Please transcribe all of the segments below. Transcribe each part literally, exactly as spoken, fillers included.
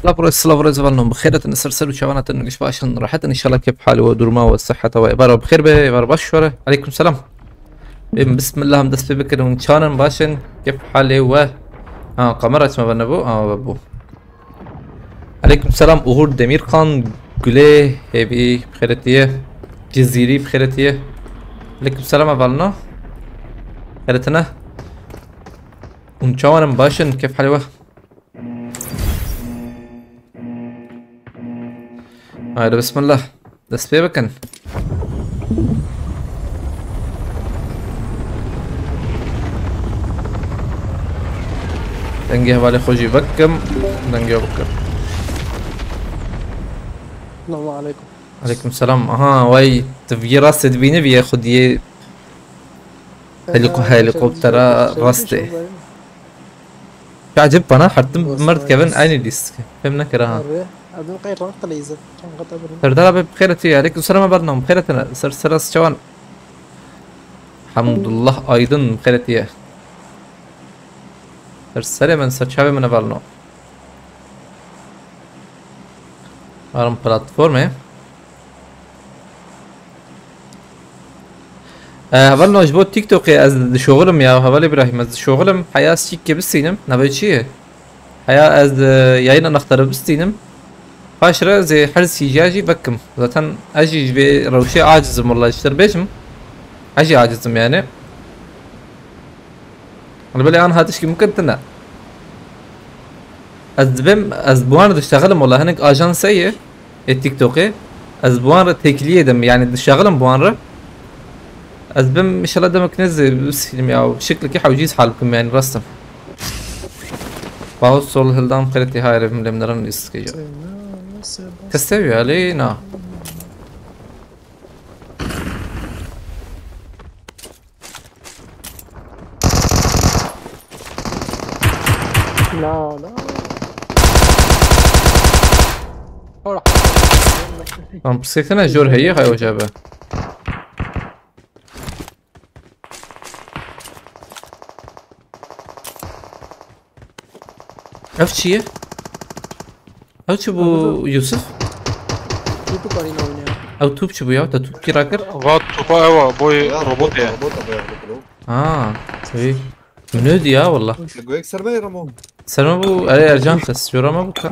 Silav û rêz, silav û rêz, hevalno, bi xêr hatin, ser ser û çavan hatin, giş baş in, rehet in, înşallah kêf halê we, duruma we, siheta we, êvar we bi xêr be, êvar baş were. Eleykum selam. Ê, bismillah, em dest pê bikin, hûn çawan in, baş in, kêf halê we. Ha, kamera çima venebû? Ha, vebû. Eleykum selam, Uğur Demirkan, Gulê Hêvî bi xêrê tîye, Cizîrî bi xêrê tîye. Eleykum selam, hevalno. Xêrê tine. Hûn çawan in, baş in, kêf halê we. Haydi bismillah. Dest pê bikin. Dengê hevalê xwe jî vekim. Dengê bikim. Selamun aleyküm. Aleyküm selam. Aha, vay, tu vî rastê dibînî, vî xwediyê heliko-, helikoptera rastê. Çi ecêb bana, her tim bi mer dikevin eynî lîstik. Fêm nekira ha. Erê, ev din qey rang qileyze. Çend qata birin. Serdar abi bi xêr tî. Aleyküm selam, hevalno, bi xêr tîne. Ser, ser rast çawan. Hamdullah Aydın bi xêr tîye. Ser serê min, ser çavê min, hevalno. Aram platformê. E, hevalno, ji bo TikTokê ez dişoxilim ya, heval Îbrahîm, ez dişoxilim. Heya ez çîkê bistînim, navê çi ye? Heya ez, e, yayın anahtarı bistînim. Paş re ez ê her sîja jî vekim. Zaten ez jî ji vê rewşê acizim, wela ji te bêjim. Ez jî acizim yani. Li belê an hatiş ki mumkin tine. Ez dibêm, ez bi wan re diştexelim, wela hinek ajans heye ê TikTokê. Ez bi wan re têkiliyê dim, yani diştexelim bi wan re. Ez bim, inşallah demek nêzî bistînim ya, şeklekî hewcîz hal bikim yani, rastim. Paus sol hildan xeletî hayre, lêm neran lîstikê ya. Kes tev ya, lê na. La, la. Ora. Lan, pirsgirtina jor heye, hay ocabe. Ev çi ye? Ev çi bû, Yusuf? Tu tu karî navîne. Ew tûp çi bû ya? Te tûp kî rakir? Va tûpa ew a, boy robot ye. Robot a, boy robot. Ha, wî. Min nêdî ya, wallah. Goyek ser me Ramo. Ser me bû, erê Ercan xist. Jora me bû ka.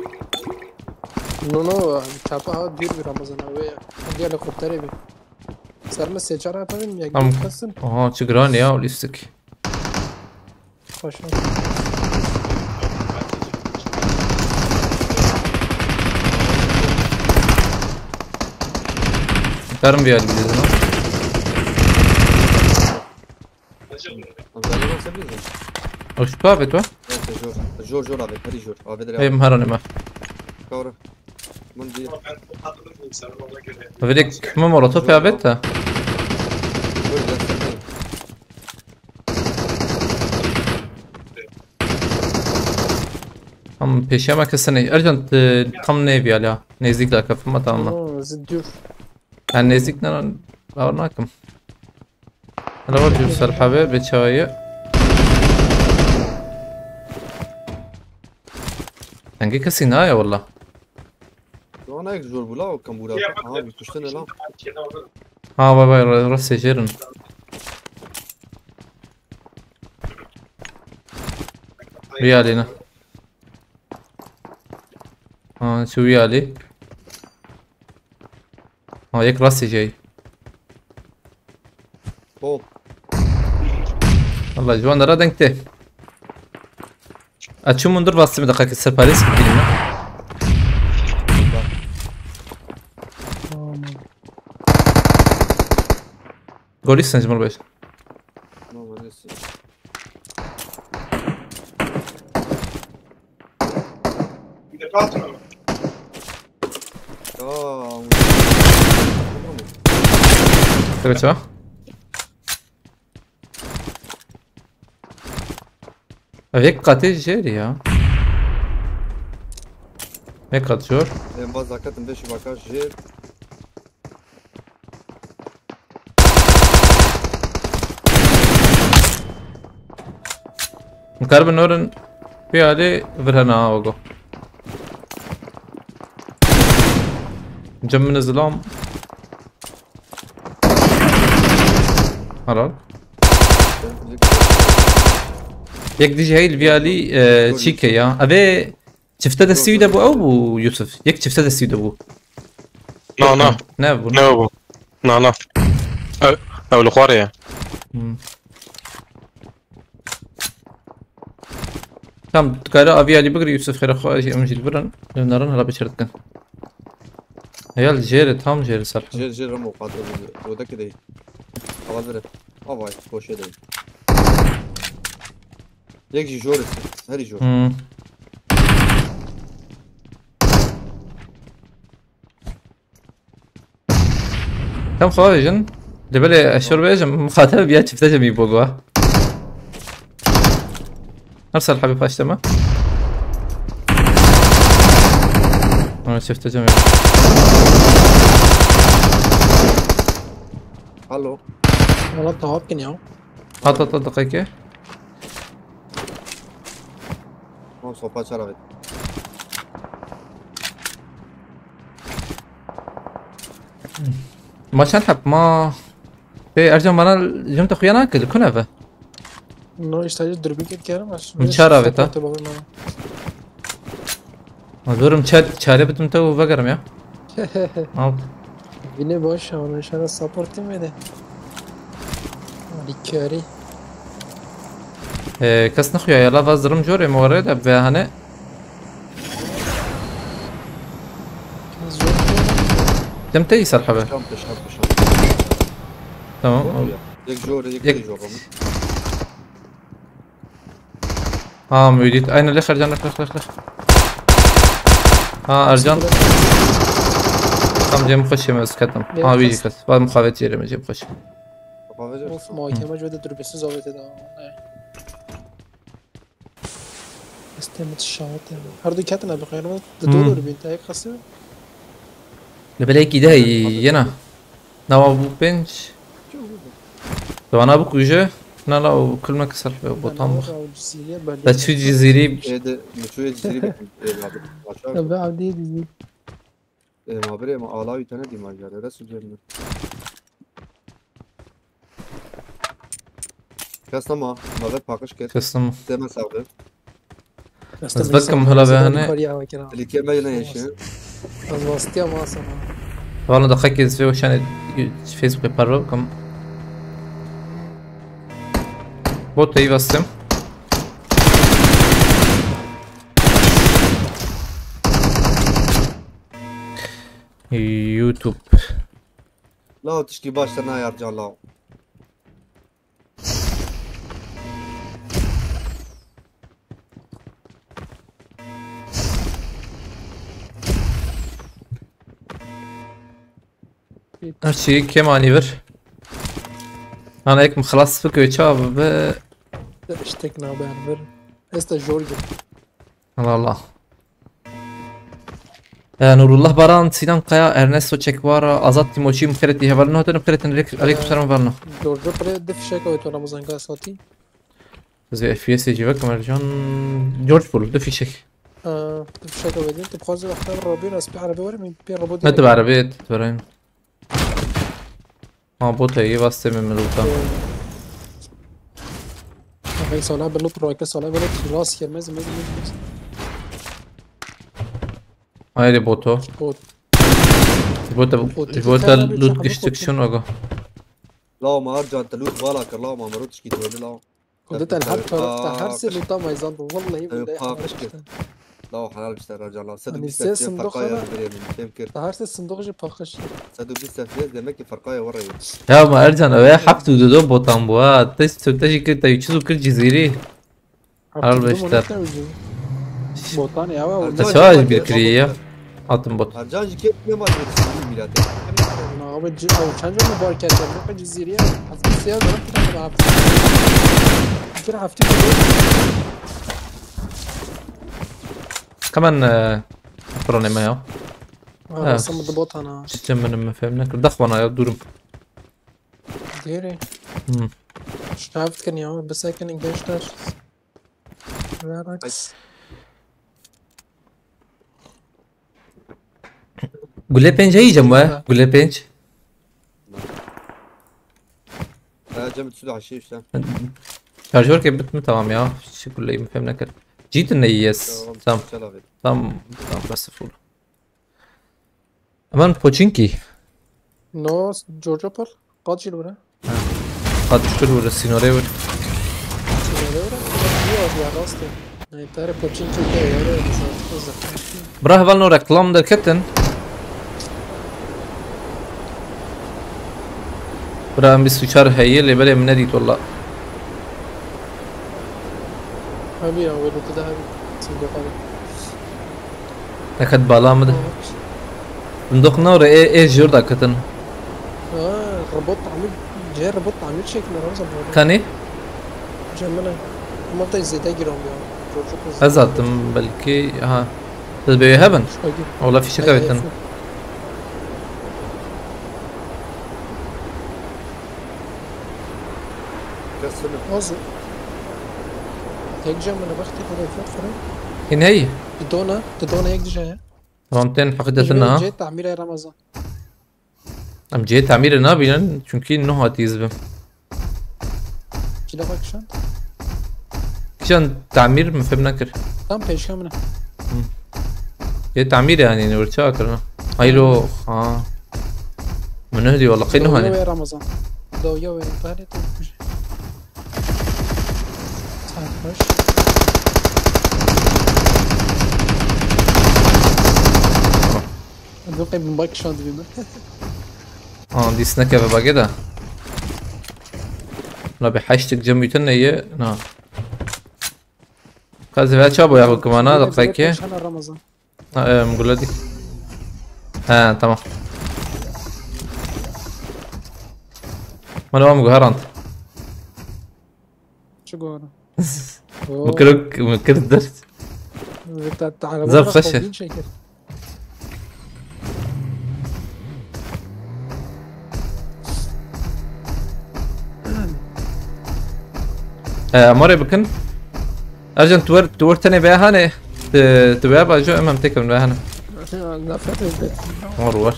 No, no, çapa ha, dûr bir Ramazan abi ya. Hadi helikoptere bir. Ser me sê çar hata bin, ya. Tamam. Gitmesin. Aha, çi giran ya, o lîstik. Hoş olsun. Karim bir yer gidiyordu lan. Öyle olsa bilmiyorum. Hoş tu abi tu? Evet, jor. Jor, jor abi, hadi jor. Abi de. Hem her anime. Doğru. Bom dia. Vêrê kime molotof ya bête? Em pêşiya me kesine. Ercan, e, tam nêviyal ya. Nêzdîk de kefim, tamam mı? Oo, zid dûr. Yani nêzdîk ne, bawer nakim. Hele var cû ser hevê bê çawa ye. Dengê kesî naye wala. Donek zor bula o kambura. Ha, bir tuştene lan. Ha, vay vay, ra-, rastê jêrin. Riya lêne. Çû wî alî. Ha, yek rastî jey. Bol. Valla ji wan dera deng tê. Açım mundur bastım da kaki separis bilmem. Golis sen cumhur beş. Tabii çok. Ev yek qatê jêr ya. Yek qat jor. Em baz zakat em beş bakar jêr. Mukarbin norin bir hali virhana ogo. Cem min zilam. Helal. Yek dijî heyl vî alî, e, çîke ya. Evê çifte destî wî de bû ew bû Yusuf. Yek çifte destî wî de bû. Na, na. Ne bû? Ne bû? Na, na. Ew, ew li xwarê ye. Hmm. Tam, tu kare avî alî bigirî Yusuf xêra xwe jî em jî li vir in. Li nerin hela biçer dikin. Heyal jêre tam jêre ser. Jêr, jêr remo, qat, o da ki değil. Hava vire. Hava, koşe değil. Yek jî jor esti. Herî jor. Hmm. Tam xwe vejin. Dibelê eşor bêjim, muxatebe biya çifte cemî bogwa. Her sal habi paştema. Ona çifte cemî. Alo. Valla tuhaf ki ya. Hat hat hat, dakika. Tamam, sopa çara ver. Ma çend heb ma? Te Ercan bana jim te xuya nakir, ku neve? No, işte, dürbün ket kerem. Min çara ve ta? Ma zorim çar, çare bidim te û vegerim ya. Al. Vînê baş e, onu inşallah supportê me de. Likari. Ee, kes nexuya ya, la vaz durum jor e, more de be hane. Zor. Dem te îsal habe. Şam, şam, şam. Tamam. Yok ya. Yek jor, yek Yek- jor. Ha, Müdit. Aynen, lex Ercan, lex, lex, lex, lex. Ha, Ercan. Tam cem xweş yeme, ez ketim. Ha, wî jî kes. Va muxavet yere me cem xweş. Of, muhakeme jwe de dürbesiz avete da. Estemit şahit yani. Her du ketin abi, xeyr olsun. De Hmm. Doğru bir tek kası. Ne belki de yena. Nawa bû pênc. Wana bû kuje. Na la û kulmek ser be botan bû. Te çû Cizîrî. Ê de, mi çû yê Cizîrî bikin. Ê, abi, başar. Tabii abi, Cizîrî. Ê, ma birê, ma ala wî tene dîma gere. Resul cemmi. Kes nema, ma ve paqij ket. Kes nema. Deme sabe. Ez vekim hela ve hene. Lîkê me yine yeşil. Ez vastiya ma sana. Valla da xekê ez vê şanê Facebookê parve bikim. Bot teyî vastim. YouTube. Lao tişkî baş te nayar can lao. Her şeyi kemanî vir. Ana ek mi xelas bike çav be. Tiştek naber vir. Esta jor gibi. Allah Allah. Ee, Nurullah Baran, Sinan Kaya, Ernesto Çekwara, Azat Timoçî, Mixeretî hevalin hatin, Mixeretî aleyküm selam varna. Giorgio pre di fişek avêt wela mizanka Esatî. Ez ê F P S jî vekim Ercan. George Bull, di fişek. Ee, di fişek avêt, tu bi xwazî wexta Robî nas pê erebê were, min pê robot. Ne tu erebê, tu verayım. Ha, bot heye, vastê min mirotan. Hey, sala belot, roke sala belot, rast kir, mez, mez, mez, mez. Hayır boto. Bot. Boto, boto, loot giştik şun aga. Lao ma Ercan te loot vala kir, lao ma mero tişkî dördü lao. Xwedê te li her taraf te her sê lûta meyzan bû. Wallahî billahi. Paqij kir. Law helal işte Ercan, law. Sed û bîst F P S ferqaya birê min fêm kir. Te her sê sindoq jî paqij kir. Sed û bîst F P S demek ki ferqaya were ye. Ya ma Ercan, ew ya heft û du botan bû ha. Te te jî kir, te çiz û kir Cizîrî. Al beşler. Botan ya. Te çawa jî bir kiriye ya? Atın bot. Ercan jî kêf nema diyor Cizîrî milete. Na abi, ew çend jî bar kerde. Bak Cizîrî ya. Hafta siyah da bir hafta. Bir hafta. Hemen e, Kur'an eme ya. Ha, sen bu bot ana. Çiçe benim mi fehmine kır. Dak bana ya durum. Deri. Hmm. Şaft kan ya. Bisekin gençler. Relax. Gule pênc heyî cem we? Gule pênc. Ha, cem tu da şey işte. Şarjör ke bitmi tamam ya. Şu guleyi mi fehmine kır. Cidden ne yes. Tamam. Tamam. Tamam. Tamam. Bas full. Hemen Pochinki. No, Giorgio Paul. Kaç yıl vura? Kaç yıl vura, sînorê vur. Sînorê vura? Yok ya, rastê. Neytare Pochinki de öyle zaten. Bira heval no reklam derketin. Bira em bîst û çar heye lê belê min nedît walla. Abi ya, wê de hadi. Sindoq abi. Neket bala min de. Sindoq ne re ê ê jor da ketin. Ha, robot tamir, cihê robot tamir çekme Ramazan bu arada. Kanî? Cemile. Ama da zêde giran ya. Çocuk hızlı. Ez attım belki, ha. Siz böyle hemen. Ola fişek evetin. Kesin. Nasıl? Tek Cemile bak tek o da ufak falan. Hîn heyî? Didona, didona yek dije ya. Tamam, tên heqîqetin ha. Cihê tamîrê Ramazan. Em cihê tamîrê nabînin, çünkî nuh hatî ez bim. Kî lava kişand? Kişand tamîr min fêm nekir. Tam pêşiya min e. Cihê tamîrê yanî ne were çawa kirina? Haylo, ha. Min nuh dî walla, qey nuh hanî. Dawiya wê Ramazan. Dawiya wê, tarê tu. Sarhoş. Dur qey bomba kişandibî min. An dîs nekeve bagê de. Na bi heştik cem wîtin ne ye? Na. Ka zî ve ça boya hukuma na deqekê. Ramazan. Ha, em gule dî. He, tamam. Mana wan guherand. Çi guherand? Min kir, min kir ders. Zaf xweş e. Ee, amore bikin. Ercan, tu wer, tu wer tenê veya hane. Tu, tu veya bajo, em hem têkevin veya hane. Nefret êdî. War war.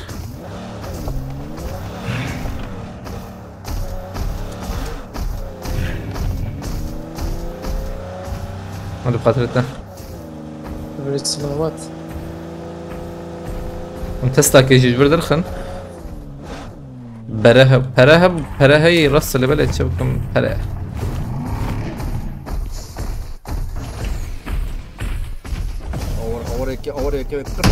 Hadi bi xatirê te. Birê selamet. Em Tesla kê jî ji vir derxin. Bere he-, pere he-, pere heyî rast lê belê çi bikim pere. Awar, awar eke, awar eke ve kır.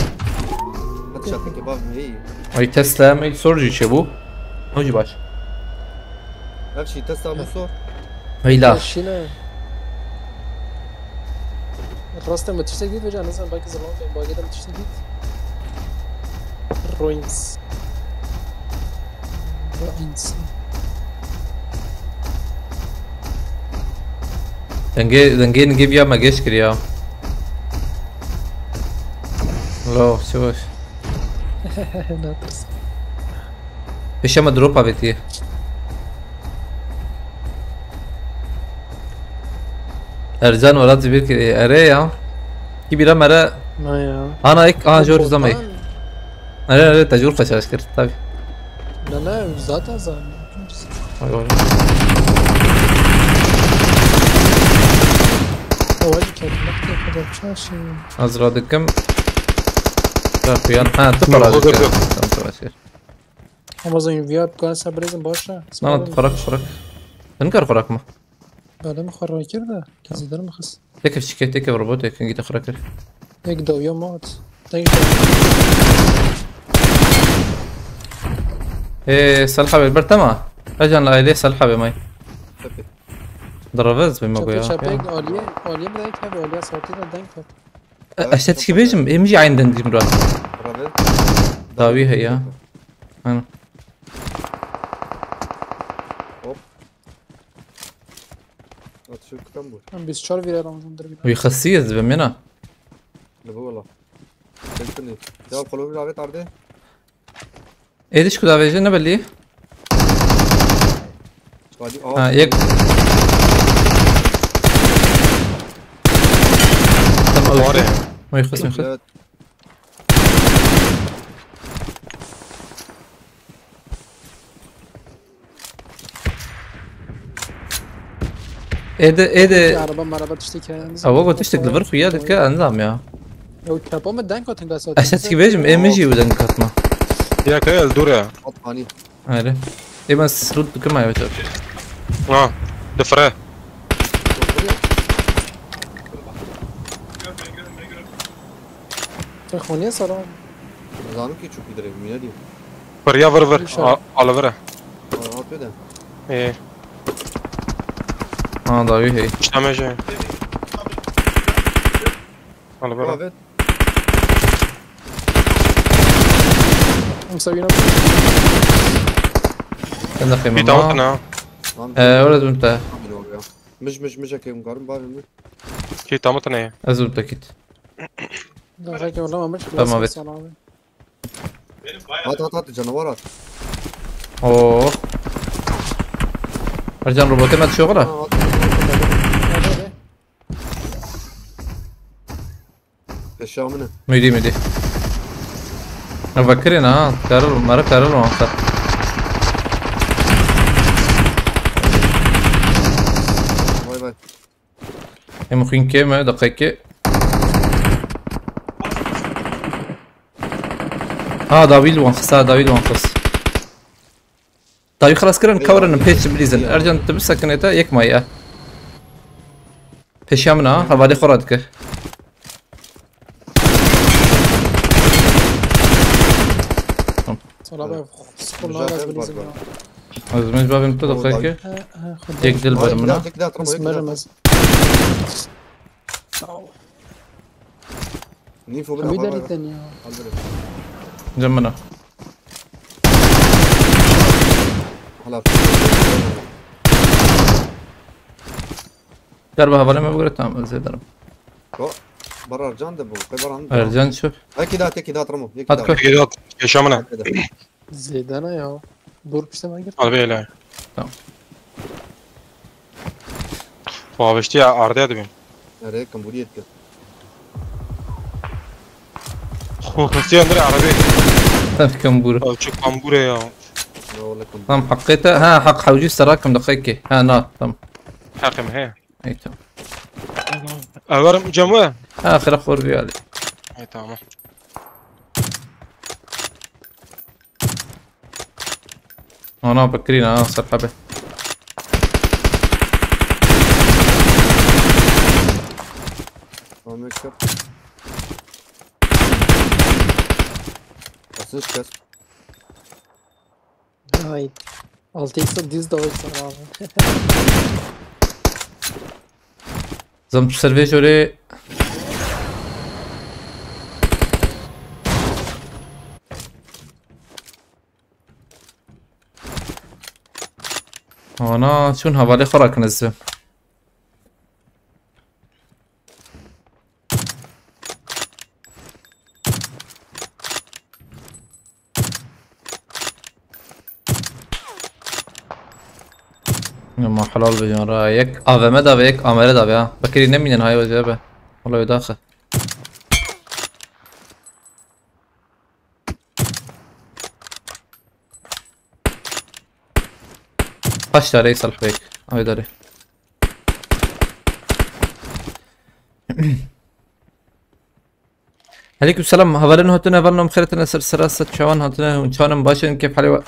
Hadi şafeke bak neyi? Ay Tesla me sor jî çi bû? O jî baş. Her şey Tesla bu sor. Heyla. Şine. Rastê min tiştek dît veca, nizanim belkî zilam bê, bagê de min tiştek dît. Ruins. Ruins. Dengê, dengê nigê viya me geş kiriya. Lo, çi baş. Natirsim. Pêşe me drop avêtiye. Ercan welat zî bir kiriye. Erê ya. Ki bira mere. Na ya. Ana ek, aha jor zamay. Erê erê te jor xeşaş kir tabi. Na na zaten zaten. Ay ay. Awacı kendine kadar çarşı. Az radikim. Bak, uyan. Ha, tu Yok, para yok, yok. Tamam, tamam, asker. Ama zayıf ya, bu kadar sabredin, boş ver. Lan, tu para, para. Sen kar para mı? Böyle mi karar kir de? Zidar mı kız? Tek şikayet, tek robot, tek git para kir. Tek dawiya mat. Tek Ê, Salih abi, ber tema. Ecan la ailê Salih abi may. Tabii. Dravez be mago ya. Çapı, çapı, aliye, aliye mi denk abi, aliye saati de denk abi. E, eşte tişkî bêjim, ê min jî eyn din dîm ra. Dravez. Dawî heye. Aynen. Hop. Atışın kutan bu. Lan biz çar virer anzındır bir. Wî xisiz be mena. Ne bu valla. Sen şimdi. Ya kolu bir davet ardı. Êdiş ku davêje ne belî? Hadi, Ha, aa, yek. Tamam, Var ya. Wî xist, wî xist. Evet. Êde, êde. Araba maraba tiştek hikayemiz. Awa got tiştek li vir xuya dike endam ya. Ew çapa me denk hatin gasa. Ez tiştek bêjim, ê min jî ew denk hatma. Ya kaya el dûr e. At ani. Erê. Ê ben srut dikim ay çap. Ha. Difire. Texmaniye salam. Zanim ki çok ileri, mine diyor. Fırya vır vır. İnşallah. A-, alıvır. Aa, atıyor da. Ee, Ha, dawî hey. İşte mece. Alıvır. Evet. Em sawîna. Ben de Bir kıyma. Tamam ne? Lan, Ee, öyle dün te. Tamam, oluyor. Mij, mij, mij, ekeyim, garım, bari mi? Ki tamam ne? Ez dün te git. Da reke wala mamiş. Tamam, evet. At, at, at, canavar at. Oo. Ercan robotê me dişoxla. Ha, at, at, at, at. Peşa min e. Midi, midi. Ya vekirin ha. Terör, mara terör olmasa. Vay vay. Em xwîn kêm e, deqekê. Ha, dawî li wan xist, ha, dawî li wan xist. Dawî xilas kirin, Eyvallah. Cover in, pêç bilîzin. Eyvallah. Ercan, tu bisekinê te, yek maye. Pêşiya min ha, hevalê xwe radike. Sala be, sıkın lan, biraz bilizim ya. Ez min bavim tu da kayke. He, he, xwedê. Tek dil ber mina. Tek dil atırma, tek dil atırma. Bismillah. Sağ ol. Nîfo bile. Bir de riten ya. Cem bana. Hala. Gel bak, havalime bugre, tamam, özür dilerim. Ko, bara Ercan de bu. Kay bara. Ercan çöp. Eki daha, eki daha, tamam. Eki daha. At koy. Eki daha. Yaşamına. Zêdana ya. Dur, pişte ben gir. Al böyle. Tamam. Paveşti ya, arda dibin. Nereye kamburi etti? Xo xesti yandır arabi. Tam kambur. Abi çok kambure ya. Ne ola kambur. Tam hakkı ta, ha, hak havcı sarakim da kayke. Ha, na, tamam. Hakkım he. Ey, tamam. Evarım camı. Ha, xira xor bir hali. Ey, tamam. Ana bakırın ha, sarhabe. Ahmet yap. Asıl çıkar. Ay. Altı x düz dalışlar abi. Zam tu ser vê jorê. Ana, çûn hevalê xwe rakin ez. Ama helal be can ra. Yek A V M da ve yek A M R da ve ha. Bakiri ne minen hay vaziyete be. Vallahi daxı. Kaç tane Salih Bey? Ay dare. Aleykum selam. Hevalên hatine, hevalên xêretine ser sera set çawan hatine, hûn çawan in, baş in, kêf halê we?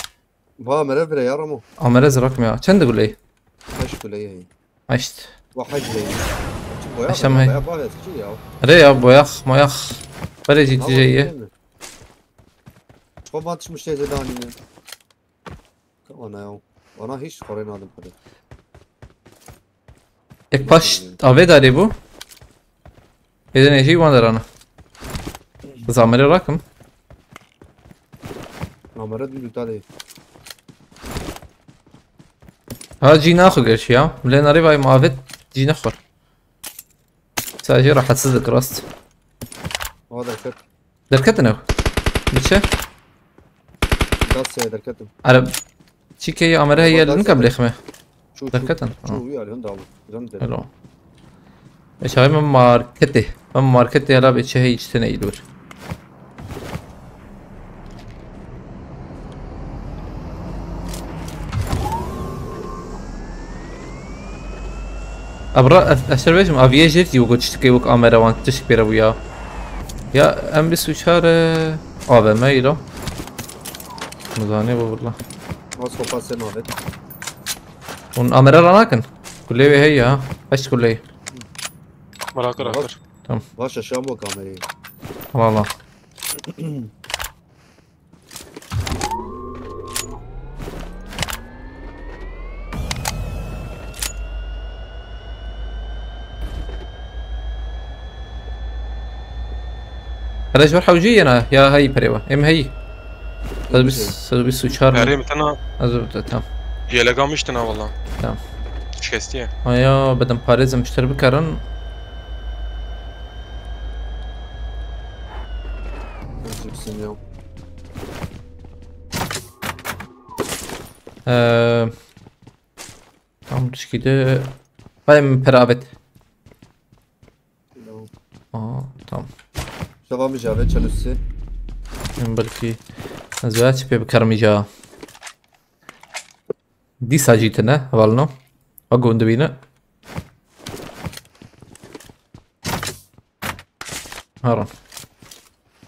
Va mere vire ya Ramo. Amere zirak me ya. Çend guleyê? Heşt guleyê heye. Heşt. Va heşt guleyê. Çi boya Heşt be ama ya, hey. Baya bavê çi ya. Rê ya, boyax, moyax. Berê jî Ama tijê ye. değil mi? Ço vat çi muştê zêde anîne. Ka ana ya. Ana hiç xorê nadim xwedê. Ek paş avê darê bû. Êdin ê jî wan derana. Zamerê rakim. Amere dû dû talê. Ha, cî naxwe gerçi ya. Lê narê vay mavet cî nexwar. Sadece rahatsız dik rast. O derket. Derketin ew. Biçe? Gaz seye derketim. Ara çîkê amere heye Gaz nika seye. Bilêxme. Çû, çû. Derketin. Çû, Ha. Wî alî hunda alî. Zan dedim. Hello. Eşağı me marketê. Me marketê, hela bê çi heye, çi tene îlûr. Abra, ez, ez şer bêjim, aviye jêr jî wek tiştekê wek amere wan tiştek pê re bûya. Ya M bîst û çar, e, A V M îro. Mizanê bu vurla. Mas kopasê navet. Hûn amere ranakin. Kulê wê heye ya. Heşt kuleyê. Bırak, bırak, bırak. Tamam. Baş aşağı mı kamerayı? Al, al, al. Hele ji ber hewcî yena ya heyî perê we. Em heyî. Sed bîst, sed bîst û çar mil. Perê mi tena? Ez û te, tamam. Yeleka miştina valla. Tamam. Şikestiye. Aya, bedim parêzim ji te re bikerin. Cipsin ya. Ee, tam tişkî de. Vay min pere avêt. Hello. Aa, tamam. Şeva mi jave çalısı. Em belkî ez veya çi pê bikarim îca. Dîsa jî tine, hevalino. A gund dibîne. Herin.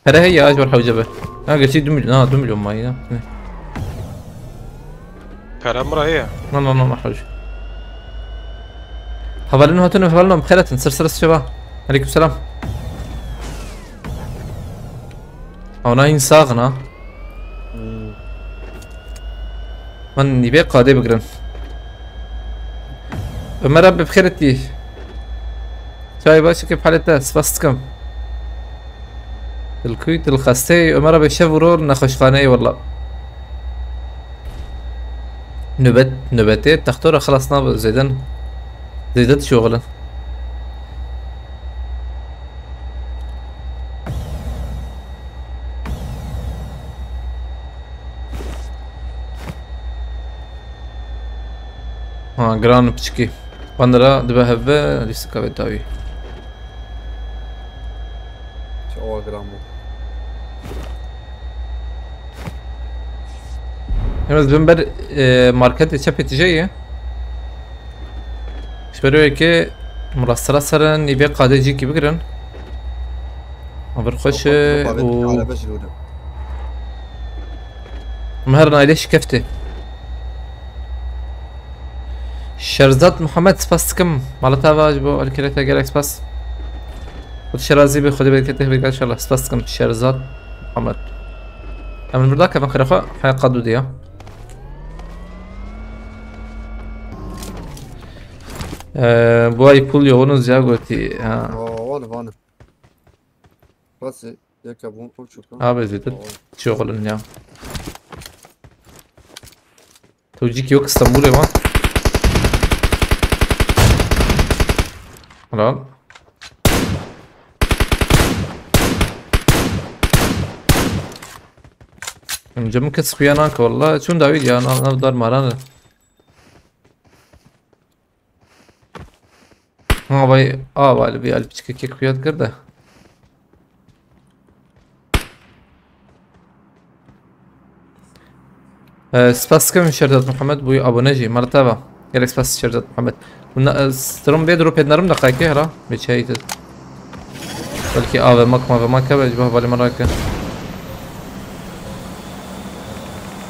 Pere heye ya, ji ber hewce be. Na, gerçî du milyon, na, du milyon mayî ya. Ne? Pere mi re heye? Na, na, na, na, hewce. Hevalin hatun, hevalin, bi xêr hatin, ser ser şeva. Aleyküm selam. Ana hîn sax in ha. Hmm. Min nîvê qadê bigirin. Ömer abi, bi xêr hatî. Çay baş, kêf halê te, spas dikim. Dilkûy, dilxestê, Ömer abi şev û ror nexweşxaneyê walla. Nöbet, nöbetê textora xilas nabe, zêden, zêde dişoxilin. Ha, giran piçikî. Bandera dibe heve lîstika ve dawî. Çawa giran bû. Yalnız bin ber, e, marketê çepê tije ye. Ji ber wê yekê murastera ser nîvê qadê cîkî bigirin. Abir xweş e û Araba jî were. Meher naylê şikeftê. Şerzad Muhammed, spas dikim. Mala te ava ji bo alkirete gelek spas. Xwedê şerazî be, Xwedê bereketê bike inşallah. Spas dikim Şerzad Muhammed. Em li vir dakevin xêra xwe, heya qadû diya. Ee, bu ay pul yoğunuz ya gotî. Ha. Aa, wan, wan. Bas, yeke bûn pul çûka. Abi zêde Aa, wan. Çi oxulun ya. Tewcîk yok İstanbul'e var. Helal. Em cemû kes xuya nake walla. Çûn dawî ya, nav, nav dar maran. Ha, vay, a, vay, bir alpiçke kek xuya dikir de. Ee, spas dikim Şerzad Muhammed, bu abone jî, mala te va. Gelek spas Şerzad Muhammed. Bunda, e, strom bê dropê narim da qayke hera. Be çaytı. Belkî A V M A, ma V M A keve, ji bo hevalê min rake.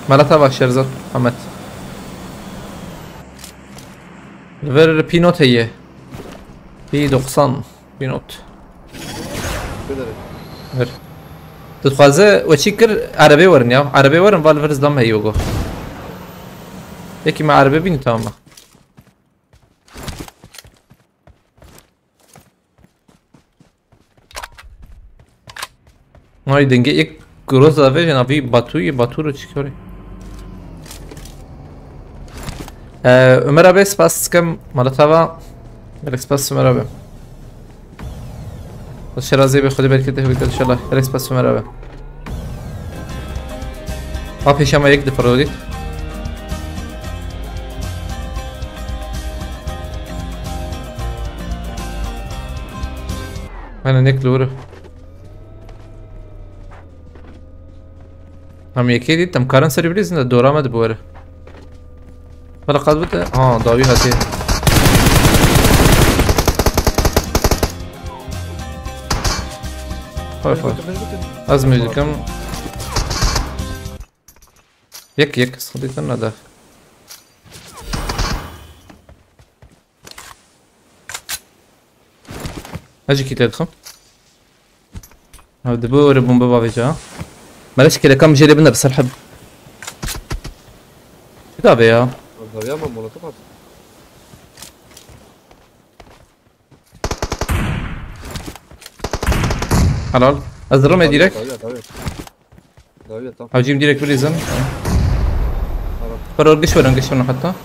Mela te baş Şerzad Hemed. Li vir P not heye. P doksan. P not. Bidere. Vir. Dixwaze we çî kir, erebê werin ya. Erebê werin, va li vir zlam heye go. Yekî me erebê bînî, tamam. Ay denge ek groza ve jena vi Batu'yı, Batu ro çıkıyor. Ee, Ömer abi spas sıkım Malatava. Melek spas Ömer abi. Şerazê bi Xwedê bereket de hewî inşallah. Gelek spas Ömer abi. Ha, pêşa me yek difirodît. Aynen, yek li wir. Em yekê dît, em karin serî bilîzin de dora me dibi were. Bela qad bide. Ha, dawî hatiye. Xwe xwe. Ez mê dikim. Yek yek, sıkıntı ne de. Hacı kit edxim. Hadi bu öyle bomba bavêca. Meleş kelekam jêlê bin de bi ser heb. Bir daha be ya. Abi ya, ben molotof at. Helal. Ez dirim ê direkt. Tabii, tabii. Dawiye tam. Hacim direkt bilîzin. Tamam. Parol giş verin, giş verin hatta.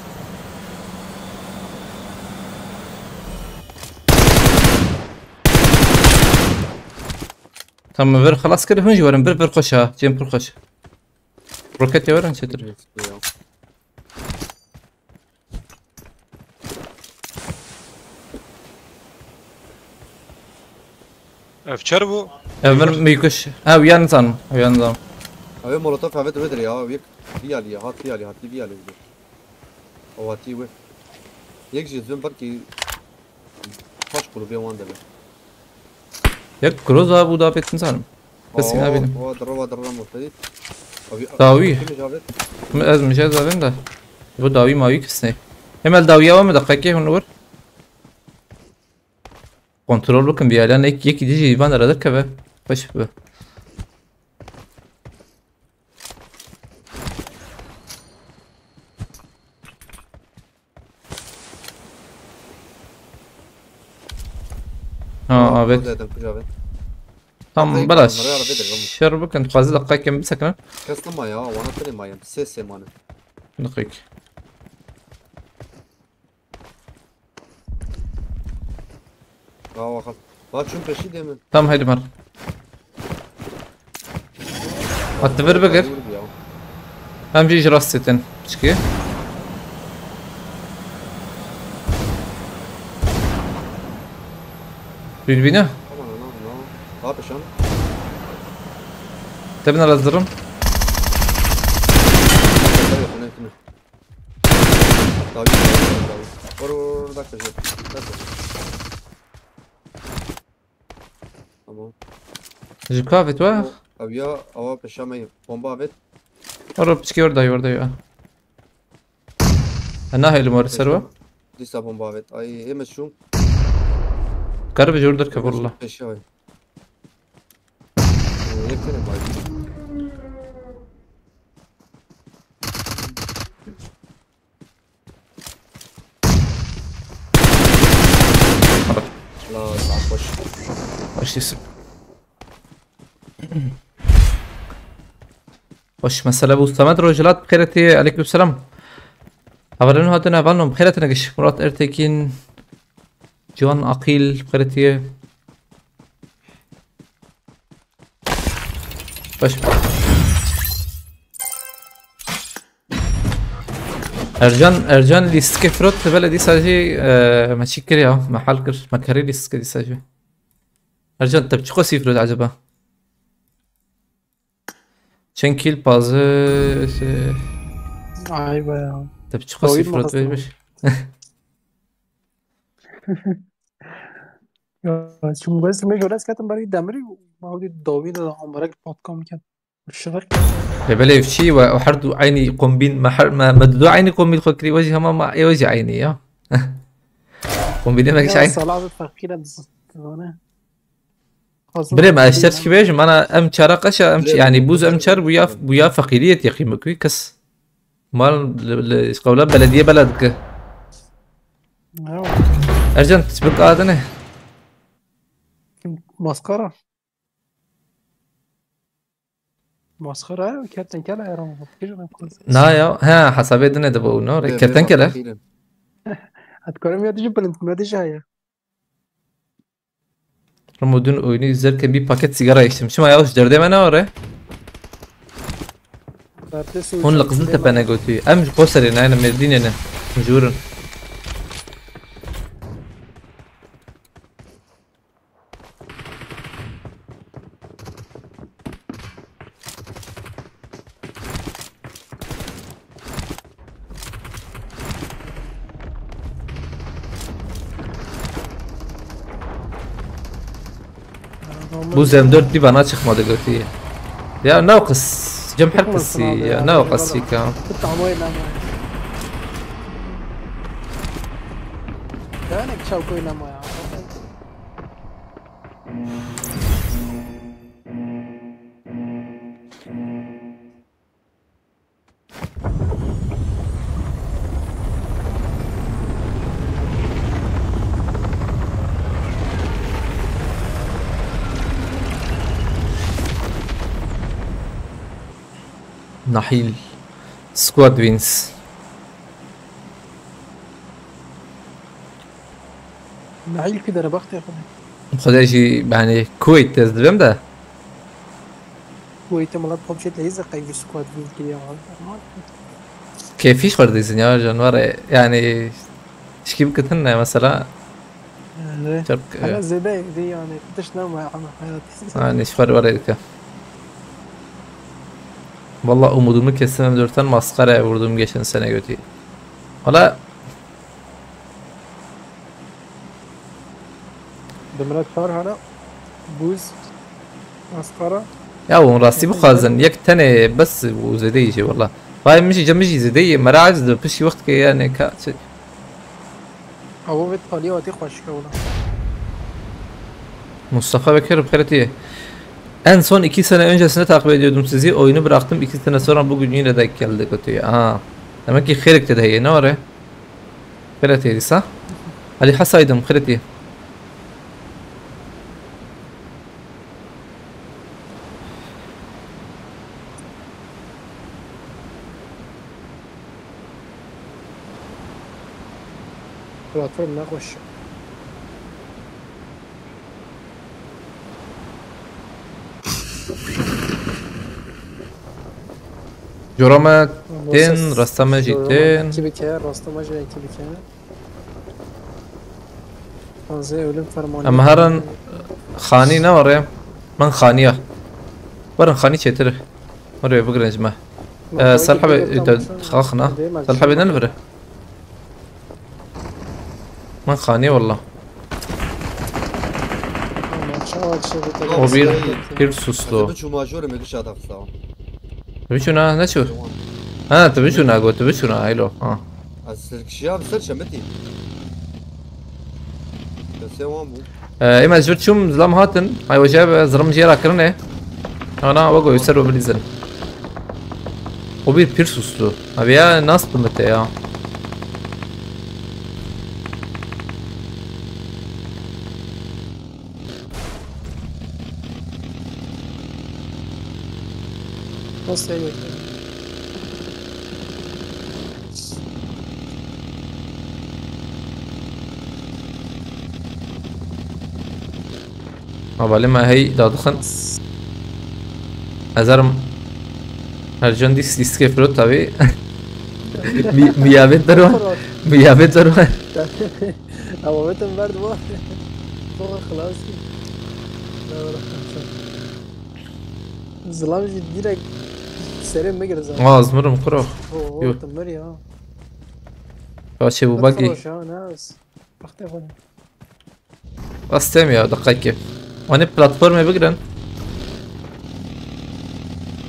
Tamam, ver xelas kir, hûn jî werin, bir, bir xweş ha, cem pir xweş. Roketê werin çetir. Ev çer bû? Ev min mîkuş. Ew yan zan, ew yan zan. Ew ê molotof evet vedir ya, ew yek viyalî ya, hat viyalî, hat viyalî. Ew hatî wê. Yek jî zin belkî paş grûbê wan de be. Yek groza bû da pêt nizanim. Kesî nabînim. Wa dirra, wa dirra murtedî. Dawî. Kim ji avêt? Mi ez mijez avên de. Bu dawî mawî kisnê. Hemel dawiya wa mi deqekê hûn wir. Kontrol bikin bir yerden. Ek, yekî dijî van ara derkeve. Xweş bi. Ha, evet. Zaten kuş abi. Tam bela şer bikin, fazla dakika kem bisekine. Kes nema ya, wana tene mayem. Ses semane. Dakika. Aa, bakalım. Bak şunun peşi değil mi? Tam hadi mar. Hadi ver bakır. Vurdu ya. Hem bir icra setin. Çıkıyor. Bilbine. Aman, aman, aman. Abi şan. Tabii hazırım. Tabii, tabii, tabii. Tabii, tabii, tabii. Vur, vur, vur, dakika, dakika. Tamam. Ji ku avêt we? Ev ya, ewa peşa me bomba avêt. Ora piçkî orada, orada ya. Ha, nahêlim were ser we. Dîsa bomba avêt. Ay, ê me çûn. Kar bi jor derkeve valla. Peşa ay. Ee, yek tane bay. La, la, hoş. Hoş isim. Hoş mesele bu. Samet Rojilat, bixêretî, aleyküm selam. Haberin hatine, vanom, bixêretine giş. Murat Ertekin, Ciwan Aqil, bixêretî. Baş. Ercan, Ercan lîstikê firot, belê dîsa jî, e, me çî kir ya, me hal kir, me kerî lîstikê dîsa jî. Ercan, te bi çi qasî firot acaba? Çend kîl? Pazı, e, Ay be ya. Te bi çi qasî firot? Dawî mi xwestin? Beş, beş. Ya, çi mobile streamê jor ez ketim berî demirî û ma hewdî dawî de amberek patkam ket. Şirik. Lê belê ev çi we, her du eynî kombîn, me her, me, me du eynî kombîn xwe kirî, we jî hema ma, ê we jî eynî ya. Kombînê me kişay. Sala bi feqîr em zane. Birê me, ez şer çi bêjim, mana em çara qeşa, em çi, yani bûz em çar bûya, bûya feqîriyê yê qîmekî kes. Mal li, li qewla belediye bela dike. Ercan, çi bik adine? Maskara. Maskara ya, kertenkele ya, Ramazan. Kêj ben kurs. Na ya, he, hesabê dine de bu, no? Re, kertenkele. Hat korum ya dijî bilind, me dijî ya. Ramo dün oyunu izlerken bir paket sigara içtim. Çima ya, hoş derdê me ne var e? Hûn li Qiziltepe ne gotî? Em ji Qoserê ne, ne Mêrdînê ne. Mijûr in. Bu M dört bir bana çıkmadı götü. Ya ne o kız? Cem her kız ya, ne o kız fika? Tamam oynama. Yani çabuk oynama ya. Nahil. Squad wins. Nahil ki derebaxtê xwe. Xwedê jî, yani, Kuwait ez dibim de. Kuwait, milet PUBG leyîze qey wî squad win kiriye. Kêfî xwe dizin ya, canwar e. Yani, şikî bikitin ne mesela. Çap. Hele zêde, zêde yani, tiş nema ya, ama hayat. Yani, şifar var edike. Valla umudumu kestim, M dörtten maskaraya vurdum geçen sene götü. Valla Dimre çar hene. Buz. Maskara. Ya, hûn rastî bixwazin, yek tenê bes û zêde yî jî, wela. Vay, min jî, cem min jî zêde yî, mera ez di piştî wext ke, yani, ka, çi? Avo vet paliya watî xweşik e, wela. Mustafa Bekir, xêretiye. En son iki sene öncesinde takip ediyordum sizi. Oyunu bıraktım. İki sene sonra bugün yine denk geldi kötüye. Aha. Demek ki xêrek te de heye, ne var e? Xêretiye dîsa. Ali Hasaydın, xêretiye. Platform ne xweş. Cora me tên, rasta me jî tên. Ekî bike, rasta me jî ekî bike. Taze ölüm fermanı. Em herin xanî ne were? Min xaniya. Werin xanî çêtir. Were bigirin ji me. Ee, Serhebê, xaxna. Serhebê ne li vir e? Min xanî wela. O bir pir sustu. Biçû majorê me gişa da xista. Biçûna ne çû? Ha, tu biçûna got, tu biçûna, aylo. Ha. Ez ser kişiya bi ser çemetî. Kesê wan bû. Ê me ji vir çûm, zilam hatin. Ay, wece be, zirim jê ra kirine. Ana, we goyser we bilîzin. O bir pir sustu. Abi ya, nasıl mete ya? Nasıl yani? Hevalê me hey dadixin. Ezerim. Her can dîs dîskê firot tabi. Mi-, miyavê derwa. Miyavê derwa. Ama betim verdi bu. Sonra xlas. Zilam jî direkt serê me girdi zaten. Aa, ez mirim, kuro. Oo, Yo. Tim mir ya. Ya şey, bu buggy. Xweş ha, ne az. Wextê xwe. Bas tem ya, deqekê. Wan ê platformê bigirin.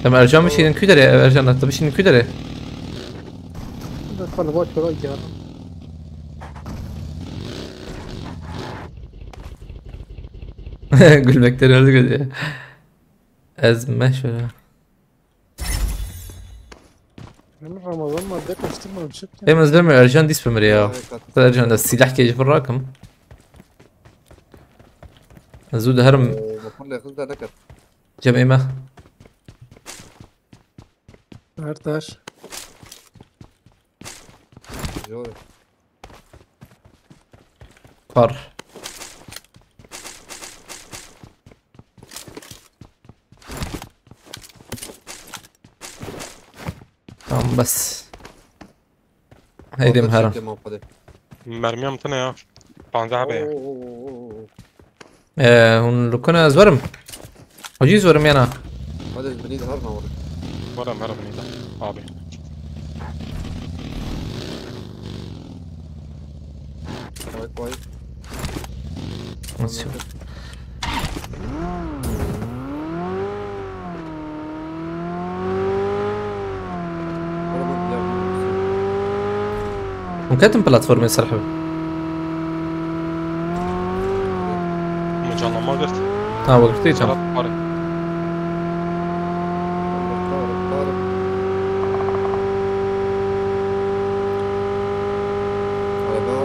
Em Ercan bişînin ku derê, Ercan, te bişînin ku derê? Defol, boş ver, o geldi. Gülmekten öldü gözü ya. Ez meşwere. Benim Ramazan madde kaçtırmadım, çık ya. Hem ez demiyor, Ercan diz pemir ya. Ercan da silah keyif bırakım. Zû diherim. Ee, vapurla yakın da ne kadar? Cem Eyme. Her taş. Zor. Par. Tamam, bes. Heydim Orta herim. Çektim o kadar. Mermiyam tine ya. Panzeh hebe ya. Oo, oo, oo, oo. Ee, hûn li ku ne, ez werim. Hocî, ez werim yana. Hadi, ez binî de her ne werim. Werim, her binî de. Abi. Vay, vay. Nasıl? Hûn ketin platformê ser hev. Min canlanma girt. Ha, we girtî can. Serhat pare. Araba.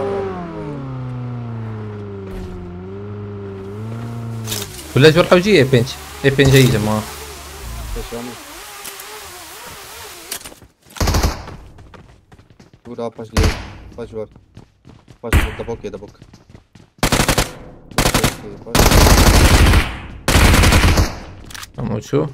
Wila jor hewcî ê pênc. Ê pênc ê yî ma. Peşanê. Dur, a paş gel. Paş var. Paş var, da bok ye, da bok. Paş. Tamam, şu.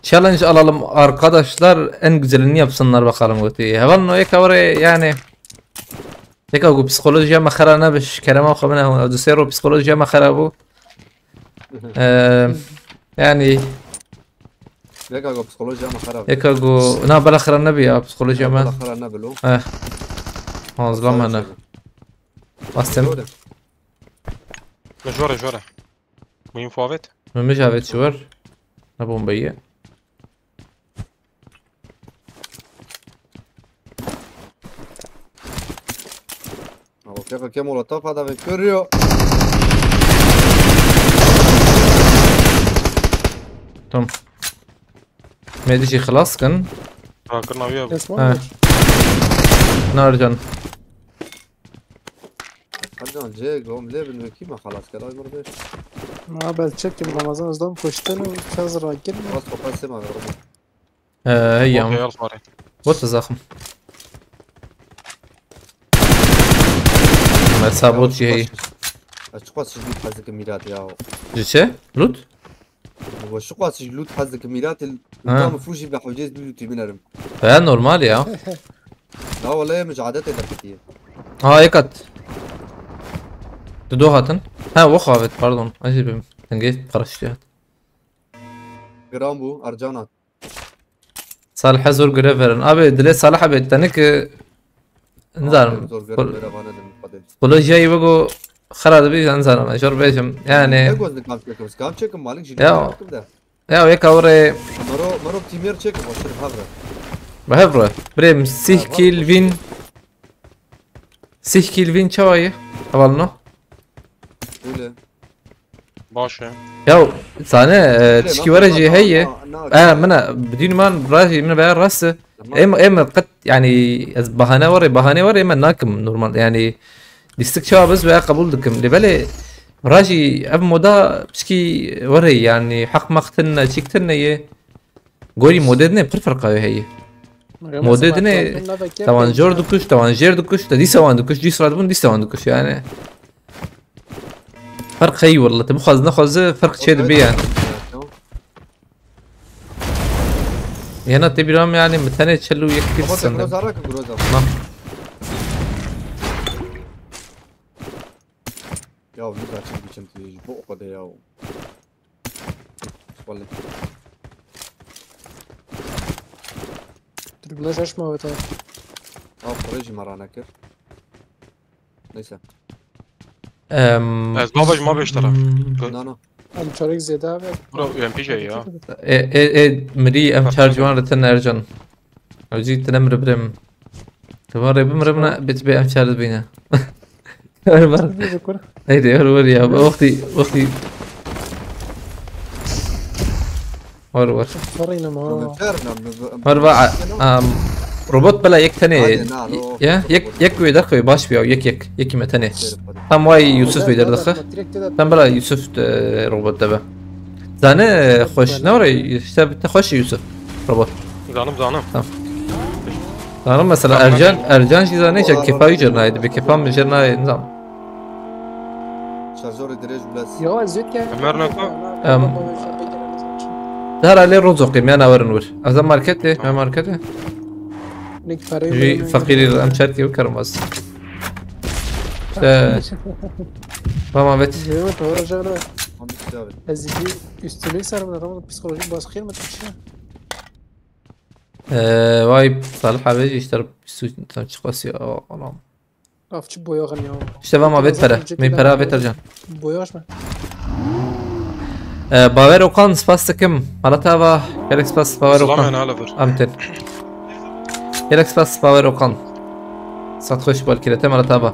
Challenge alalım arkadaşlar, en güzelini yapsınlar bakalım, gotî. Heval no yeka were yani. Yeka ku psikolojiya me xera nebiş, kerema xwe bine hûn. Ew du sê ro psikolojiya me xera bû. Eee, yani. Yeka ku psikolojiya me xera bû. Yeka ku, na, bela xera nebi ya psikolojiya me. Bela xera nebi lo. Eh. Hazla me ne. Bastem. Jore. Me jore, jore. Min info avêt? Min mij avêt ji wir. Ne bombeyi ye. Ama kêfa kê molotofa da vê kiriyo. Tamam. Me dijî xilas kin. Rakirina wî ye. Esman Ha. Nar can. Hadi lan, Cenk, oğlum, lê bin wekî me xelas kir, ay mir bêş. Ma ben çekim Ramazan, ez dam kuştin û çaz rakin. Bas kapat sema ver oğlum. Ee, hey ya. Bot ya, sorry. Bot zaxim. Mesela bot jî heye. Ez çiqas ji loot hez dikim Mîrat ya. Ji çi? Loot? Wa çiqas ji loot hez dikim Mîrat, Ha. Tam fûjî be hewcêz bi lootî binerim. He, normal ya. Na wele min ji adetê derketiye. Ha, yek hat. Tu do hatin. Ha, wo xavit, pardon. Acı bim. Tengê paraşütü hat. Giran bû, Ercan hat. Salih zor görev verin. Abi, dilê Salih abi, tenik, e, nizanim. Abi, zor görev vere, vana dedim, hadi. Kolejiyayı bu xera dibi, nizanim. Jor bêjim. Yani. Ne göz nikam çekim, skam çekim, malik jî Ya. Çekim de. Ya, yek awre. Mero, mero timir çekim, başır havre. Be hevre. Birêm, sih Ha, var kill mı? Win. Sih kill win çawa ye? Hevalno? Öyle. Baş e. Ya, sane, e, Öyle, tişkî nasıl were jî nasıl heye. Na, na, E, na. Min e, bidîn man rajî, min be rast e. Tamam. Em, em qet, yani, ez bahane were, bahane were, em nakim normal, yani, lîstik çawa biz veya qebûl dikim. Lê belê, rajî ev moda tişkî were, yani, heq maqtin ne, çîktin ne ye. Gorî modê dinê pir ferqa wê heye. Modê dinê tawan jor dikuş, tawan jêr dikuş, te dîsa wan dikuş, dîsa radibûn, dîsa wan dikuş yani. Ferq heye wele, te bixwaz nexwaze ferq çê dibe yani. Yena te bîra me yani, min tenê çel û yek kir Ama te sende. Groza rak, Groza. Na. Ya, Groza, çek biçim tu ji bo o kadar ya. Wele. Bila şaş mavete. Aa, kurê jî me ranekir. Neyse. Em, Ez baba ji ma beştera. hmm, Na na. Em çarek zêde abi. Bura U M P J ya. E, e, e, mirî em çar ciwan re tene Ercan. Ew jî tine mir birem. Te van rê bimrim ne, bit bê em çar dibîne. Wer wer. Bir kur. Neydi, wer wer ya. Wextî, wextî. Wer wer. Farayna ma. Wer va, um, robot bela yek tenê. Hadi, na, no, Ya, yek, yek wê derxwe baş biya, yek yek. Yekî me tenê. Tam way Yusuf wê derdixe. Tam bela Yusuf, e, robot debe. Zane, e, xweş, ne were, işte, te xweş Yusuf. Robot. Zanim zanim. Zanim mesela Ercan, Ercan jî zane, işte, kefa jî jernayê, bi kefa min jernayê, nizam. Şarjorê dirêj û lez. Ya ez zêd ke. Ömer Nako. Em, Her alê rozoqê, me nawerin wir. Ez marketê, me marketê. Nek parayı Jî feqîrî em çerkê bikarim az. İşte. Tamam, evet. Yok, doğru canım. Hamdi abi. Ez bir üstünlük sarım da, tamam, psikolojik baskı mı taşıyor? Ee, vay Salih abi, işte tam çıkması ya, Allah'ım. Afçı boyağın ya. İşte vama vet pere. Me pere vet Ercan. Boyağış mı? Ee, Baver Okan, spas dikim. Halat ava. Gelek spas Baver Okan. Salam yani hala bir. Amten. Gelek spas Baver Okan. Sat xweş bal kirete, halat ava.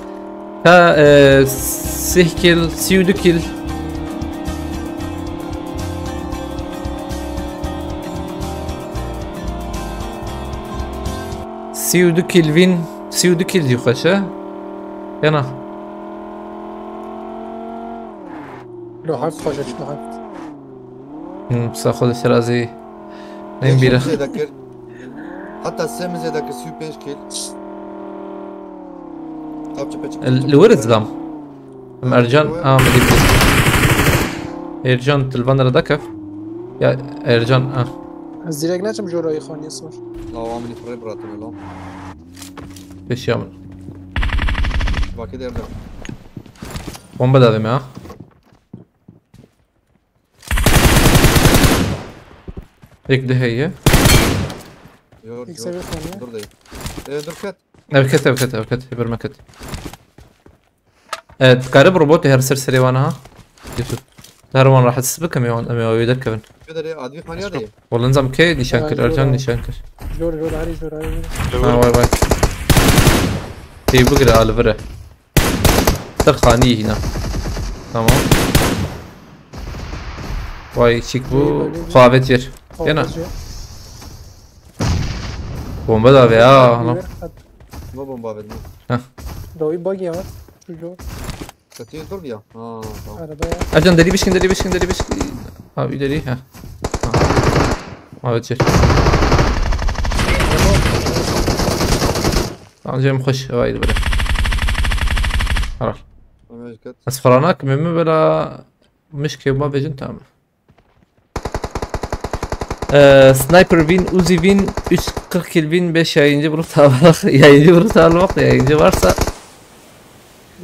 Ka, e, sih kil, sî û du kil. Sî û du kil vîn, sî û du kil jî xweş e. Yana. Lo heft xweş e, lo heft. Hmm, pisa xwe de şirazî. Neyim bîra. Zêde kir. Hatta sê min zêde kir, sî û pênc kil. Kapçı peçi. Li wir zidam. Em Ercan, a, me dît. Ercan, tilvan re dakef. Ya, Ercan, a. Ez direkt neçim jorayı xaniye sor. La, o amini fırı bırakın lan. Peşiya min. Vakit evde. Bomba da deme ha. Yek de heye. Yok, İlk seviye xaniye. Dur değil. Ee, dur ket. Evket, evket, evket. Hiper meket. Evet, garip robot her ser serê wana ha. Yusuf. Her wan rahatsız bikim ya, em ya öyle kevin. Şöyle advi xaniye değil. Wala nizam ke nîşan kir, Ay, Ercan doğru. Nîşan kir. Jor, jor, hari jor, hari jor. Ha, vay vay. Tê bigire, alivire. Ser xanî hîna. Tamam. Vay, çik bu. Xavet yer. Yana. Bomba da be ya. Ana. Ne bomba verdim? Dawi bagi ya. Şu jor. Kötü dur ya. Ha, tamam. Arabaya. Ercan, derî bişkin, derî bişkin, derî bişkin. Ha, ileri ha. Ha. Xavet yer. Tamam, cem xweş, haydi böyle. Haral. Ömer ket. Ez feranak mimi bela mişke ma vejin tamam. Ee, sniper win, Uzi win, üç kırk kill win, beş yayıncı bunu sağlamak, yayıncı bunu sağlamak, yayıncı varsa.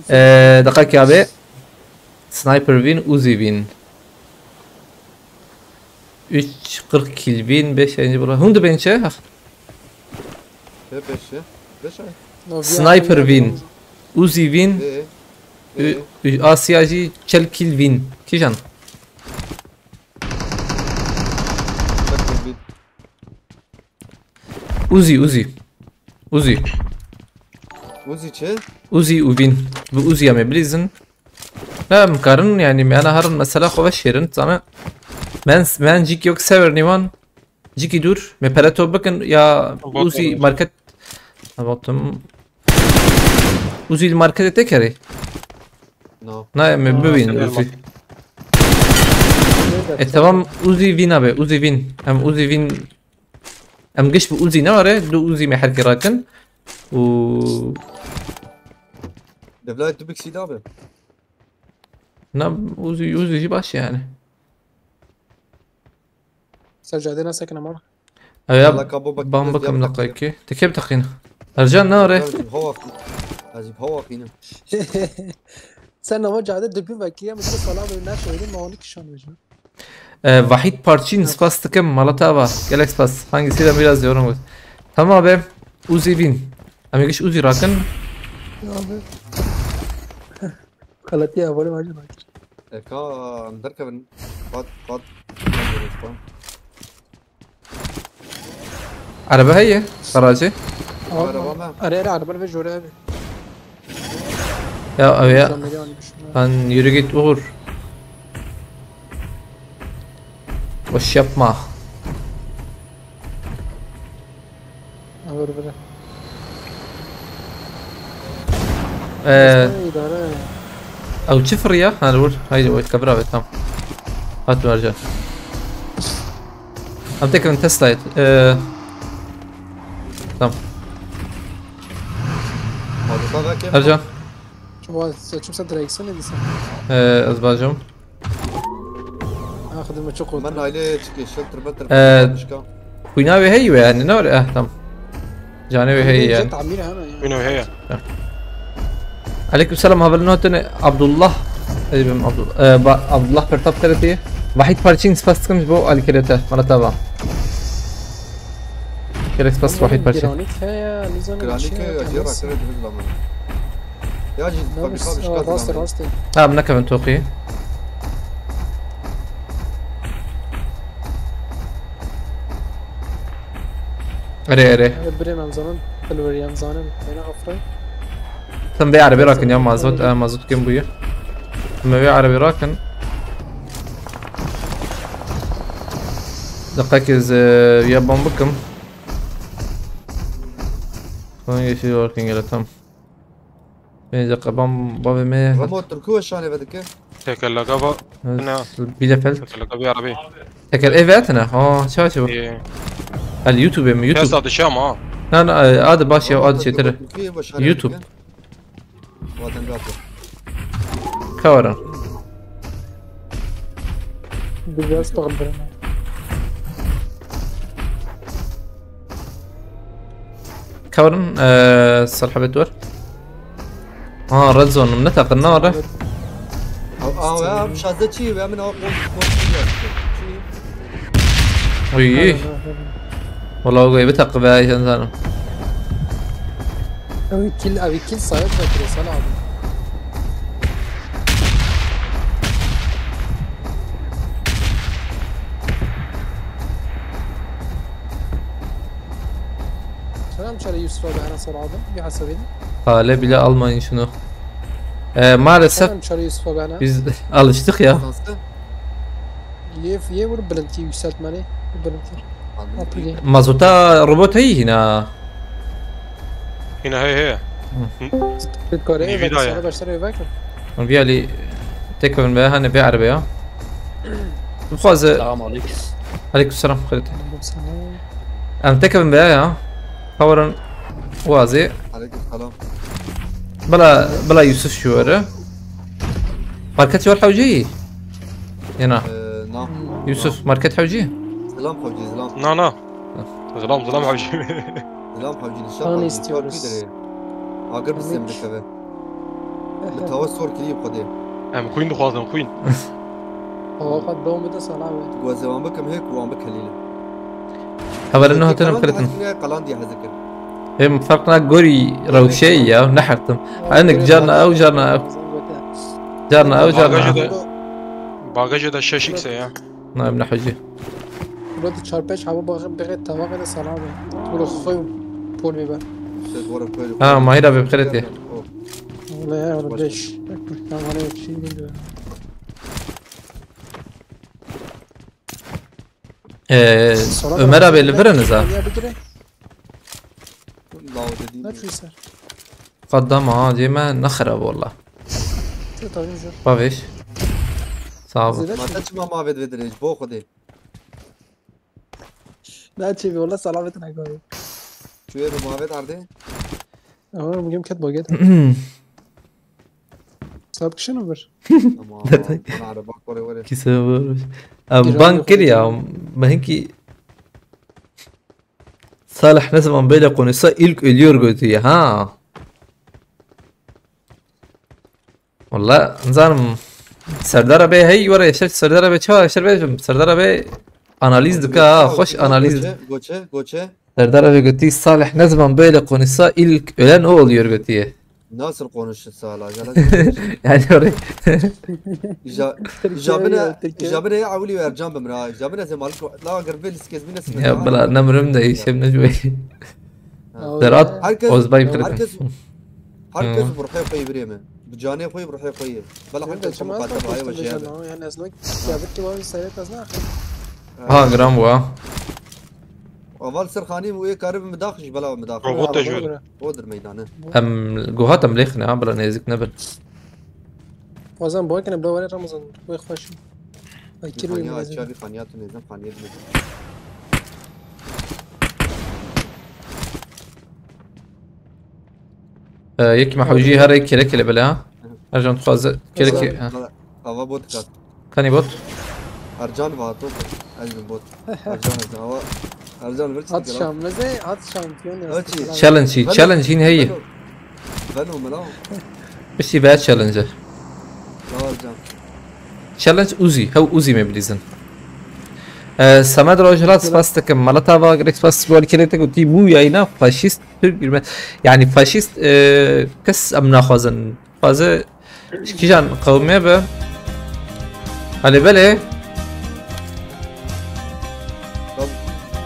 Ee, dakika abi. Sniper win, Uzi win. Üç kırk kill win, beş yayıncı bunu. Hundu bençe. Hep beşi. Beş ay. No, bir Sniper ay- win. Uzi win. Ee. Ü- ü- Asiyacı çel kill win. Kijan. Bak bir Uzi, Uzi. Uzi. Uzi çi? Uzi û win. Bu Uzi ya me bilîzin. Ne em karin yani me ana harin mesela xwe veşêrin sana. Men men cik yok sever niwan. Ciki dur. Me pere to bikin ya Bot Uzi var. Market. Ha, baktım. Uzi markete te kerê. No. Na me bibîn sever Uzi. E tamam, Uzi win abi, Uzi win. Em Uzi win. Em giş bi Uzi ne ware? Du Uzi me herkê rakin. U Devlet tu bik silah abi. Na Uzi, Uzi jî baş yani. Ser cadê nesekine mal. Ev ya Valla kabo bak- ban ya bakım bak- dakika ki. Teke bi teqîn. Ercan ne ware? Azim hava. Azim hava kinim. Sen ama cadê dibin vekî ya, mesela salam ne koydun, ma onu kişan vejin. Ee, Vahit Parçin, spas dikim, Malatava. Gelek spas. Hangisiyle biraz yorum var. Tamam be. Uzi bin. Em ê giş Uzi rakin. Ya abi. Xeletî hevalê me jî nakir. Eka em derkevin. Qat qat. Erebe heye. Garajê. Araba me. Erê erê araba ve jore abi. Ya ev ya. Sen beni almış. Lan yürü git Uğur. Boş yapma. Abi böyle. Ee, Sen idare. Ew çi firiya? Ha, li wir. Haydi, o kabra be, tam. Hat Mercan. Em tekin Tesla'yê. Ee, tam. Fazla belki. Ercan. Çuval seçim sen direksiyon ne diyorsun? Ee, ez bacım. Ha, xidime çok oldu. Ben aile çıkıyor. Şıltır bıltır. Ee, Başka. Xwîna wê heyî wê, yani ne var? Eh, tam. Canê wê heyî yani. Tamir hemen ya. Wîno heye. Aleyküm selam, haberî hatine Abdullah. Ey ben Abdullah. Ee, ba, Abdullah Pertap T R T. Wahid Parçin spas dikim ji bo alîkirê te. Mala te ba. Gerek spas Wahid Parçin. Granik he ya, nizanim Granik çi ya, ya, ya, nasıl? rakı verdi biz lan. Ya, Ne fabrika biz- bir şey Aa, Rast lan. rast. Ha, em nekevin toqî. Erê, erê. Birê em zanin, pilwerî em zanin. Beyna afre. Tam vê erebê rakin ya mazot, e, mazot kêm bûye. Em vê erebê rakin. Deqekê ez, e, ya bom bikim. Tamam, yeşil working gele tam. Bence kaban bavê me. Ramo Türkü ve şane vedike. Tekerleka va. Ne? Bielefeld. Tekerleka bir arabi. Teker evet ne? Ha, çawa çawa. Ee, Ali YouTube mi? YouTube. Piyasa dışı ama ha. Na na, e, adı baş ya, adı çetir. YouTube. Kawaran. Biraz pahalı. Kawaran, e, salhabet var. Ha, red zone, ne takın ne var? Aa, ya, şazde çi ve min o kol kol çi ya. Uy. Wala o gibi takı be, sen sana. Abi kill, abi kill sayı da küresel abi. Selam çare Yusuf abi, ana sor aldım. Bir hasabını. Hale bile almayın şunu. Ee, maalesef Selam çare Yusuf abi, ana. Biz alıştık ya. Sansı. Ye, ye vur bilintî yükseltmeni. Bilintî. Apli. Mazota robot heyî hîna. Yine hey hey. Kare Nîvî evet daye. Sana başlar öyle bakın. Vî alî tekevin be hane be erbe ya. Bixwaze. Selam aleyküm. Aleyküm selam xalit. Sana. Em tekevin be ya. Hawaran wazê. Aleyküm selam. Bila bila Yusuf şu were. Market var hewcî. Yena. Ee, na. Yusuf market hewcî. Selam hocam, selam. Na na. Zilam zilam hawşi. Selam hocam, Kan istiyoruz. Agır bir semdik eve. Bir tava sor kiliyi kode. Em queen dixwazin queen. Hava kat doğum bir de sana abi. Guazevan bakım hek, kuan bak helile. Haberin hatırım Kalan diye kırıtın. hazır, kalan diye hazır. Hem farkına göre rewşe ya, ne hartım. Anik carna ew, carna ew. Carna ew, carna Bagajı ew. da bagajı da şeş x ya. Na, em ne hocî. Burada çarpı çabuk bakıp bir tava ve de sana abi. Burada koyun. Pol biber. Siz var böyle. Ha, Mahir abi, dikkat et. Oh. Vallahi ya orada beş. Tamam, öyle bir şey bilmiyorum. Ee, Ömer abi, li viriniz ha. Ya bir kere. Lao dediğim. Ne çizer? Qaddama ha, diyeme ne xerab valla. Çok tabii zor. Baviş. Sağ ol. Zile Mata çima mavet vedire, bo xode. Ne çevi valla salametine koy. Çuye bu mavet arde. Ama bugün ket boget. Sab kişi mi var? Ama bana araba kore vere. Kise varmış. Em İran bank yok kir ya. olacak. Belki Salih ne zaman böyle konuşsa ilk ölüyor götü ya ha. Valla zanim Serdar abi hey wara yaşar Serdar abi çawa yaşar be Serdar abi analiz dika ha, hoş analiz. Goçe, goçe, goçe. Serdar abi gotiye, Salih ne zaman böyle konuşsa ilk ölen o oluyor gotiye. Nasıl konuştu Salih? Yani orayı Ja, jabine, jabine ya awli ver can bimra. Jabine zemal ko la garbe liskez bine sime. Ya bela nemrim de işim ne jüy. Ha. Zerat Herkes, Ozbay herkes, herkes burhe koyu bireme. Bu canê koyu burhe koyu. Bela herkes bu kata bayi ve şey. Yani ez nok kıyafet ki var sayret az ne? Ha gram bu ha. Aval sir xanî û ê karibim daxij bela min daxij. Robot e jor. Odir meydanı. Em guhat em lêxine ha bila nêzik nebin. Wazan boy kene bla wale Ramazan. Boy xweş. Fakir Xaniya mi? açıya bir xaniya tu nêzim xaniye bile. Ee, yek mahujî her kele kele bela ha. Ercan tuxwaze kele ke. Ha. Ava bot kat. Kanî bot. Ercan va to. Ez bin bot. Ercan ez ava. Ercan bir Hat çıktı. şameze, hat şampiyon ya. Aç. Challenge, challenge hin heye. Veno mela. Piştî ve challenge. Tamam Ercan. Challenge Uzi. Hew Uzi me bilîzin. Ee, Samed Rojhilat spas dikim. Malata va gerek spas bol kele te gotî bu yayına faşist Türk girme. Yani faşist e, kes em naxwazin. Xwaze ji kîjan qewmê be. Hani belê Tam,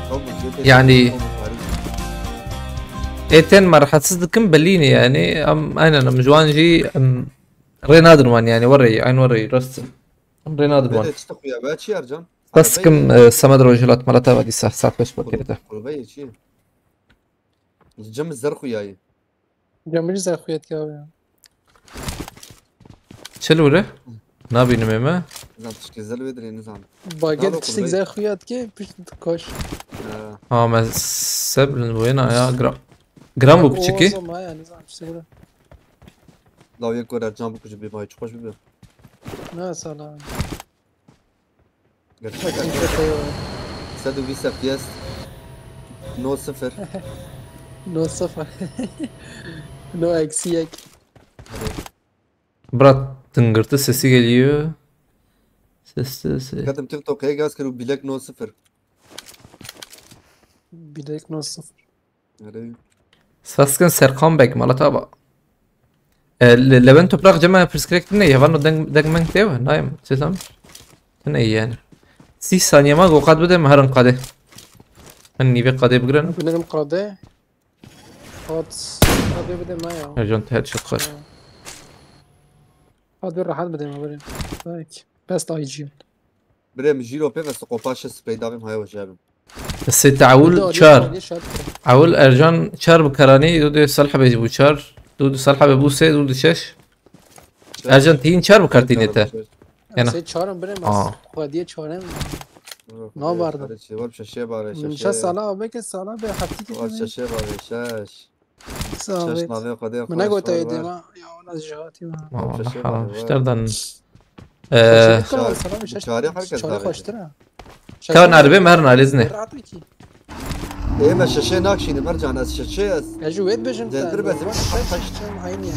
tam bu şey. Yani- ê tên me rehetsiz dikim belî ne yani. Em aynen em ji wan jî em rê nadin wan yani. Werê, eyn werê rast. Em rê nadin wan. Böyle çıktı kuya. Ben çi Ercan? Spas dikim e, Samed Rojhilat Malata va dîsa. Saet xweş bol kele te. Kulübe ye çi? Cem zer kuyayı. Cemil zexuyet ya ya. Çi li wir e? Nabînim ê me. Zan tişkî zel ve dirê nizan. Bagel Nalo kiştik kulübe. Zexuyet ki pişt koş. Ha. Ha me sebrin bu yena ya gram. Gram bu piçiki. Ama yani zan işte burada. Law yek gor Ercan bu kucu bir may çok hoş bir. Ne sala. Gerçekten. Kimse koyuyor. Sedu bir F P S. No sıfır. No sıfır. No eksi yek. Brat tıngırtı sesi geliyor. Ses sesi. Kadım TikTok'a gaz kırıp bilek no sıfır. Bilek no sıfır. Öyle. Spas dikim Serkan Beg Malata va. E, le- Levent Toprak cema pirsgirêk tune ye, vano deng deng meng tê ve, nayem, çi zam? Tune ye yani. Sî saniye ma go qad bide me herin qadê. Hani nîvê qadê bigirin. Binerim kade. Hat. Hadi bir de ma ya. Ercan te headshot xwar. Hadi rahat bir de ma böyle. Belki. Best I G. Bire mi jiro pê ve skopa şe sprey davim haya hoş abim. Sê teewil çar. Ewil Ercan çar bi karanî, du du Salih Bey bû çar. Du du Salih Bey bû sê, du du şeş. Ercan tîn çar bi kartînê te. Yana. Sê çarim bire Aa. ma. Xwediye çarim. Ne vardı? Var bir şaşe var Min şaşe. Şa sala abi ke sala be hafti ki. Var şaşe var şaş. Sağ Şaş ol. nave kade. Min ne gote dema. Ya ona jihati ma. Aman Şaşe ha, var, işte oradan. Ee, Ee, Çağrı sana bir şaş. Çağrı herkes Çağrı davet koştura. Kevin harbi mi her nalezine? Rahat ki. Ê me şaşe nakşînim Ercan ez şaşe ez. Ya şu wet bejim. Zedbir bezim. Aynı ya.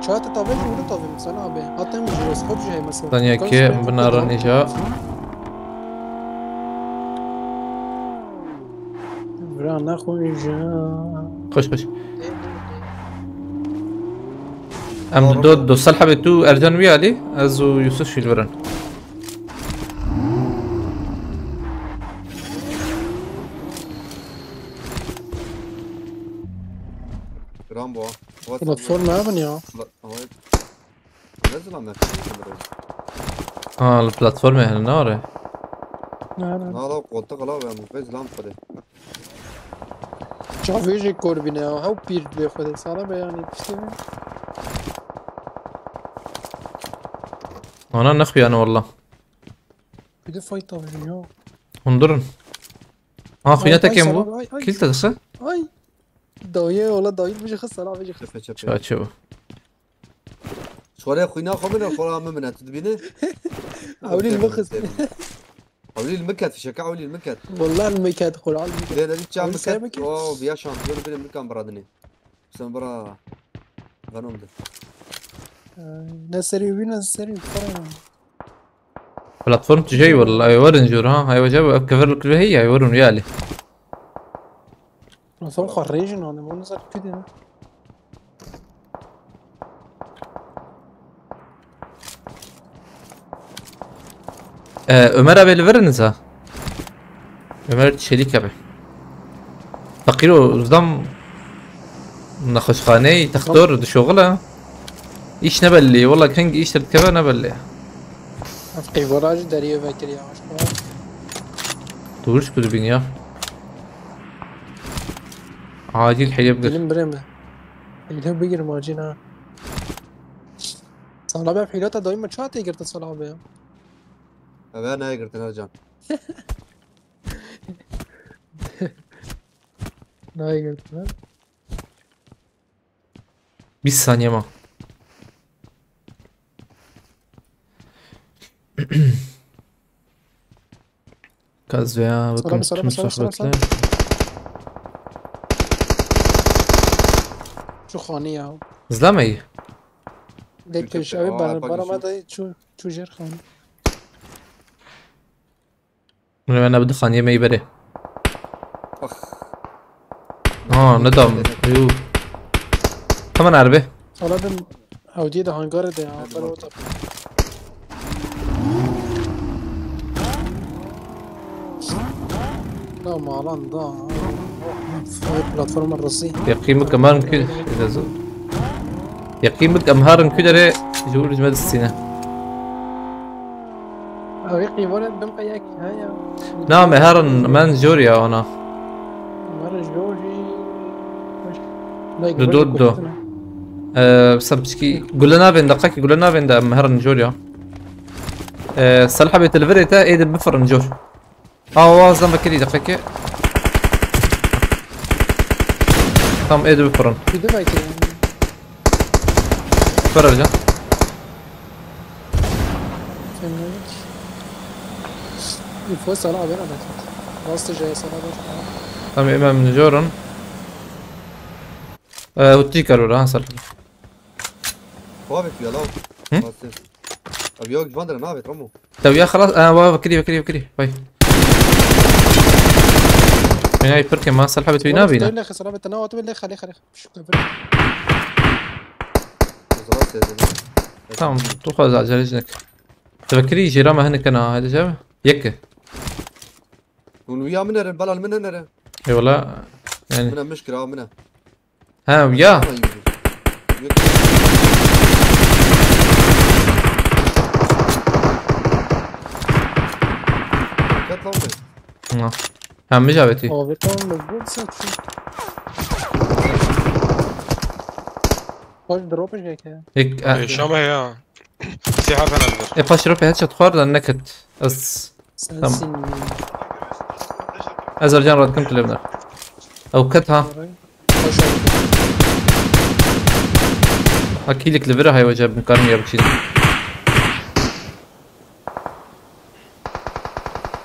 Çağatay tabi ki vurdu tabi sana abi. Hatta bir jiroskop şey mesela. Danya ki binara nîja. Vira naxwe îja. Xweş xweş. Em do do sel hebê tu Ercan wî alî, ez û Yusuf şîl virin. Rambo. Platform ne yapın ya? Ne zaman yakışıklı? Ha, li platformê hene ne are? Ne ne. Na la koltuk ala ve mukayız lan fırı. Çavêjê korbîne ya, hew pîr divê xwe de sala be yanî piştê min. Ana nexuyane walla. Bir de fight alıyor ya. Hundurin. Ha, xuya Ay, tekem ay, bu. sana, ay, ay. Kil te dixse? Ay. Dayı ola dayı bir şey sana bir şey. Çepe çepe. Çaçe bu. Şöyle kuyuna komine kola mı ne tu dibini? Ewlî li min xist. Ewlî li min ket fişeke ewlî li min ket. Vallahi li min ket, Qur'an li min ket. Lê ne çam Ewlî ser ket. min ket. O biya şampiyon bire min kan bradini. Sen bra. Venom de. Ne serî wî ne serî para. Platform tijey wala, ay werin jor ha, ay wece ev kever li kulvê heye, ay werin ya li. Platform xwe rêjin anî, bunu zat kudin. Ee, Ömer abi li vir in za. Ömer Çelik abi. Feqîro, zam nexweşxaneyê, textor, dişoxile. Îş ne belli, wala keng îş derdikeve ne belli. Ev qîvara jî deriyê vekiriya, aşkera. Tu wişk dibînî ya. Acil heye bigir. Dilim birê me. Hile bigirim acil ha. Sala be hile ta dayma çawa tê girtin Sala be ya? Eve nayê girtin Ercan. Nayê girtin ha. Bîst saniye ma. Kaz veya bakın Selam, selam, tüm selam, selam, sohbetler. Şu xanî ya. Zlamey. Lek Kötü pêş evi aa, bar bak bar ama şimdi. Da çu çu jer xanî. Min wena bi du xaniyê me yî berê. Bak. Ha, ne dam. Yu. Hemen erbe. Sala bin Audiyê de hangarê de ya. Hadi Hangarê bakalım. Orada. Da malan da. Ay platforma rızı. Yaqî min kemer min kir. Yaqî min em herin ku derê ji wir ji me distîne. Ew ê qîvaret bin qe yek heye. Na, me herin, men jor ya ana. Mer jor jî. Du, du, du. Ee, sen piçkî gule navên de, qekî gule navên de em herin jor ya. Ee, Salih abi, te li virê te, ê de bifirin jor. Awa zan vekirî deqeke. Tam ê de bifirin. Bir de belki yani. Ver Ercan. Fehmledik. Info sana haber anlatayım. Nasıl J S N'e boş. Tamam, hemen jorin. Ee, hutî karora ha, ser. Abi, ya lan. Hı? Nasıl? Abi yok, Vandra, ne yapıyor, Ramo? Tabii ya, خلاص. Aa, wa, vekirî, vekirî, vekirî. Vay. Wîna pir ke ma Salih abi tu wîna bîne. Lexe, Salih abi, te ne atı lexe, lexe, lexe. Şu kadar. Tamam, tu xwaz acele jinek. Tu vekirî jêra me hinek kena, hadi jab. Yek. Hûn wiya min nerin, belal min nerin. Eyvallah. Yani. Min e mişkira, min e. Ha, wiya. Ama yürü. Yok. Dikkat lan be. Ha. Ha, mijaveti. Abi, tamam mı? Bu saçı. Hoş drop jeke. Ek, e, Yaşama ya. Siyah falan. E, paş rope headshot xwar da nekit. Ez. Tamam. Sensin. Ez Ercan radkim tu levner. Ew ket ha. Hoş oldu. Ha, kîlik li vir hay wece, bikarim ya biçîn.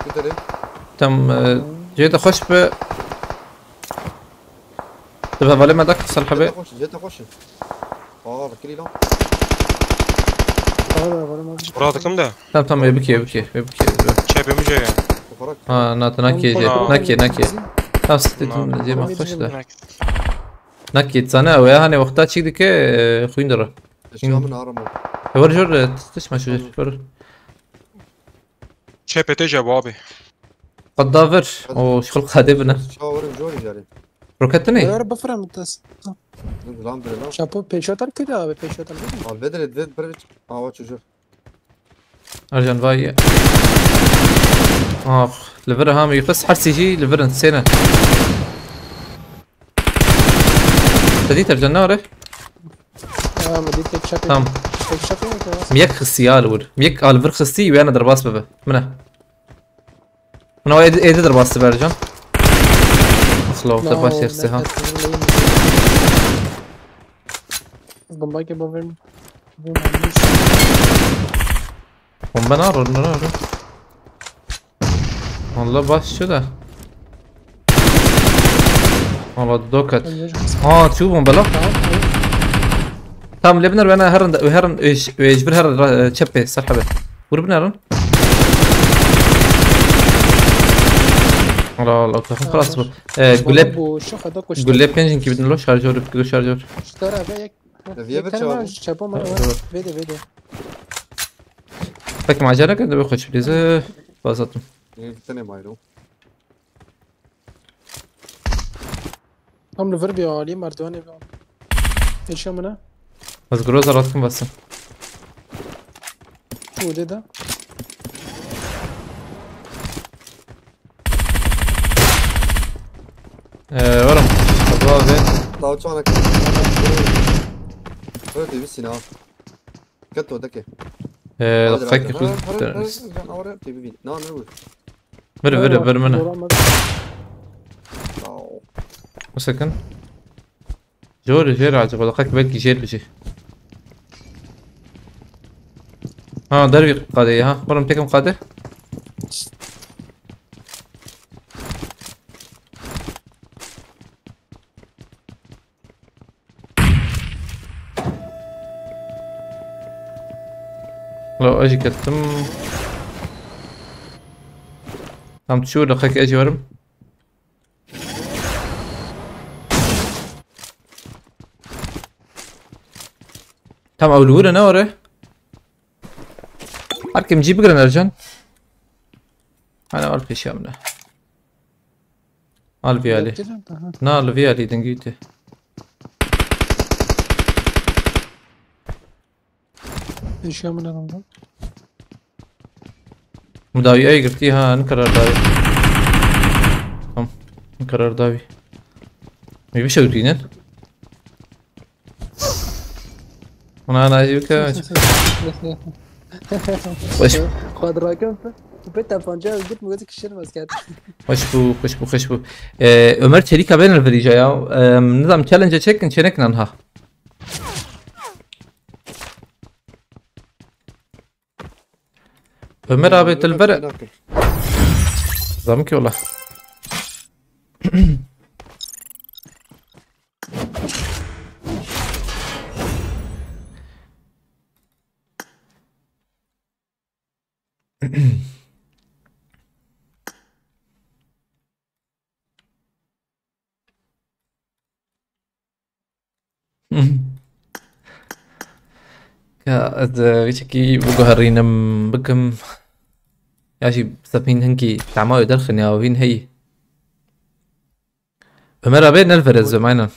Gidelim. Tam, e, cê de xweş be. Tu hevalê me dak, Salih abi. Jete xweş, jete xweş. Aa, vekirî lan. Tamam, tamam, tamam. Bura takım da. Tamam, tamam, ê bikê, ê bikê, ê bikê, ê bikê. Çepê mi ya? Bırak. Ha, na, tu nakê, Tamam, jê. Tamam. Nakê, nakê. Tamam, stê Tamam, tu jê tamam, me xweş de. Tamam. Nakê, zane, ew ya, hani wexta çîk dike, e, xwîn dira. Eşya min aram oldu. E, ver jor, e, tişt me şu, Tamam. Ver. Çepê te cevabı. Qedda vir. Hadi. O, şixul qadê bine. Çawarım jor icarê. Roket ne? Ver bifirem tas. Dur lan, dur lan. Şapo pêşotar kuydu abi, pêşotar değil mi? Al, vedre, ved, bir, ava çocuğu. Ercan vay. Ah, li vir ha, Meyfes her sijî li vir in, sêne. Te dît Ercan, ne are? Ha, mi dît tek çapê. Tamam. Tek çapê mi ki? Mi yek xistiye li wir. Mi yek al vir xistiye, wê ne derbas bibe. Mine. Mine o êdî, êdî derbas dibe Ercan. Asla o te baş yerse ha. Bomba ki bu benim. Bomba ne arıyor, ne arıyor? Valla baş şu da. Valla dokat. Aa, çu bomba la. Tamam, lebner bana herin, herin, ej, ej bir her, e, çepe, Salih abi. Vur biner lan. Wala, wala, telefon xelas bû. Ee, gule, gule pêncin kî bidin lo, şarjör, bidin şarjör. Ji te re ve yek. Ev yê bir çawa bû? Çepo me. Vêde, vêde. Peki macera kir, dibê xwe çi bilîze, bazatim. Tenê mayro. Tam li vir bî alî, merdivanê bî alî. Eşya min e. Ez groza rastkim basim. Odê de. Ee, oğlum. Abi abi. Daha uçağına. Evet, iyi misin abi? Ket o deke. Ee, Hadi dakika lan. Kırk. Ha, hadi, hadi, can, avra, T V bin. Ne, ne bu? Ver, ver, ver bana. Tamam. Tamam. O sakın. Jor, jêr acaba, laqak belkî jêr bijî. Ha, dervî qadê ya. Oğlum, tekim qadê. Lo, ez jî ketim. Tam tu çû, laqak ez jî werim. Tam ew li wir e, ne were? Her kim cî bigirin Ercan. Hana al pêşiya min e. Al vî alî. Yaptın mı? Aha. Na, al vî alî dingî te. Eşya min anında. Mudawî ay girtî ha, ne karar dawî. Tamam. Ne karar dawî. Mê bişewitînin. Ona ana jî bike. Baş. Xwe dirakim. Tu pê tepanca git mi, gözü kişir mesket. Hoş bu, hoş bu, hoş bu. Ee, Ömer Çelik abi ne vereceği ya? Ee, nizam challenge çekin, çenekin anha. Ömer abi, tilber. Zam ki ola. Ka ez, e, wî çekî biguherînim, bikim. Ya jî sepîn hinkî tema wê derxin ya, wîn heyî. Ömer abi, ne li vir ez bim, aynen.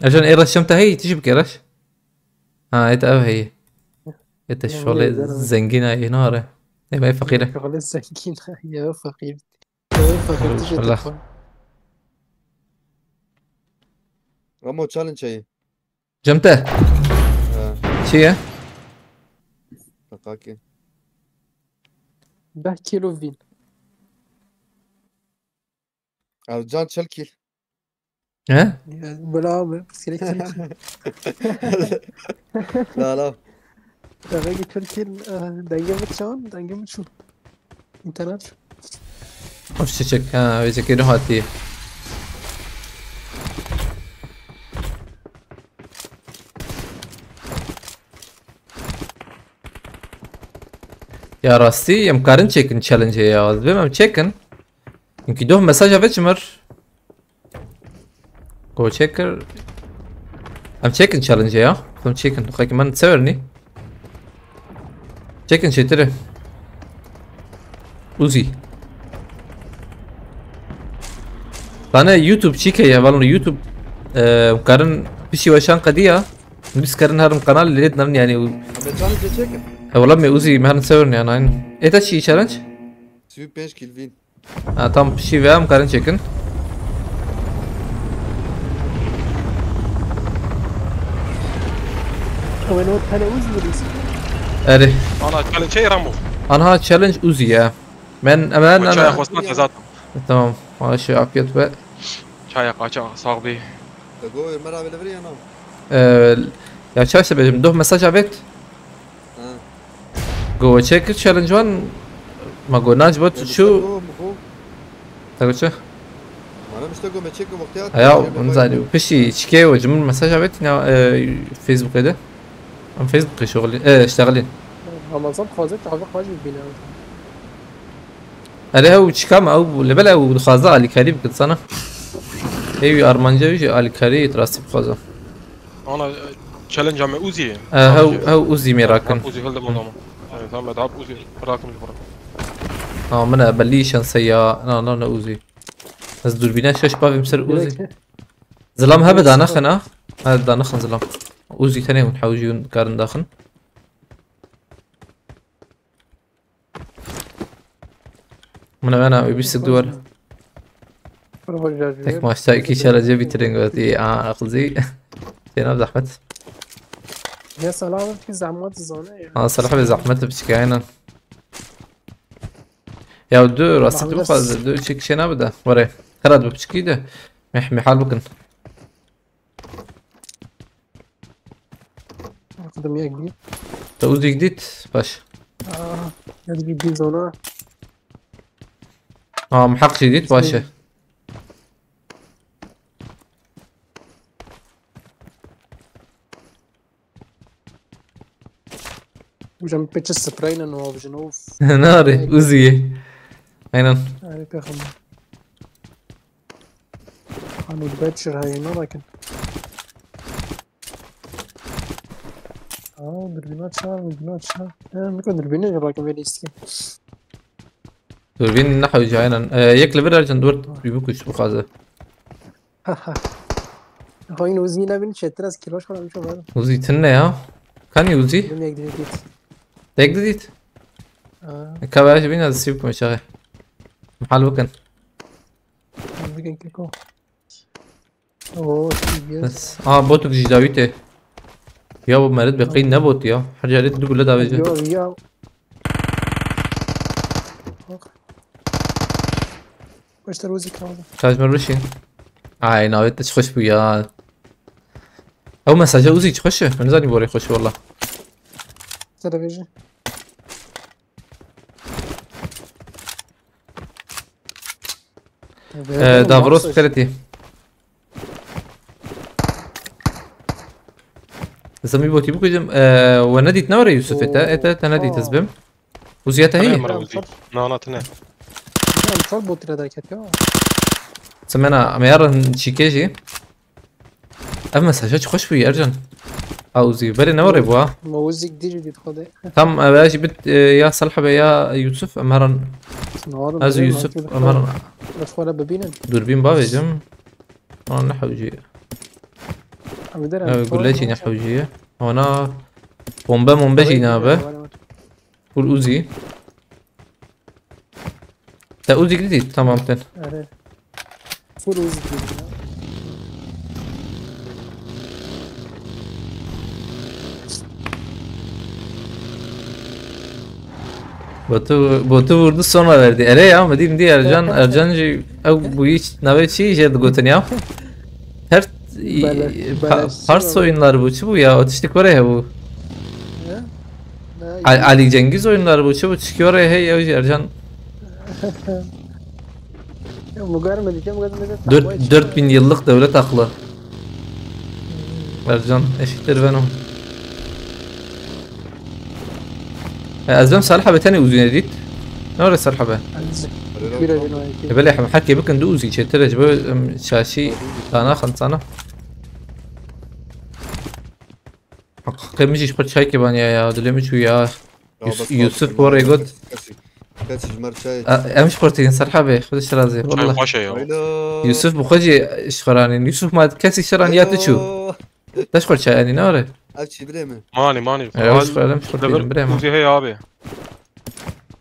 Ercan, ê reş çem te heyî, tu jî bike reş. Ha, ê te ev heyî. Ê te şolê zengîn a, ê nare. Ê me feqîr e. Şolê zengîn a, ya feqîr. Ê feqîr, tu jî Allah. Ramo, challenge heyî. Cem te. Ha. Çi ye? Dakika. Deh kilo vîn. Ercan çil kîl. He? Bela abi, psikolojik çil kîl. La la. Demek ki Türkiye'nin, e, denge mi çağın, denge mi çu? İnternet. Of, çiçek, ha, wê çekê hatî. Ya rastî, em karin çekin challenge ya. Ez bêm em çekin. Çünkü doh mesaj ave çimir. Go checker. Em çekin challenge ya. Em çekin. Xaki man sever ni. Çekin çetiri. Uzi. Tane YouTube çike ya, vallahi YouTube, e, karin pişi weşan qediya. Biz karin herim kanal lê narin yani. Abi challenge çekin. E, wala me Uzi, me herin sever yani, aynen. Eta çi challenge? Sî û pênc kîl vîn. Ha, tam pişî ve em karin çekin. Ew ê not hele Uzi mi dîs? Erê. Ana challenge şey Ramo. Anha challenge Uzi ya. Men, men, O çaya xwestina te zaten. Tamam. Maaşi afiyet ve. Çaya qaça sağ bî. Te go Ömer abi li vir ya na? Ee, ya çay sebebim. Doh mesaj avet. Ha. Go çek challenge wan. Ma go nac bot. Ya, çu. Te go çi? Mana işte go me çek wextê hat. Ya, nizanî. Piştî çike o, ji min mesaj avet ya, e, Facebook de. Em Facebook şoxlî, e, iştexlîn. Ramazan taze kahve kaç bir bine. Erê, ew çika me, ew li bela ew dixwaze alîkarî bikin sana. Ew armanca wî jî alîkarî rastî bixwaze. Ana, e, challenge me Uzi ye. E, hew, hew Uzi mêrakin. Uzi hildim adamı. Evet, tamam, ben daha Uzi bırakın, bırakın. Ha, min e belî şense ya. Na, na, na Uzi. Ez durbîne şeş bavim ser Uzi. Direkt. Zilam hebe danixin ha. Ha, danixin zilam. Uzi tenê hûn hewjî hûn karin daxin. Min wena wî bîst û du were. Tek maçta iki şerece bitirin gotî. Aa, axuzî. Sênav zehmet. Ne salam ki zahmet zane ya. Aa, salah ve zahmet biçik aynen. Ya du rastî tu bixwaze, du çek şey nabide. Were. Xerat bi biçikî de. Meh, mehal bikin. Qedim yek dî. Te Uzik dît, baş. Aa, yek dî dî zona. Aa, muheq jî dît, baş e. Hocam peki spreynen o avcını of. Nari, Uzi. Aynen. Harika hamle. Hani Badger hayına bakın. Aa, dürbünü açar, dürbünü açar. Ee, bir dürbünü de bakın, ben isteyeyim. Durbîn nehewce aynen. Ee, yek li vir Ercan dört bir kuş bu fazla. Haha. Xwîn Uzî nebin, çetir ez kîloş xwe namişo ver. Uzî tune ya. Kanî Uzî? Bin yek dît. Tek dît. Aa. Ka ver bîn ez sîv kum çaxê. Hal bikin. Hal bikin keko. Oo, T B S. Bes. Aa, botuk jî dawî tê. Ya bu merid be qey ne bot ya. Her carê du gule davêje. Yo, ya. Bak. Başta Rosie kaldı. Kaç mer bişîn. Ay, navê te çi xweş bû ya. Ew mesaja Uzî çi xweş e. Min zanî borê xweş e walla. Te de bêje. Ee, Davros bikeretî. Zemî botî bikujim. Ee, we nedît ne were Yusufê te? Ete te nedît ez bim. Uziye te hî? Mira Uzî. Na, na, tine. Çar botire derket ya. Semena, me yarin çîkê jî. Ev mesaja çi xweş bû Ercan. A Uzî. Belê ne were bû ha? Ma Uzî dî jî dît xwedê. Tam ev jî bit, e, ya Salih be ya Yusuf, em heran. Ez Yusuf, em heran. Bes xwe re bibînin. Durbîn bavêjim. An ne hewcî. Ev gule jî ne hewcî ye. Ana bombe mombe jî nabe. Full Uzi. Te Uzi gidî, tamam ten. Full Uzi diyor ya. Botu, botu vurdu sonra verdi. Ere ya, mi dî, mi dî Ercan, Ercan jî ew bu hiç navê çi jê digotin ya. Her Beleş, pa-, beleş Pars oyunları bu, çi bu ya? O tiştik var ya bu. Ya? Ne? Ali Cengiz oyunları bu, çi bu? Çi var ya, hey ya, Ercan. Ya, bu görmedik ya, bu görmedik. Dört, dört bin yıllık devlet aklı. Ercan eşittir Venom. E, ez bim Salih abi tenê Uzî nedît. Ne were Salih abi? E, belê hem hekê bikin du Uzî çêtir e, ji bo, em, şaşî dana xintsana. Qe min jî ji xwe çaykê baniya ya, dilê min çû ya. Yusuf, Yusuf borê got. Kesî, kesî ji mer çay. Em ji xwe tînin Salih abi, xwe de şirazê, wallah. Çay xweş e ya. Yusuf bi xwe jî ji xwe ranîn. Yusuf ma kesî şiran ya tu çû. Te ji xwe çayanî ne were? Ev çî birê min. Manî, manî. Ew ji xwe, em ji xwe tînin birê min. Uzî heye abi.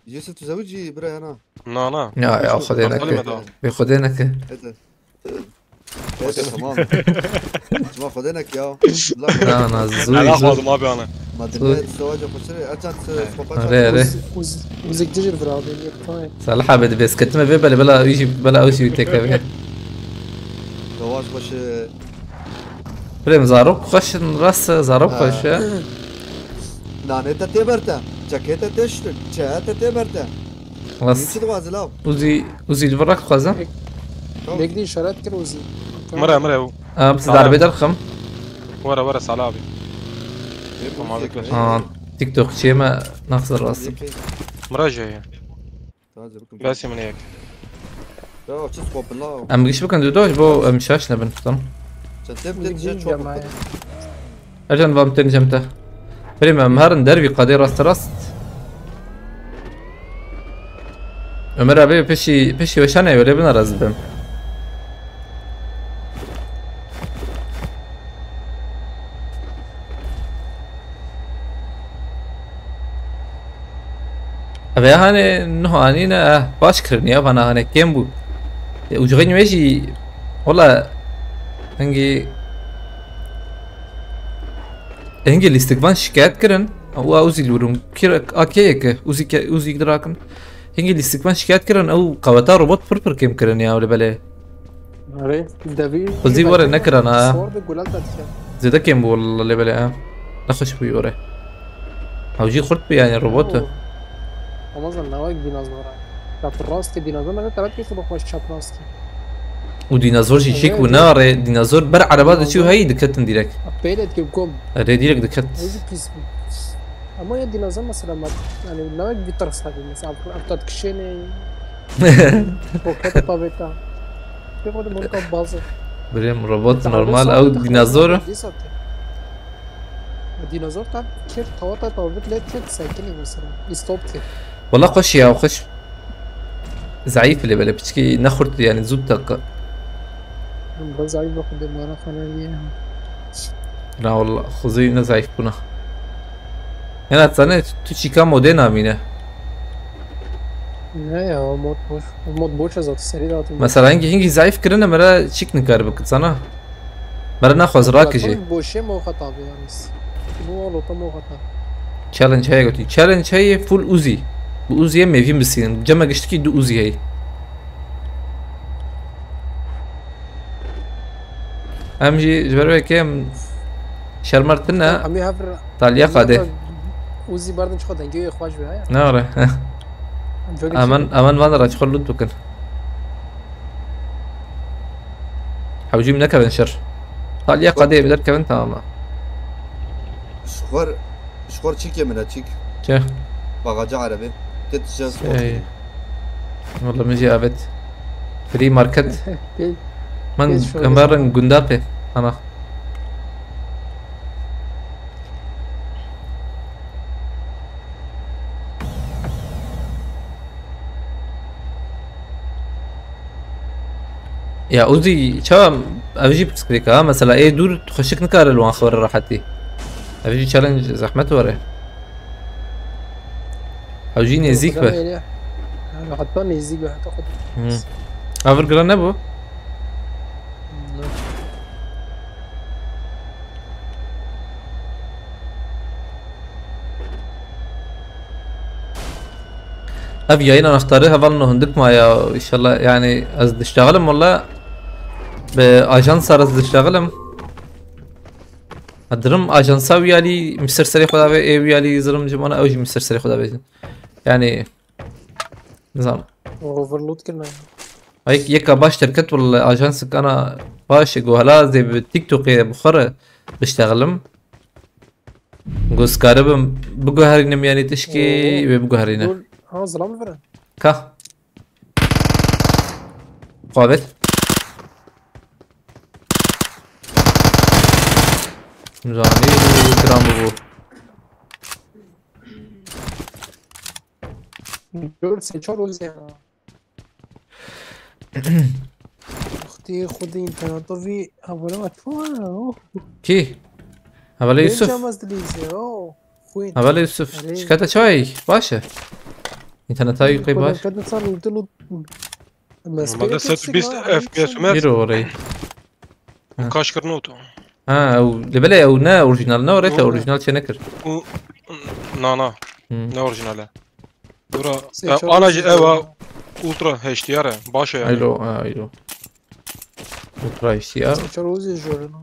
Yusuf, tu zewicî bira ya na? Na, na. Ya, ya, Xwedê neke. Bê Xwedê neke. Hede. Hede, tamam. Cuma Xwedê neke ya. Na, na, zû, zû. Xwazim abi ana. Ma dinle, sewaca xweşirê. Ercan, se-, sopa çarptı. Are, are. Uz-, uz-, uzek dijir vira abi, yek tay. Salih abi, dibê ketime vê belê, bela wî jî, bela ew jî wî têkeve. Yavaş başı. Birê min zarok xweş in, rast e, zarok xweş e. Nanê te tê ber te, çekê te tê şirin, çeya te tê ber te. Rast. Min çi dixwaze law? Uzî, Uzî li vir dixwaze. Lêk dî işaret kir Uzî. Mire, mire. Em, siz darbê derxim. Were, were, Salih abi. Tamam, bekle. Ha, TikTokçiyê me naxir rast. Mire jê ye. Bes min yek. Ya çi skopin la. Em giş bikin dudo ji bo em şaş nebin, tamam. Sen tep tep je çok. Ercan, vam tên cem te. Birê me, em herin dervî qadê rast rast. Ömer abi pişî, pişî weşane wele bina razı bim. Eve hani nuh anîne, eh, baş kirin ya, bana hani kêm bû. E, ucğin wê jî, wala, hingî, hingî lîstik van şikayet kirin. Wa uzî lûrum. Kir A K yek, uzî ke, uzî dirakin. Hingî lîstik van şikayet kirin, ew qaweta robot pir pir kêm kirin ya, wele belê. Erê, devî. Xwezî were nekirana. Swar de gulal te dike. Zêde kêm bû walla lê belê ha. Nexweş bû were. Hewcî xurt bû yani robot. Oo. Ama zan nava dinozora. Çap rastê dinozor, me telat kês bak xweş çap rastê. Û dinozor jî çêk bû, ne arê dinozor ber ereba diçû heyî diketin direk. Pêlê dike gom. Erê direk diket. Hewcî pîs bû. Ama ya dinozor mesela, yani nava bir ters tabii mesela, ev tat kişênê. Roketa taveta. Pek o da Monika bazı. Birêm robot normal, ew dinozor. Dinozor tam kir tavata tavit let kir sekini mesela. Stop kir. Wala xweş ya, xweş. Zayıf bile böyle piçki ne xurt yani zû tak. Ben zayıf bakın de bana falan diye. La wala xuzî ne zayıf buna. Hena zane tu çîka modê namîne. Ne ya, mod boş. Mod boş ez zaten seri dağıtım. Mesela hingî, hingî zayıf kirine mera çîk nikar bikit sana. Mera naxwaz rakijê. Boşê moxa tabi yalnız. Bu olota moxa tabi. Challenge heye gotî. Challenge heye full Uzi. Bu Uzi'ye mevîn bisînin. Cema giştikî du Uzi heye. Em jî ji ber wê ke em şermer tune. Em ê hev re-, Taliye em ê qadê. Hev re Uzî berdin çiqo dengê wê xweş be, haya? Ne were? Em jogê Aman, çêkin. Aman van ra çiqo lut bikin. Hewcî min nekevin şer. Taliye qadê bi derkevin tamam. Şixwar, şixwar çîkê min e, çîk. Çi? Bagaja erebe. Tet şer Şey. Wala min jî avet. Free market. Pê-, Man pê şorê hemerin zaman. Gundapê. Ana. Ya Uzi çawa ev jî pirsgirêk e ha? Mesela ê dûr xweşik nikare li wan xewre rehetî. Ev jî challenge zehmet were. Ew jî nêzîk be. Xwedê heta nêzîk be, heta xwedê. Hmm. Ev vir giran nebû? Ne. Ev yayın anahtarı hevalno hindik ma ya, inşallah yani ez diştaxilim wala bi ajansa ez diştaxilim. Dirim ajansa wî alî min ser serê xwe davê, ê wî alî zirim ji mana ew jî min ser serê xwe davê. Yani nizam. Overload kirine. Ay yeka baş derket wala ajansik ana baş go hala zê bi TikTokê bi xwe re biştexilim. Go ez karibim biguherînim yani tişkî Oo. Wê biguherîne. Dur. Ha, zilam vere. Ka. Xwabet. Zanî kiram bû. Dört seçer o zera. Xwedî, xwedî interneta vî hevala me çawa? Kî? Hevala Yusuf. Jamaz dilîze, o. Xwîn. Hevala Yusuf. Erê. Şikayeta çawa yî? Baş e. Înterneta wî qey baş. Normalde sed bîst F P S Ömer. Îro orayî. Ha. Kaş kirino tu. Ha, ew, lê belê ew ne orijinal, ne orê te orijinal çê nekir. U, na, na. Hmm. Ne orijinal e. Dura, e, ana jî ew a ultra H D R e, baş e yani. Aylo, ha, aylo. Ultra H D R. Çar uzî jor e, no.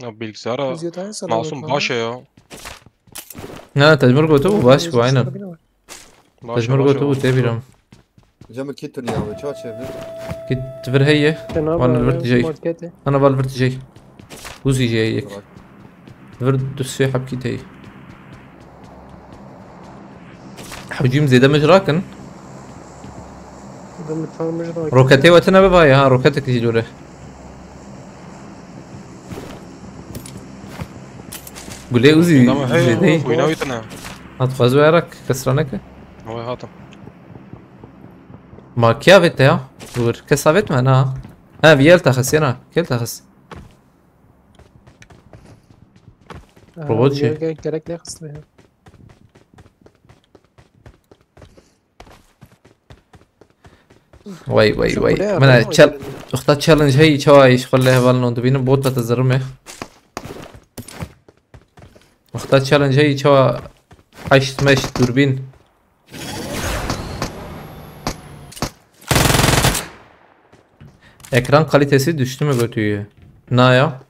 Ya bilgisayara masum baş e ya. Ne, Tecmur gotu bu baş bu, aynen. Baş e, Tecmur baş e, gotu bu, baş e. Tebîrim. Cem kit tuniya ve çaçe ve. Kit vir heye. Wan vir tijey. Ana val vir tijey. Uzi jey yek. Vir du sê heb kit heye. Hücum zêde min ji rakin. Dem çar min ji rakin. Roketê we tine bibaye ha, roketek jî dore. Gulê Uzi Wîna me heye, zêdeyî. Wîna wî tine. Hat xwez we rak kesraneke. Ew hatim. Ma kiya vête ya? Dur. Kesa vet me na. Ha, viyel taxis yana. Kel taxis. Aha, Robot bir şey. Gerek, gerek ne kısmı ya? Vay, vay, Sen vay. buraya Mana adam chal-, koydun. Uxta challenge hey, çawa iş xwelle heval non dibînim, bot te zirime. Uxta challenge hey, çawa heşt meş durbîn. Ekran kalitesi düştü mü götüyü? Na ya?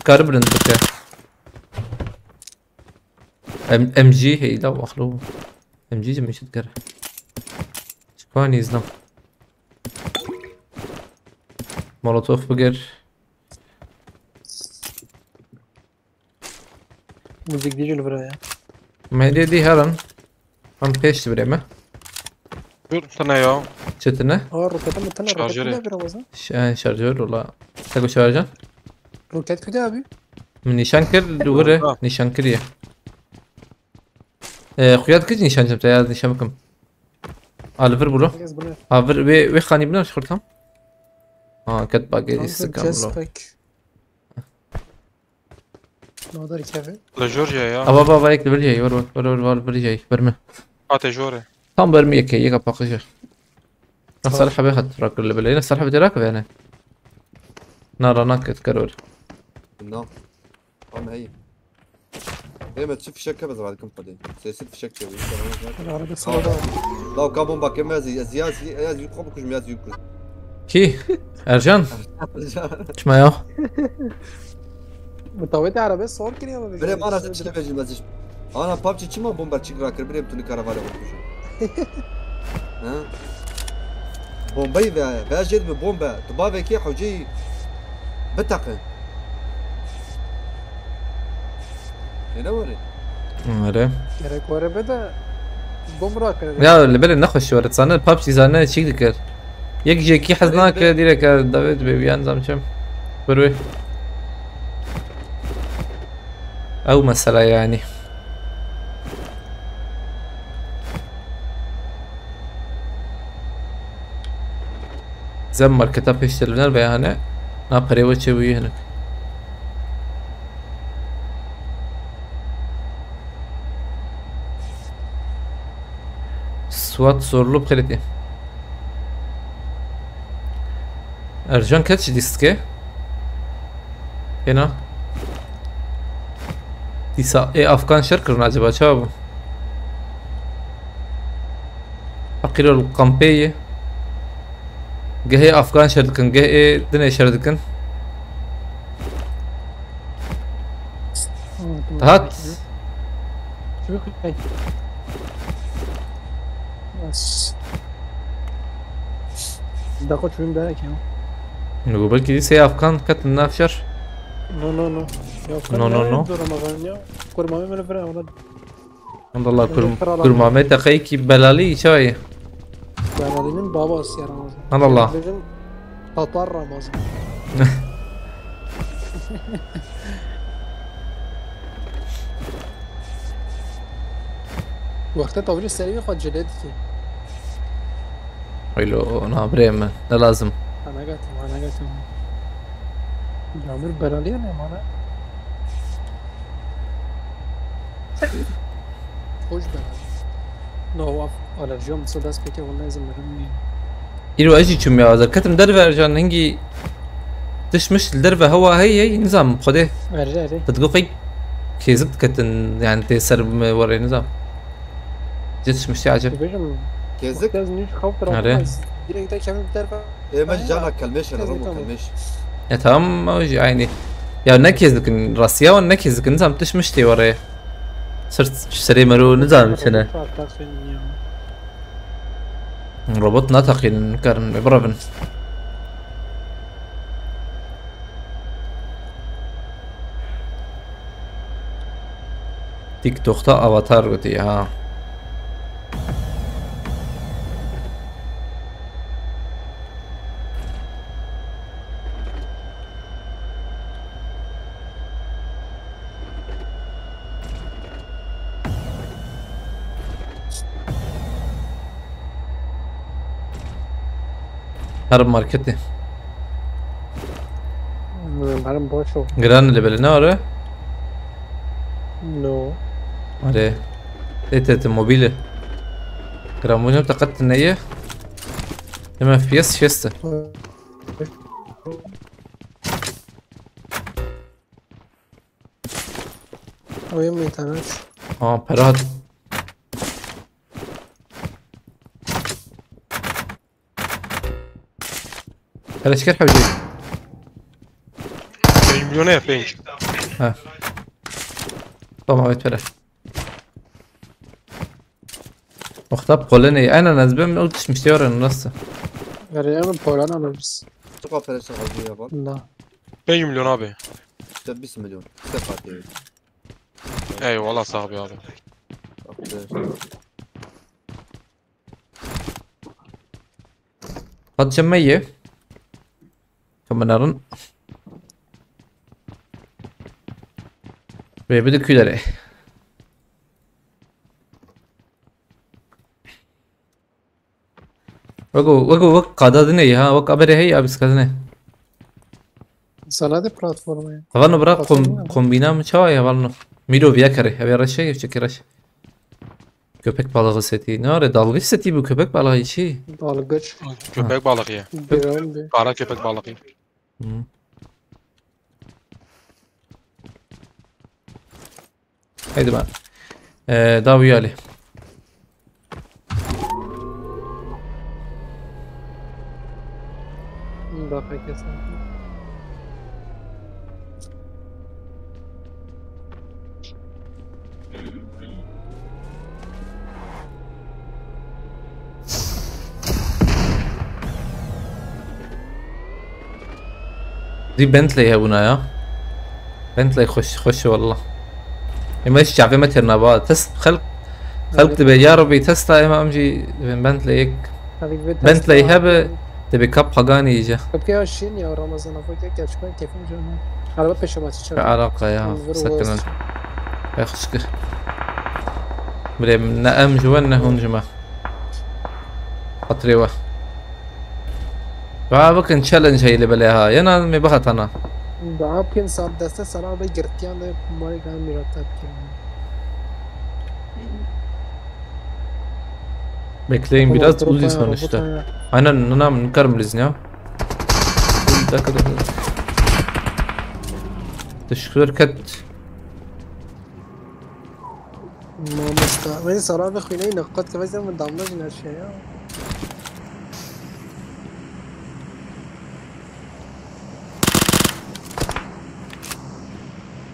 Kar bilind bike. M-, M G hey la waxlo. M G mi şit kar. Çıkani izlam. Molotof bigir. Müzik değil bura ya. Medya di herin. Em pêş birê me. Dur, tine ya. Çetine? Aa, rokete mi tine? Şarjörü. Roket mi bir Ramazan? Ş-, e, şarjör ola. Tego şarjan? Roket kude abi? Min nîşan kir, dûre, Ha. Nîşan kiriye. E, xuyat kir nîşan cem, te ya nîşan bikim. Alvir bulu. Yes, bunu. Alvir ve, ve xanî bina şurtam. Ha, ket bageri Kanka, sıkam lo. Jetpack. Madar keve. Li jor ya ya. Ava, ava, ava, yek li vir jey, vir, vir, vir, vir, vir jey, vir min. Hate jor e. Tam vir min yekê, yeka paqij e. Nasıl Tamam. Hebe hat rakir li bilê, nasıl hebe rakir yani. Na, ra nak et karor. No. Tamam, hey. Ê me çi fişek hebe zira dikim xwedê. Sêsî fişek çevir. Arada sırada. Law ka bomba keme ez, ez ya, ez ya, ez yû xwe bikujim, ya ez yû bikujim. Kî? Ercan? Çima ya? Mutawete arabe sor kiriyor mu? Bire bana çi dibêjim ez iş. Ana PUBG çima bomba çik rakir, bire tu nikara vale xwe bikujim. Ha? Bombayı ve, ve jêr bi bomba. Tu bavekê hocayı biteqe. Ê ne were? Were. Gerek were be de bom rakir. Ya li belê nexweş were. Zane PUBG zane çîk dikir. Yek jekî hez Belê nake be. Direk davet be yan zam çem. Bir wê. Ew mesela yani. Zem marketa pêş televîzyon ve yani. Na perê we çêbûyî hinek. Swat zorlu xeletî. Ercan ket ji dîstke? Hêna. Dîsa ê Afgan şer kirin acaba çawa bû? Feqîr ol kampê ye. Gehê Afgan şer dikin, gehê dinê şer dikin. Hat. Daxo çûyim derek ya. Nigo belkî dîsê Afgan ketin nav şer. No, no, no. Ya, No, no, no. Ramazan ya. Kurmamê min vira ona. Alhamdulillah, Kurmamê teqeyekî belalî çayê. Belalînin baba siya Ramazan. Allah Allah. Bizim Tatar Ramazan. Wexta tawilî serî xwe cilê dikî. Weylo, na birê min, ne lazim. Ana gatim, ana gatim. Camir beraliye ne mana? Hoş berali. No, af, alerjiya min dest pêke, wallahî ez mirim nî. Îro ez jî çûm ya, ez ketim derve Ercan, hingî tişt mişt li derve hewa hey hey, nizam, Xwedê. Erê, erê. Te digot qey kêzik diketin, yani tê ser me werê, nizam. Cê tişt miştî acib. Dibêjim, Kêzik? Ez nîş xew Erê. Direkt de kevin derve. Ê, me ji cana kelmêş e, Kêzik remo tamam. Kelmêş. E, tamam, o jî aynî. Ya ne kêzikin, rastiya wan ne kêzikin, nizam tişt miştî werê. Sir, serê mero, nizam çi ne. Robot nateqînin, nikarin, ê birevin. TikTok'ta avatar gotî ha. Her marketê. Hmm, benim boş o. Giran li belê ne are? No. Are. Tê tê tê mobîle. Giran bûne teqet neye. Deme F P S şeste. Hı. Oyun mu internet? Aa, pera hat. Pera şikir hewce. Pênc milyona ya, pênc. Ha. Tamam, evet, pera. Wexta Polonya'yı aynen ez ben o düşmüştü ya nasıl? Nereye mi Polonya alırız? Çok affedersin abi ya bak. Da. Pênc milyon abi. İşte bir milyon. İşte fatih. Eyvallah, sağ ol abi. Bak, Hatice me ye. Kameranın. Ve bir de külere. Wek o, wek o, wek qada dine ya, wek abere hey, abi skazine. Sana de platforma ya. Havalno bırak kom-, Platforma. Kombina mı çava ya, havalno. Miro viya kare, abi reşe, çeke reşe. Köpek balığı seti. Ne var ya? Dalgıç seti bu, köpek balığı içi. Dalgıç. Köpek balığı ya. Bir an bir. Kara köpek balığı. Hı. Haydi ben. Ee, daha uyarlı. Daha herkes. Zî Bentley hebûna ya. Bentley xweş, xweş e wallah. Ema hiç çavê me têr naba. Test xelk, xelk Evet. dibe ya Rabbi testa ema em jî dibin Bentley yek. Tabii bir Bentley testa hebe, dibe kap Pagani iyice. Kapıya şin ya Ramazan abi ya gerçekten keyfim canım. Araba peşime atacak. Ne alaka ya, Vur sakın vur. Ol. Ay xwişkir. Birê min ne em ji we ne hûn ji me. Xatirê we. Va bikin challenge heyî li belê ha. Yena me bihatana. Daha pin sal deste sana ve girtiyan de mari gan mirata bikin. Bekleyin biraz, Uzi sonuçta. Aynen, nana min karim liznya. Bir dakika, dakika. Teşekkür ket. Mamosta. Beni sarar ve xwîneyî neqet ke vezem min damla jin her şey ya.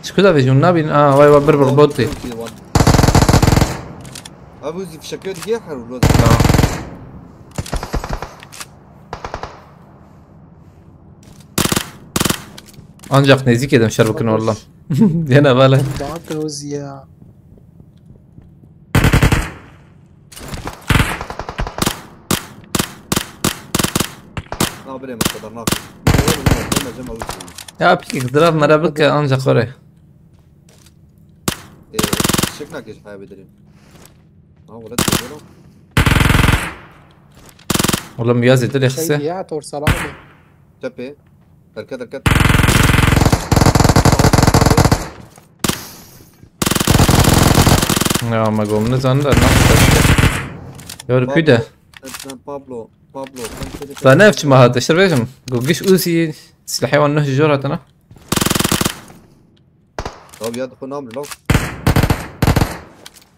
Çi ku da vejî hûn nabînin? Aa, vay vay, bir bir botê. Abi, Uzi fişekiyor diye her ulo. Ya. Ancak nezik edem şer bakın oğlum. Yine böyle. Daha da Uzi ya. Nabirê min xeternak. Ya peki, zirav mera bike ancak oraya. Ee, şık nakış haya bedirin. Ha, wala diyorum. Oğlum ya zêde lê Şey xise. Ya, tor salam. Tepe. Derket, derket. Ya, me gom ne zanî da, ne? Ya, Pablo, küde. Sen Pablo, Pablo, sen seni Da ne evçi mahat, işte vejim. Go giş Uzi, silahı wan ne jor hatana. Abi ya, dixwe namre, lan.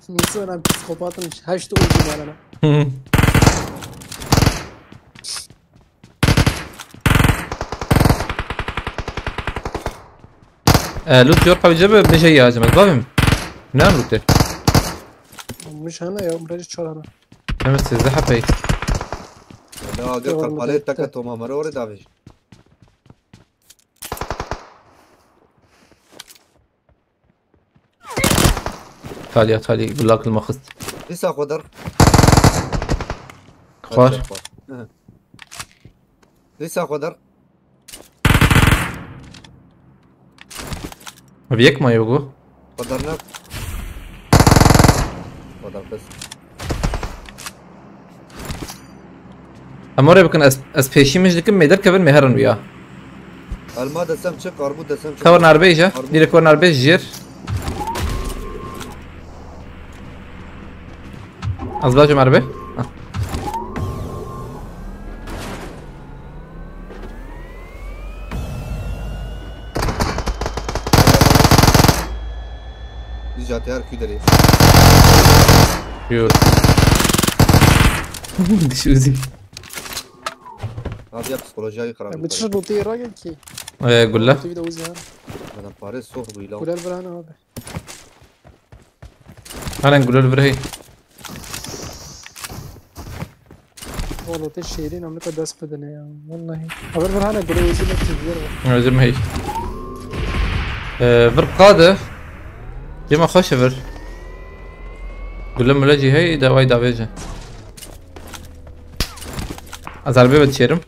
Neyse, ben psikopatım, heşt Uzi var ana. Hı hı. E, loot yok, abi, cebe, bir şey yazdım, bavim. Ne loot? Mıj hana ya, buraya çor hana. Evet, sizde hapey. Ya, gel, Tamam, kalpale, bitti. Taka, toma, mara, oraya da abi. Talya, talya, gulak li me xist. Dîsa xwe der. Xwar. Dîsa xwe der. Ev yek maye bû. Xwe dernek. Xwe derxist. Em orê bikin, ez, ez pêşî min ji dikim, mê derkevin, mê herin wîya. Elma desem çi, karbû desem çi. Ka wir narbê jî, Karbû. Direk wir narbê jêr. Ez bacim erbe. Ah. Dîca te her kû derê. Yûr. Dişûzî. Abi ya psikolojiya wî xirab. Bi çi lotê ragin ki? Ee, gulle. Lotê wî de uzî ha. Bana pare soh bûyla. Guler birane abi. Halen guler vir hey. Oğlum te şehrin amrika dest bedene ya. Vallahi. Haber ver hala gole özür dilerim. Özür hey. Ee, vir qade. Dema xweş vir. Gule mule cî hey, daway davêje. Ez erbê ve dişêrim.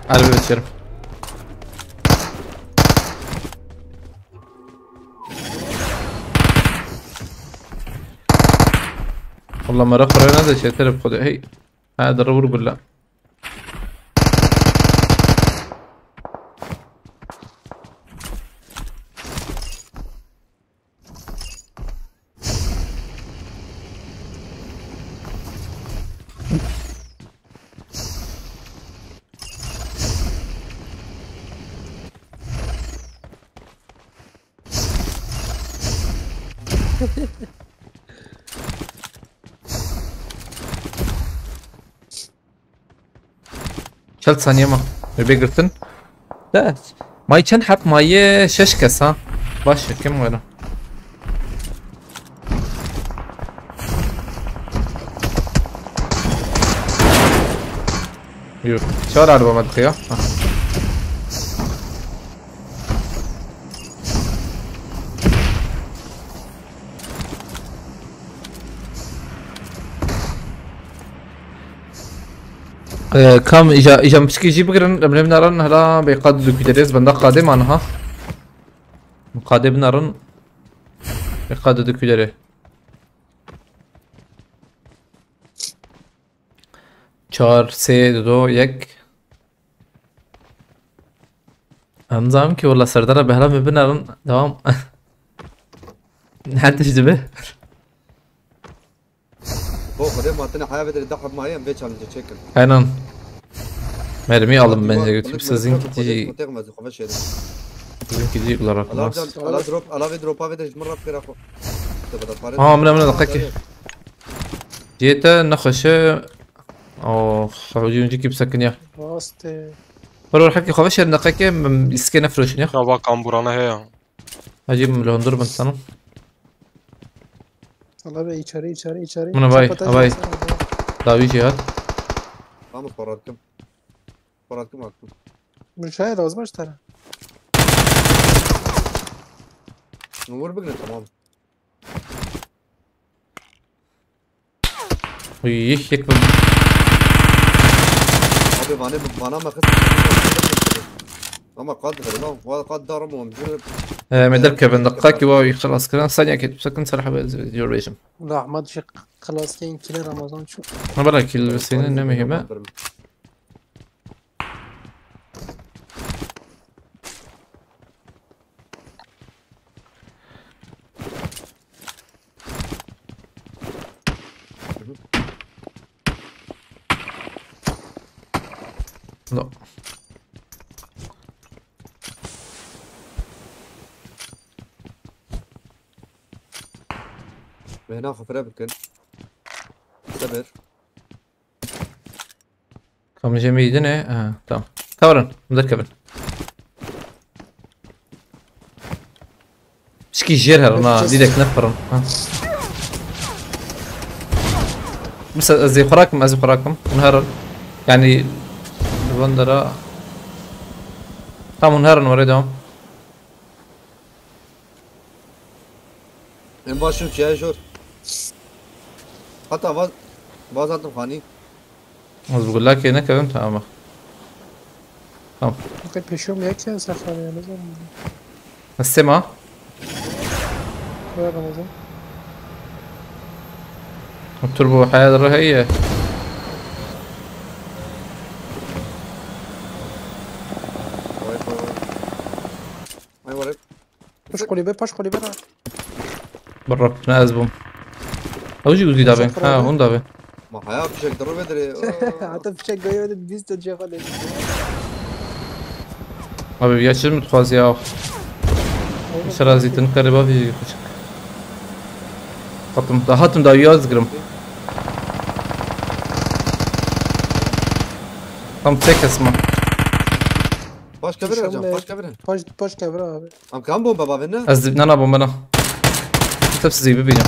Erbê ve dişêrim. Walla mera xurê nede çêtir bi xudê. Hey. Ha, dere vur gulle. Çel saniye ma. Wê bê girtin. De. May çend heb maye? Şeş kes ha. Baş e, kim were? Yok. Çar araba me dixiya. Ha. Ee, kam îca, îca piçkî jî bigirin, em lê binarin hela bê qad du kuderê, ez benda qadê man ha. Qadê binarin, bê qad du kuderê. Çar, sê, du, yek. Em zanim ki wala serdana behra me binarin, devam. Her tişt dibe. Bo xwedê ma tine heya vê derê deh heb maye em vê challenge çêkin. Aynen. Mermi alın bence götürüp sizinki. Sizinki değil olarak. Ala drop, ala vê dropa vê derê ji min rap kira xwe. Aa, min, min, dakika. Ciyete nexweşe. Oh, hewcî hewcî kî bisekiniya. Raste. Were were hekî xwe veşêrin deqeke, îskê nefroşin ya. Ya bak, kamburana heye. Hacî min li hundir bin sana. Allah be, içeri, içeri, içeri. Min vay, vay. Dawî jî hat. Tamam, paratkim. Paratkim attım. Bu şayet az baş tara. Vur bigre, tamam. Uy, yek vur. Abi vane, vana me xist. Ama qad verin lan. Wa qad darim û em jir. Ee, me derkevin, deqqa ki wa xelas kirin. Saniye ket, sakın serhebe jor bêjim. Rahmet şey xelas keyin kile Ramazan çû. Ha, bela kil sene ne mühime. No. Bêhna xwe fireh bikin. Sebir. Kam jê me yî din e? Ha, tamam. Ka werin, em derkevin. Pişkî jêr herin ha, direkt nefirin. Ha. Mesela ez ê xwe rakim, ez ê xwe rakim. Hûn herin. Yani, li van dera. Tamam, hûn herin, were devam. Em başim çiye jor. Hata vaz, vaz hatim xanî. Ez bi gulakê nekevim, tamam. Tamam. Qey pêşiyo me yek ya sefer ya, ne zaman? Hestê ma? Ver Ramazan. Turbo heyat re heye. Vay vay vay. Vay vay. Paş kulübe, paş kulübe ra. Bi Reb, ne ez bûm. Ew jî Uzî davên. Ha, hûn davên. Ma haya fişek diro vedire. Hatta fişek goyê de bîst de cevap. Abi ya çi min dixwaz ya. Sera zîtin qerîba vî küçük. Hatim, da hatim da yaz girim. Tam tek esma. Paş kevir Ercan, paş kevir. Paş, paş kevir abi. Am kam bomba bavê ne? Ez nana bomba na. Hepsi zî bibînim.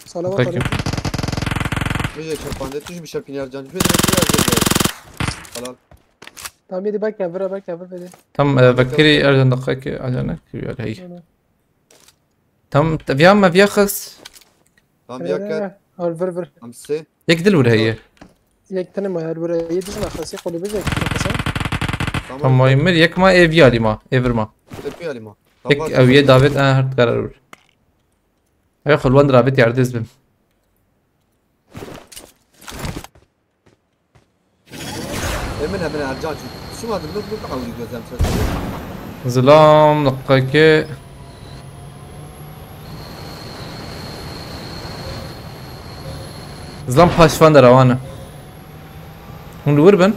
Salavat Peki. aleyküm. Vêjek şerpande, tu jî bi şerpînî Ercan. Vêjek şerpînî Ercan. Helal. Tamam, yedi bak kevir, bak kevir bedi. Tam e, vekirî Ercan daqiqekê Ercan kiriyor hey. Tam viya me viya xist. Tam bir yakar. Al, vur vur. Tam sê. Yek dil wir heye. Yek tane ma her vur. Yedi jina xasî kulübe zek. Xasa. Tam mayî mir yek ma ev yalî ma. Evir ma. Tepki alayım ha. Yek ew yê davet en her karar wir. Ev xulwan davet yardiz bim. Emin emin Ercan çi. Şima da nuk nuk awli gözlem sesi. Zilam, daqiqekê. Zilam paşvan de rewane. Hûn li wir bin.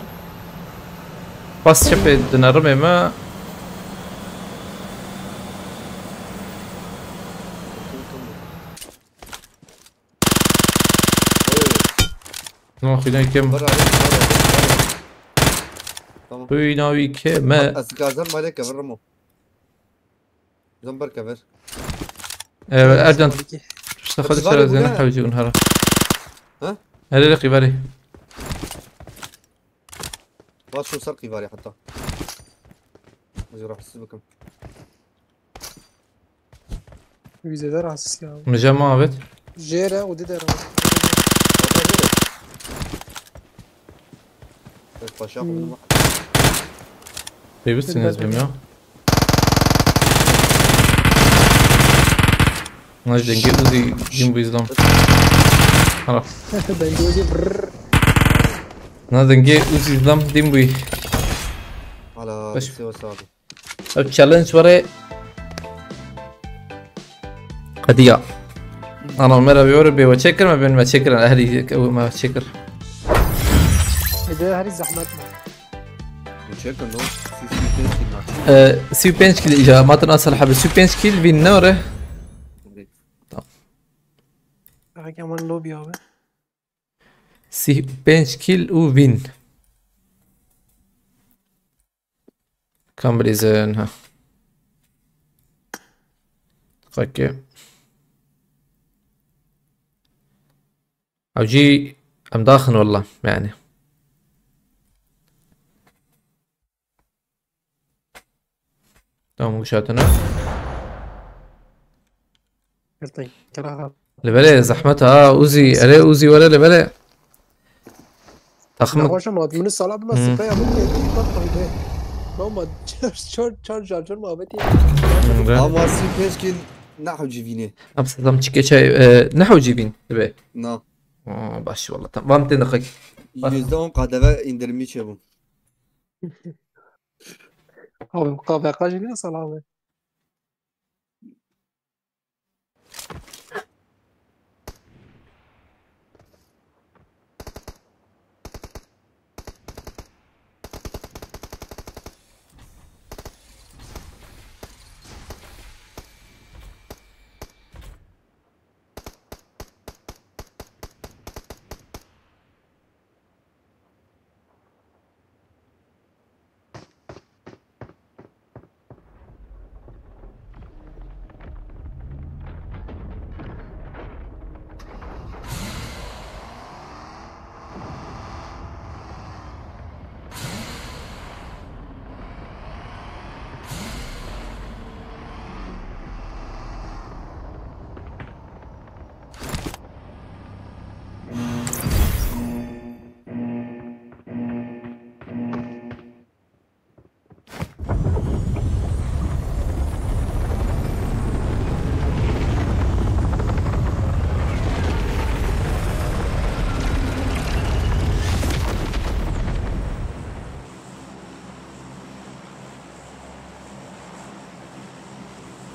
Pas çepê dinerimê me. No, xwîna wî kêm. Var abi, var abi, var abi. Tamam. Xwîna wî kêm e. Ez gazel malek ver Ramo. Zambar kever. Ee, Ercan, Peki. işte xwe Hadi dışarı var zene bu hewci hûn hera. Ha? Erê rê qîvarê. Baş şu ser qîvarê hatta. Ez rahatsız bakım. Wî zêde rahatsız ya. Mije ma avêt. Jêre û dide rahatsız. Paşa Hmm. bunu. Pêwîst ez bim ya. Naj dengê Uzî jin bu izlam. Hala. Ben gözü brrrr. Na dengê Uzî izlam din bu. Hala Baş. Sivas abi. Ev challenge were. Hadi ya. Ana me re bir bê we çekir me ben me çekir. Hadi me çekir. Ede herî zehmet mi? Çekin no. Siz bir şey maç. Ee, sî û pênc kil îja matin asal hebe sî û pênc kil vîn ne ore. Belki hemen lobby abi. Sî û pênc kil û vîn. Kam bilîzin ha. Xwekê. Ew jî em daxin wella yani. Tamam, wişatine. Girtî. Kira ha. Li belê zehmet ha, Uzî, erê Uzî were li belê. Taxmin. Nexweşe ma min sala bima Hmm. sprey abin tê. Bak koyde. Ama çar çar çar çar muhabbeti. Hmm, re. Ama sî û pênc kil ne hewcî vînê. Em sedam çike çay, e, ne hewcî vîn dibe. Na. Aa, baş walla. Tamam, vam tê nixik. Yüzde on K D V indirimî çêbû. Abi K V K jî ne sala abi.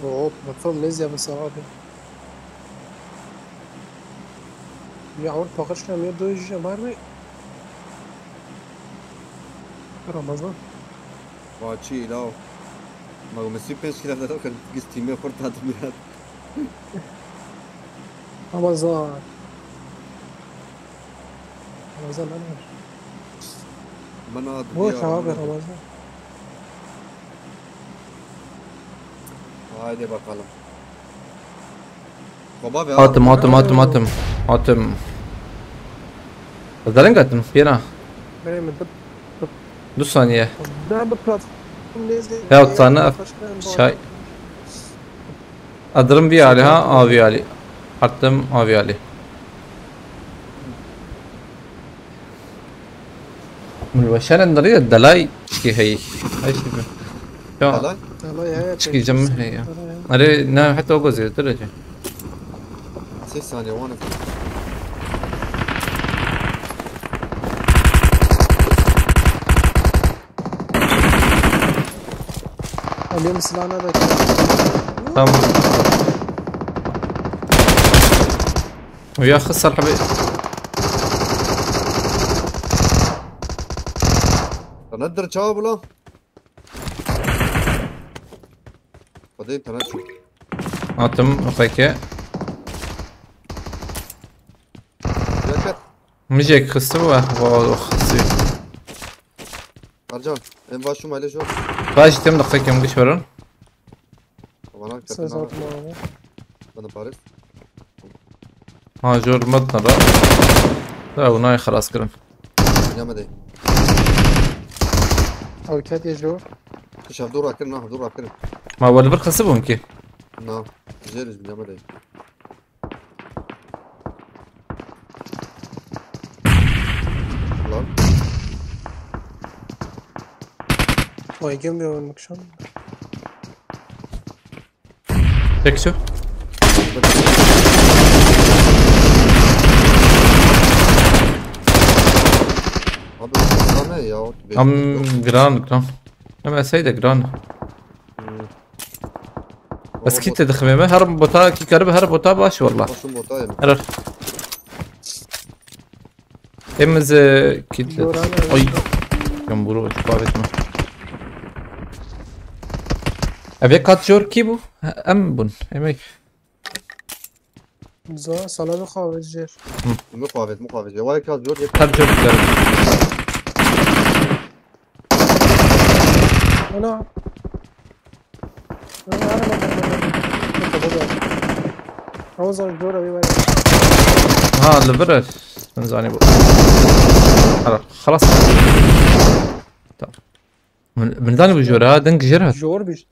Hop, motor nêzî ya mesela abi. Ya or paqij kira, ya doyê jî bar be. Ramazan. Vaçî law. Ma me sî pênc kilo de xir, giz tîmê xurt hat mirat. Ramazan. Ramazan ne var? Bana Boş abi Ramazan. Haydi bakalım. Baba be, Hatim, hatim, hatim, hatim. Hatim. Zarın katım, piyana. Benim de Du saniye. Ben bu platform neyse. Ya sana şey. Adırım bir ali ha, abi ali. Hattım abi ali. Min weşanên derê delay çikê heyî. Ay, işte bu. Ya. Delay? Delay, ya, ya, çikê cem heyî ya. Delay, ya. Erê, ne, heta o gozê, derece. Sê saniye, wan. Alıyorum silahına da. Tamam. Uya xisar hebe. Sana dir çawa bula? Hadi internet çok. Atım, okey. Yakıt. Mijek xistibû, eh, va, xistî. Ercan, em va şûma lê jor. Baş tem daqiqekem giş verin. Bana Sen zaten abi. Bana Paris. Ha, jor matna da. Da, ew nayê xelas kirin. Bilemedê. Ew ket ye jor. Tu şev dûr rakirin, na, dûr rakirin. Ma we li vir xistibûn ki? Na, jêr ji bilemedê. Lan. Baygın bir oyunluk şu an. Tek şu. Abi, sana ne ya? Am, gran, gran. Ama şey de gran. Hmm. Ez kî te dixivê me, her bota kî karibe, her bota baş walla. Başım bota yedim. Her. Em ez, e, kî te. Ay. Yan buru, şu pavet mi? Ev yek kat jor kî bû? Em bûn. Emek. Za, sana da kahve jêr. Hı. Mukavet, mukavet. Ya, vay, kaz jor, yek. Her jor güzel. Ana. Ana, ana, ana, ana. Tamam, tamam. Tamam, zor, zor, abi, var. Ha, li vir e. Min zanî bû. Hala, xelas. Tamam. Min, min zanî bû jor ha, deng jêr hat. Jor bir.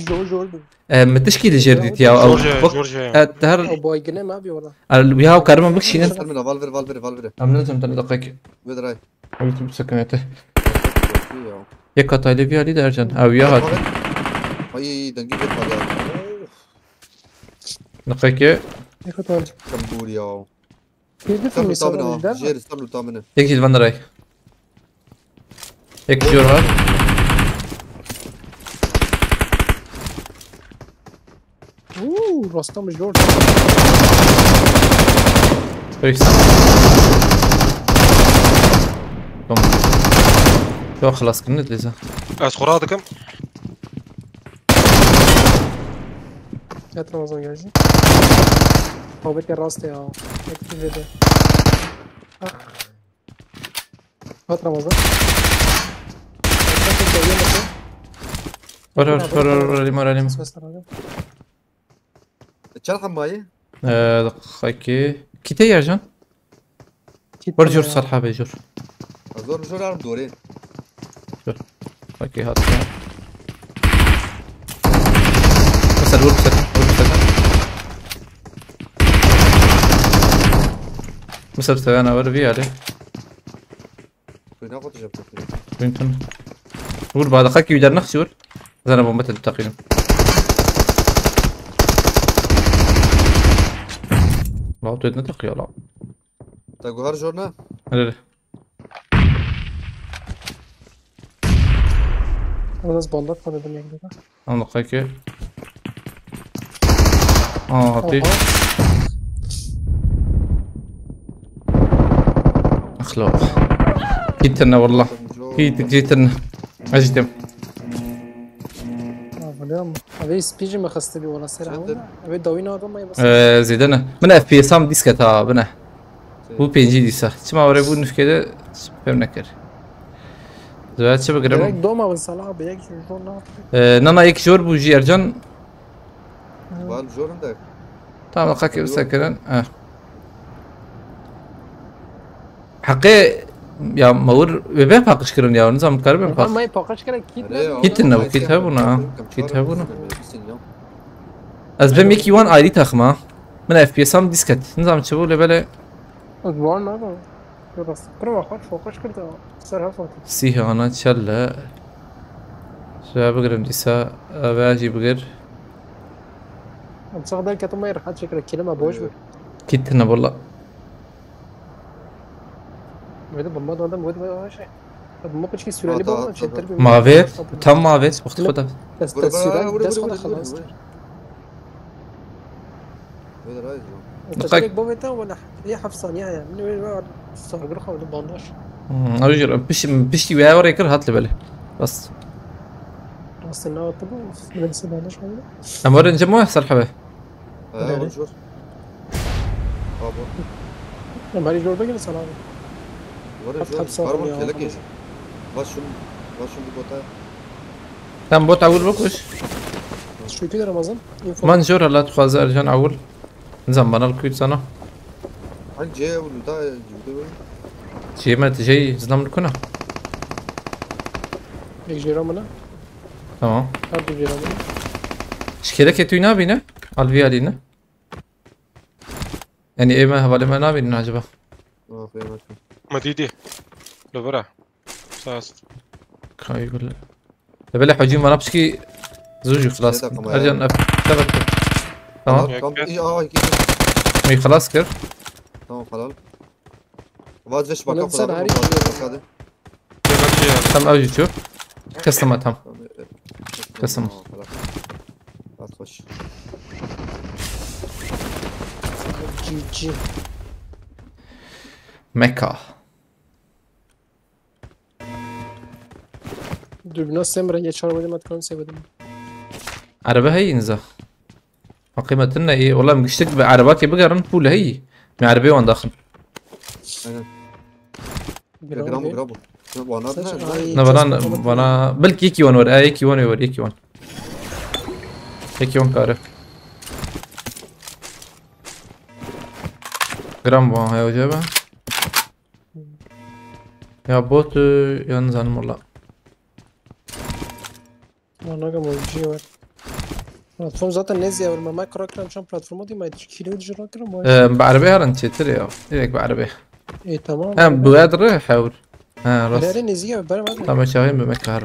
Jor, jor bir. E, min tişkî li jêr dît ya. Jor, jor, jor. E, te her. O baygine mi abi orada? E, ya, karima bikşînin. Val vir, val vir, val vir. Em ne zim tane daqiqek. Vedray. Ew tu bisekinete. Yok ya. Yek hataylı bir Ali de Ercan. Ew ya hat. Ay, dengî bir hala. Naqeke. Yek hataylı. Kambur ya. Girdi. Sen mi utamına? Jêr, sen utamına. Yek jî li van derê. Yek jor hat. Uuu, rasta min jor. Peki. Tamam. Yok, xelas kirin, ne dileyse. Ez xwe radikim. Ket Ramazan geldi. Babet ya, rast ya. Hep bir de. Ah. Hat Ramazan. Var, var, var, var, var, alayım, var, alayım. Ses, ses, Ramazan. Çar hamayı? Ee, dakika. Kite ya can. Kit Var ya. Jur, sarha be jur. Zor, zor, ar dore. Jur. Okey, hat ya. Mesela vur, mesela vur, mesela. Mesela sevana var bir yerde. Kuyuna kotu yaptı. Quinton. Vur, bana dakika ki bir dernek vur. Zana bomba tedim takıyorum. La, tu ne takıyor la? Te guhar jorna? Hadi, hadi. Biraz bomba koydum yanında. Anlık ki. Aa, hatî. Oha. Axlo. Kî tune wallah. Kî, kî tune. Ez jî têm. Ha, biliyorum. Abi, spî jî me xistibî wala ser. Çetin. Abi, dawî ne adam ayı basın. Ee, zêde ne. Min F P S am dîs ket ha, bine. Bu pêncî dîsa. Çima were bû nifkê de fêm nekir. Zühayet çi bigirim? Gerek doma bin Salih abi, yek jor ne yaptı? Ee, nana yek jor bû jî Ercan. Van jor in de. Tamam, qakê bisekirin. Eh. Heqê ya mawir wê be paqij kirin ya, nizam karibin paq. Ama paqij kirin kit ne? Kit ne bu, kit hebûna. Kit hebûna. Ez bim yekî wan ayrî taxma. Min F P S am dîs ket. Nizam çi bû lê belê. Ez wan nabim. Rast. Kırma kaç fokuş kırdı. Ser hafat. Sîh ana çelle. Şuraya bigirim dîsa. Eve jî bigir. Em çax derketim me rahat çekre kelime boş ver. Kit ne wala. Wede bomba da adam wede wede şey. Bomba piçki süreli bomba şey terbi. Mavet, tam mavet. Wextî xwe da. Dest süreli dest xwe da xelas. Wede ray. Direkt boveta wala. Ya hafsaniye ya. Min wê sargır xwe da bandaj. Hmm, ew jî piş-, piştî wê ew rê kir hat li belê. Bas. Rastî nava tu bu. Min se bandaj xwe. Em werin cem we ser hebe. He, jor. Abo. Em herî jor bigire sana abi. Were jor. Hep sağ ol ya. Karbon kelek êjî. Baş şun, baş şun bir bota. Tam bot awul bikuş. Şükür Ramazan. Info. Man jor hala dixwaze Ercan awul. Nizam bana li kuy sana. Hani C vurdu da cüvde böyle. Cê me tijey zinam li kuna. Yek jê re min e. Tamam. Her du jê re min e. Şikêlekê tu nabîne? Alvî alîne. Yani ê me hevalê me nabînin acaba? Yok, yok, yok. Me dîdî. Li vir e. Sas. Kayı bile. Lebele hacim bana pişki zuju xelas. Ercan ef. Tamam. Tamam. Tamam. İyi, aa, iki, iki. Mî xelas kir. Tamam, halal. Vazgeç bak. Sen her işi. Tam ev jî çû. Kesim e tam. Kesim. At hoş. G G. Meka. Dürbüne sem renge çar bölüm atkan sevedim. Araba hey inza. Qîmetin ne? Wala em giştik bi erebakê bigerin pûl heyî. Me erebê wan daxin. Aynen. Gram bu, gram bu. Wana ne? Ne bana, bana belki yekî wan wer, e, yekî wan wer, yekî wan. Yekî wan kare. Gram bu, he, hoca be. Ya bot, e, ya nizanim wala. Lan aga, mevzuya var. Platform zaten ne ziya var. Mama kırak kırak çan platforma değil mi? Kilo ucu kırak kırak mı? Ee, bi erebê herin çêtir ya. Direkt bi erebê. E, tamam. Hem bu edri hewr. Ha, rast. Nerede ne ziya var? Bana var. Tamam, çağırayım bir mekar.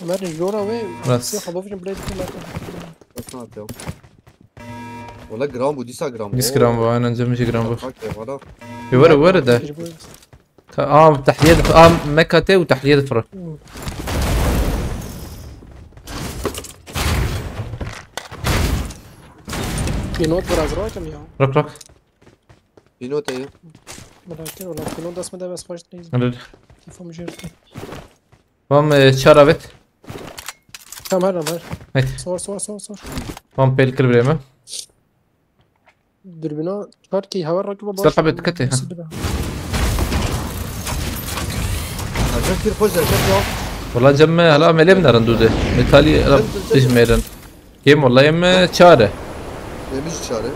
Ömer jora ve. Rast. Yok, bu film bile bitti. Nasıl atıyor? Wala gram bu, dîsa gram bu. Dîs gram bu, aynen, cem jî gram bu. Bak ya, wala. Bir var, var de. Aa, tahliye de, aa, meka te û tahliye de fırı. Pinot biraz rahatım ya. Rak, rak. Pinot ya. Bırakın ola, Pinot das mı da bes başlayız. Hadi. Tifam jürtü. Vam, e, çar evet. Tamam, her, her. Evet. Sor, sor, sor, sor. Vam pel kır bireme. Dürbüne çar ki hava rakı baba. Sel habet kete, ha. Ercan kir xweş derket ya. Wala cem me hala melê min erin dûde. Metalî ela bijmêrin. Yêm wala yêm çar e. Yêm jî çar e.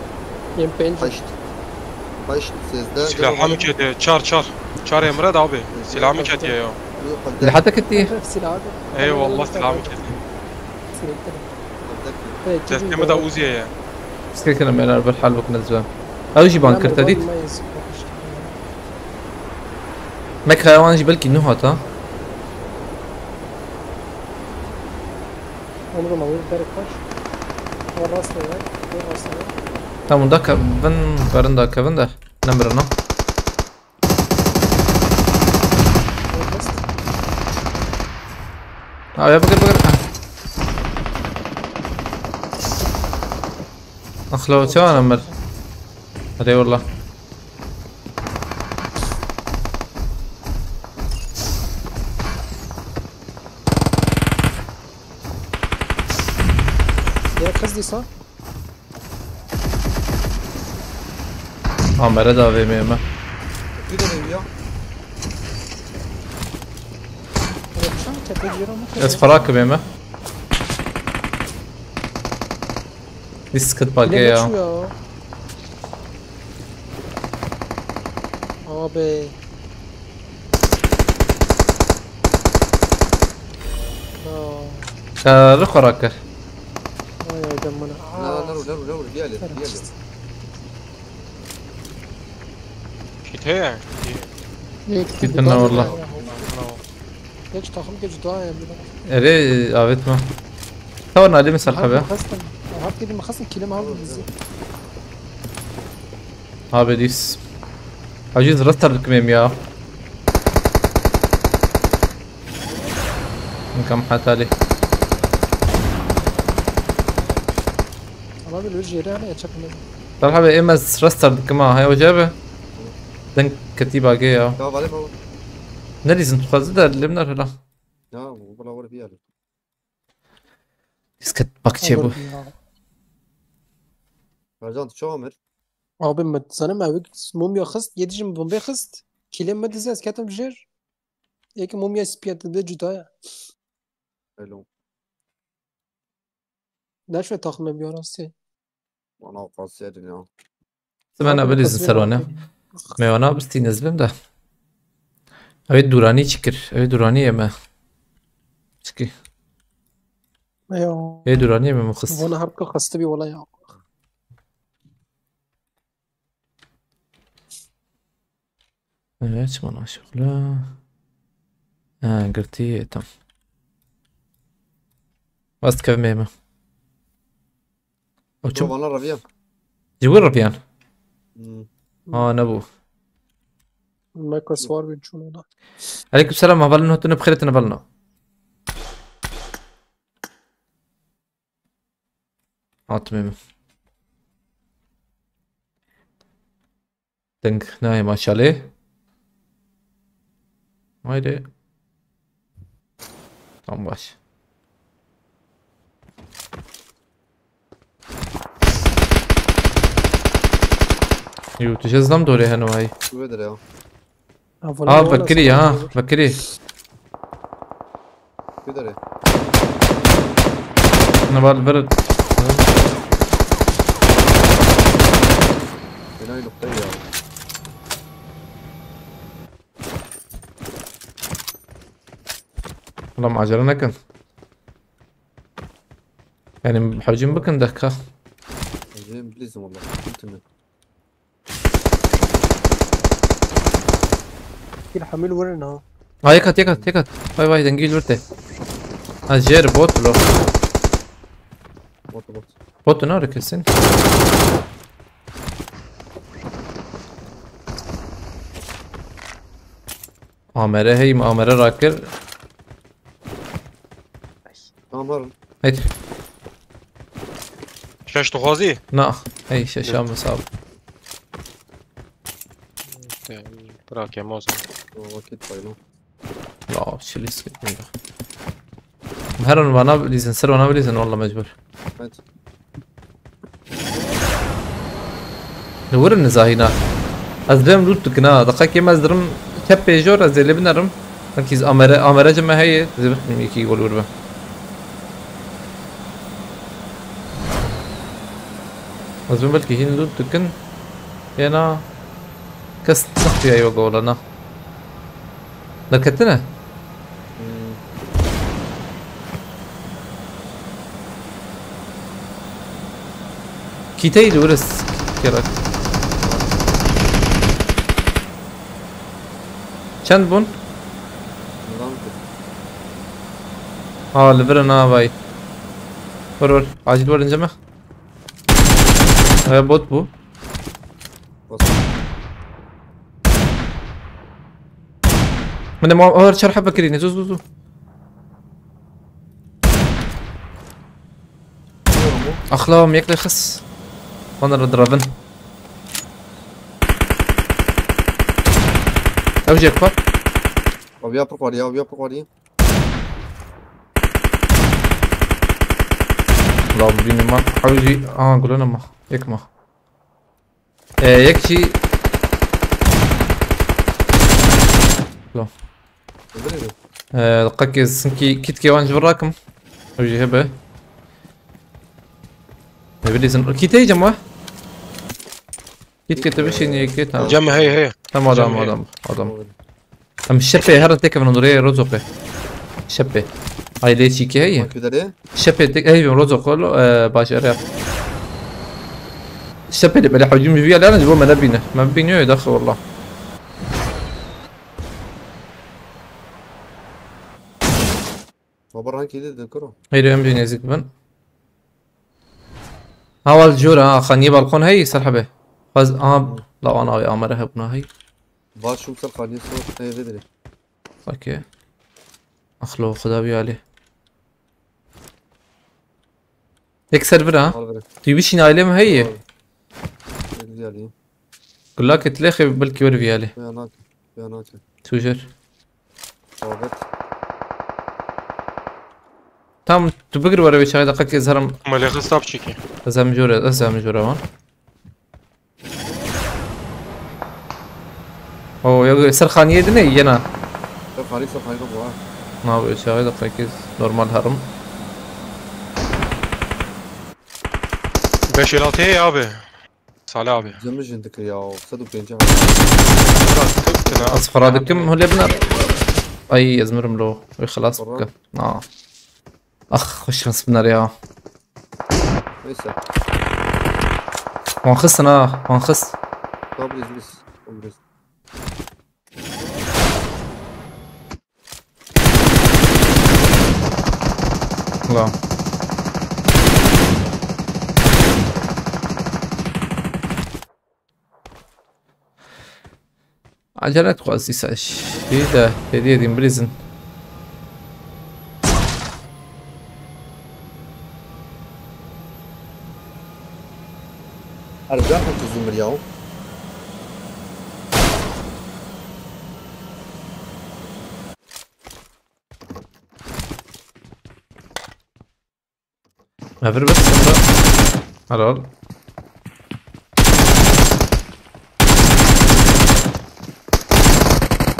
Yêm pênc. Heşt. Heşt, sêzdeh. Silahım kete, çar, çar. Çar emre de abi. Silahımı kete ya. Li heta kete. Silahı. Eyvallah, silahımı kete. Sürekli. Destê min de Uzi'ye ye. Piskekine me beraber hal bikin ez ben. Ew jî ban kir te dît. Mek heyawan jî belkî nuh hata. Tamam, da kevin, berin da kevin de. Nemirina. Ha, ya bigir, bigir. Ha. Axla çawan Emir. Hadi eyvallah. Ya kız dîsa. Amere da V M M. Bir de ya. Evet, şu an tepe bir ama. Ez fara kibê me. Dîs kit pake ya. Abi. Karı xora kir. Ay ay ben bana. لا لا لا لا لا لا لا. Şît heye. Gittin ne valla. Geç takım geç daha ya bir de. Erê avêt me. Tawar nalê min ser xebe. Hep dedim xasın kilim aldı bizi. Abi dîs. Aciz rester dikmêm ya. Kam hatali. Ama bir jere hani ya çakın. Talha be em ez rester dikim ha. Hay hoca be. Deng ketî bagê ya. Ya vale baba. Ne dîzin tu xwazî de lim ner hela. Ya bu bula var bir yer. Dîs ket bakçê bu. Ercan tu çawa mir? Abi me zanim ev mumya xist, yedijim bombe xist. Kilim me dizi ez ketim jêr. Eke mumya spiyat de cudaya. Hello. Neşve takme bir arası. Bana fazla ya. Simena bilîzin ser wane. Me wana bistî nizbim de. Ew ê dûranî çi kir? Ew ê dûranî ye me. Çikî? Ya. Ê dûranî ye me min xist. Vana hep ka xiste bir olay ya. Evet, çima naşixle. Ha, girtî, tam. West kevmê me. O Ço çim? Bana raviyan. Ji wir reviyan. Hmm. Ha, ne bu. Mekos var bir çuluna. Aleyküm selam, hevalin hatine bixêr tine hevalin. Hatime min. Deng nayê maşalê. Haydi. Tam baş. Yo, tu jê zam dorê heno hay. Şuraya da ya. Ha, vekirî ha, vekirî. Şuraya da. Ne var, ver. Enayi noktayı ya. Ulan acele nekin. Yani hücum bakın dakika. Acele bilirsin valla. Ultimi. Bir hamil vurun ha. Ha, yek at, yek at, yek at. Vay vay, dengî li vir te. Ha, jêr bot lo. Bot bot. Bot ne ara kesin? Amere hey, amere rakir. Tamam varım. Hey, Şeş dixwazî? na, hey, şeşa me sağ ol. Bırak ya mozum. O vakit payla. La, şilis gittim de. Her an bana bilizin, ser bana bilizin, valla mecbur. Evet. Ne wurin nizahîna. Ez bêm loot dikin ha. Daqa kêm ez dirim kep pêjor ez ê lê binerim. Belkî amere, amere cime heye. Ez ê bixmîm yekî gol wir be. Ez bêm belkî hîn loot dikin. Yena kes nextiya yo gola na. Derketine? Kîteyî li wir e, kêlek. Çend bûn? Bundan kır. Ha, li vir e navayî. Vir vir. Acil vir ince me. Aya bot bû. Bas. Min de ma her çar hebe kirîne. Zû zû zû. Axlam yek de xis. Wan re direvin. Ew jê xwe. Aviya pir xwarî, aviya pir xwarî. La bînî ma. Ew jî, aha, gulana ma. Yek ma. Ee, yek jî. Lo. Ee, diqekê sinkî kîtkê wan ji vir rakim. Ew jî hebe. Ne bilîzin. Kîtê cem wa? Kîtkê te bişînî yekê, tamam. Cem, hey, hey. Tamam, adam, Cem, hey. Adam, adam. Em şepê herin têkevin hundirê Rozokê. Şepê. Ailê çîkê heye. Bak bir de. Şepê tek, ey, Rozok, olo, e, baş, erê. Şepê de belê hewcî min ji vî alana ji bo me nebîne. Me bîniyo daxil, wallah. Baba rankê de de kuro. Heyri, em jî nêzik bin. Hawal jora, ha, xaniyê balkon hey, ser hebê. Xwez, aha, la wan avê amere hebûna hey. Baş şûm ser xaniyê sor, hey, vedire. Okey. Axlo, xuda bî alî. Yek ser vir ha. Al vere. Tu bişîn ailê min heye. Al. Gel, gel, gel. Gulakê tilê xê belkî wer vî alî. Ya nake. Ya nake. Tu jir. Babet. Tam tu bigir were wê çaxê deqekê ez herim. Malê xista biçîkî. Ez hem jore, ez hem jore wan. O, ya ser xaniyê din e, yena. Ser xanî, ser xanî bu ha. Na, wê çaxê deqekê normal herim. Beş el altı heye abi. Salih abi. Cemijin dike ya, sed û pêncî. Biraz tıktın ha. Ez xira dikim, hule biner. Ay, ez mirim lo. Wê xilas bike. Na. Ax, xweş xist biner ya. Neyse. Wan xistin ha, wan xist. Tabriz biz. Tabriz. La. Acele et, xwezî ser şî de hêdiyê dîn bilîzin. Ercan hep uzun bir yahu. Evir bir sonra. Helal.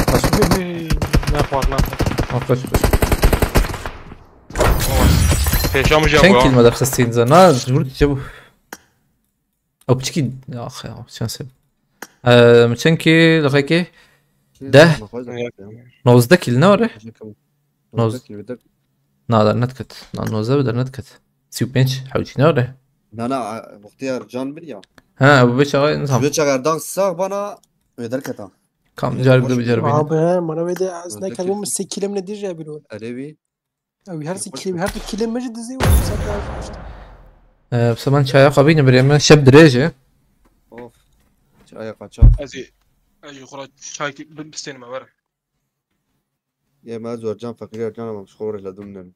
Kaç. Hey, hey, ne yapar lan? Kaç, kaç. Pêşa min jî çend kill me derxistîn ze? Na, vur çabuk. Ew piçikî, ax ya, şansê. Eee, çend kill, lixekê? Deh. Nozdeh kill ne were? Noz-, na, der nediket. Na, nozdeh bi der nediket. Sî û pênc, hewcî ne were? Na, na, wextê Ercan bir ya. Ha, bu beş ağa, nizam. Bu çaxê Ercan sax bana, wê derketa. Kam, carib de bicaribîne. Abi, he, mana wê de ez nekerim, sê kilim ne dîr ya bîro. Erebi. Ew her sî kilim, her du kilim me jî dizî û sen de işte. Ee, bi seman çaya xwe bîne birê me, şep dirêj e. Of. Çaya kaçak. Ez ê, ez ê xwe çay ki-, bi-, bistênime were. Yê me zor can, feqîr Ercan ama xwe rê ledum nen.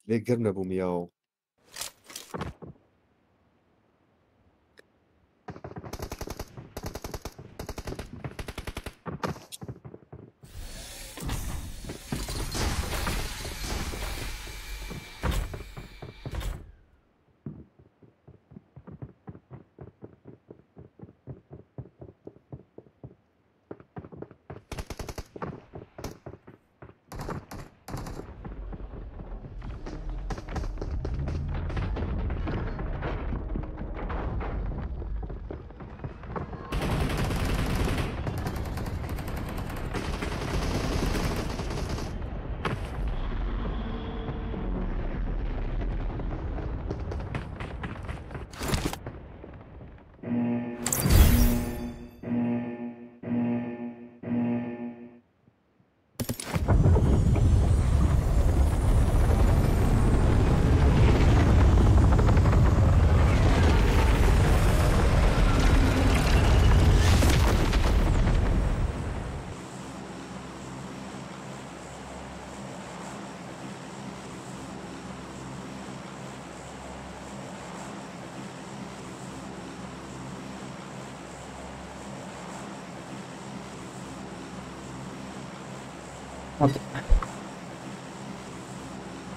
Lê girne bû miyaw.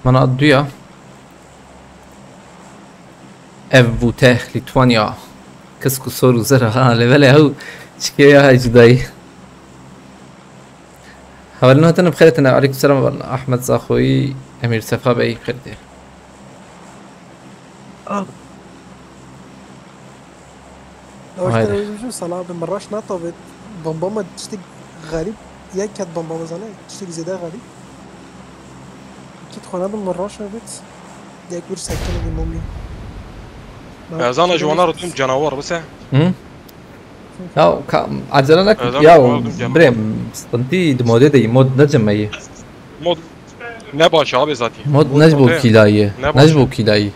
Mana duya. Ev bûte Lîtwanya. Kisk û sor û zera ha, lê belê ew çikê ya hay cudayî. Hevalino hatine bi xêr tine. Aleykum selam, Ahmet Zaxoyî, Emîr Sefa Bey, bi xêr tê. Haydi. Salam, min reş natovêt. Bomba me tiştek xerîb, yek ket bomba me zane, tiştek zêde xerîb. Kit xwe nebin min reş avêt. Yek wir sekine bir mumya. Ez ana ji wana re tûm canawer bise. Hı? Ya, ka-, acele nekir. Ez ana ya, ji wana re tûm canawer. Birê, sıkıntı di modê de, mod ne cemeyî. Mod ne baş abi zaten. Mod ne ji bo kîlayî. Ne ji bo kîlayî.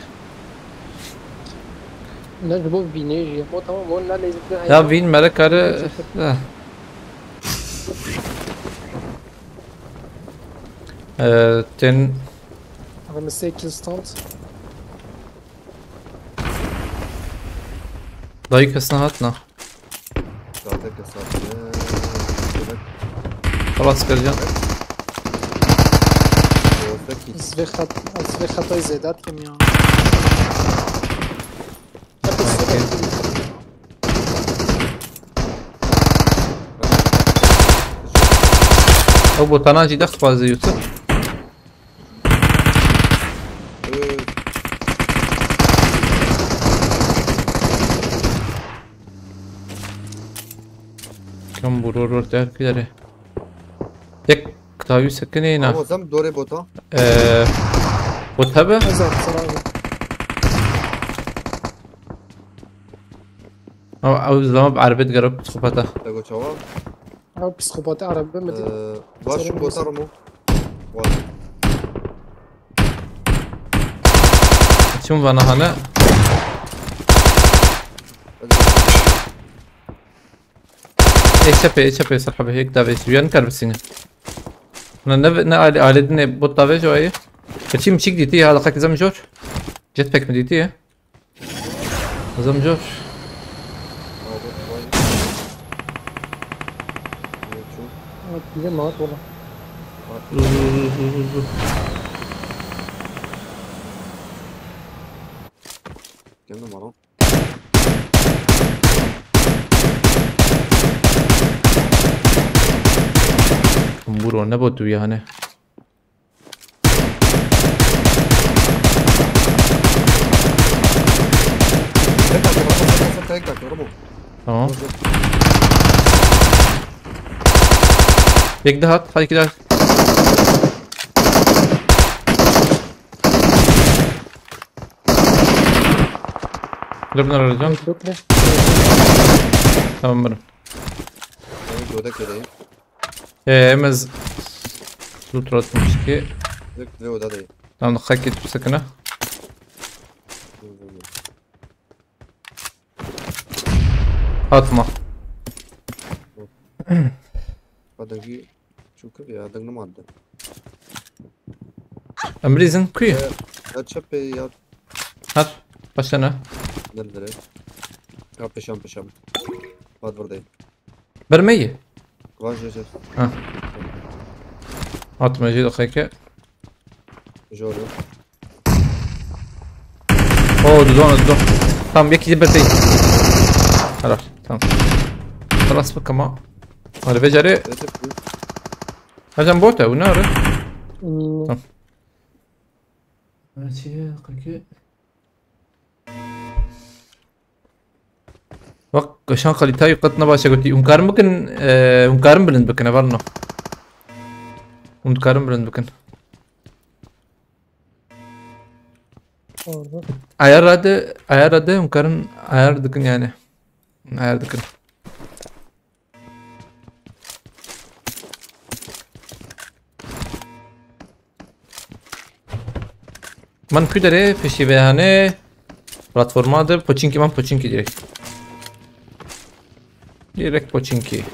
Ne ji bo vînê jî. Mod tamam, mod ne lezzetli. Ya vîn mere kare. Eh. Ee, ten. Abi, sekiz stand. Dayı kesine hatna. Zaten kesatı. Xelas kir can. Dozdaki. Ez vê xet-, ez vê xetayê zêde dikim ya. Hep zêde dikim. Ew botana jî de xwazê Yusuf. Ee. Kam bu ror ror der kidere. Tek kitabi sekine na. Ama sen dore bota. Ee, bota be? Hazır, hazır abi. Ama o zaman bir arbet garip psikopata. Tego çava. Abi psikopat araba mı dedi? Ee, var şu bota mı? Var. Çim vana hane? Ê çepê, ê çepê, ser hebe, yek davê, suyan kar bisîne. Ne, ne, ne aile, aile dine bot davê jo ayı. Kaçayım çik diti ya, laqak zam jor. Jetpack mi diti ya? Zam jor. Abi, vay. Abi, çok. Abi, bize maat ola. Abi. Dur, dur, dur, dur, dur, dur. Geldim lan. Buro, ne botu yani? Tek dakika, Ramo, sen, sen tek dakika, Ramo. Tamam. Dur, dur. Yek daha at, hadi gidelim. Dur, bunları alacağım. Bekle. Tamam, buyurun. Ee, em ez loot ratmış ki. Direkt bir oda değil. Tamam, dikkat et, sakın ha. Dur, dur, dur. Atma. Dur. Hadi bir çukur ya, dingim aldı. Em bilîzin ku ye? Ee, ya çepê ya. Her. Başlana. Nerede? Ya peşam peşam. Bak buradayım. Bermeyi. Var, var, var. Ha. Atma, jê daxeke. Jor. Oo, dudon, dudon. Tamam, yekî de bertey. Helal, tamam. Xelas bik ama. Hadi beceri. Evet, evet. Hocam bot e, bu ne ara? Hmm. Tamam. Çi ye, kaki? Bak, şan kalîtayî qet ne baş e gotî. Hûn karin bikin, e, hûn karin bilind bikin, hevalno. Hûn dikarin bilind bikin. Orada. Ayar de, ayar de, hûn karin ayar dikin yani. Ayar dikin. Man ku derê pêşî vê hane platforma de poçinkî man poçinkî direkt. Direkt poçinkî.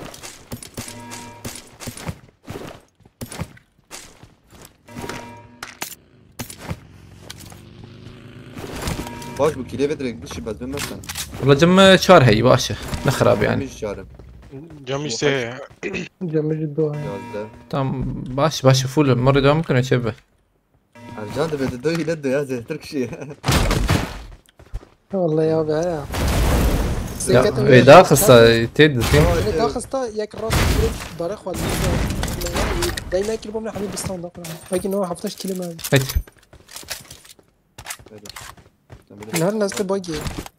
Baş bu kile ve direkt dışı bezme mesen. Valla cem çar hey baş e. Ne xirab yani. Temiz çarım. Camî sê heye. Camî jî du heye. Yazdeh. Tamam, baş baş full. Mori devam bikin, çê be. Ercan dibe di du hîle du ya zêhtir kişî. Vallahi ya be ya. Ya, wê daxista, tê dizî. Daxista yek rast bir bare xwe. Dayna kiribom ne hemî bistan da. Belki no hafta kilo me. Hadi. Her nasıl bagi.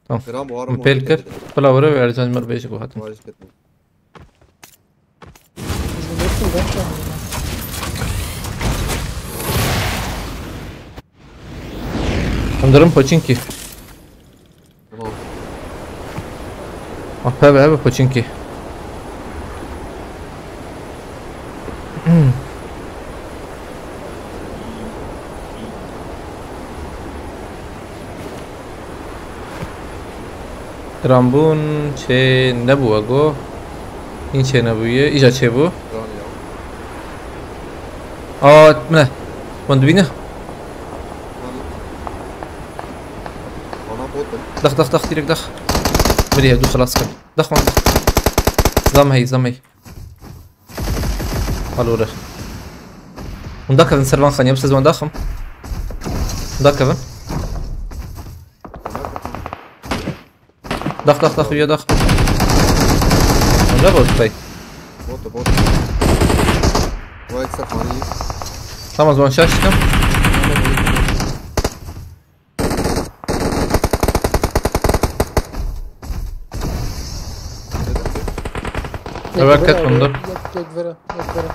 Gram bu arada. Pêl kir. Pila were ve Ercan Mer bêjî ku hatin. Bizim hepsini ben çaldım. Hundirim Poçinki. Tamam. Ah, hebe hebe Poçinki. Giranbûn çê nebû ego. Hîn çê nebûye. Îja çê bû. Gram ya. Aa, min e. Wan dibîne. Bana bot in. Dax, dax, dax, direkt dax. Biriye, du xelas kir. Dax wan dax. Zam hey, zam hey. Alore. Hûn dakevin ser van xaniye, siz wan daxim. Hûn dakevin. Dax, dax, dax, uya dax. Hûn da bot bey. Bot, bot. Vay, sefari. Tamam, zaman şaş çıkın. Evet, ket bunda. Yek, yek vere, yek vere.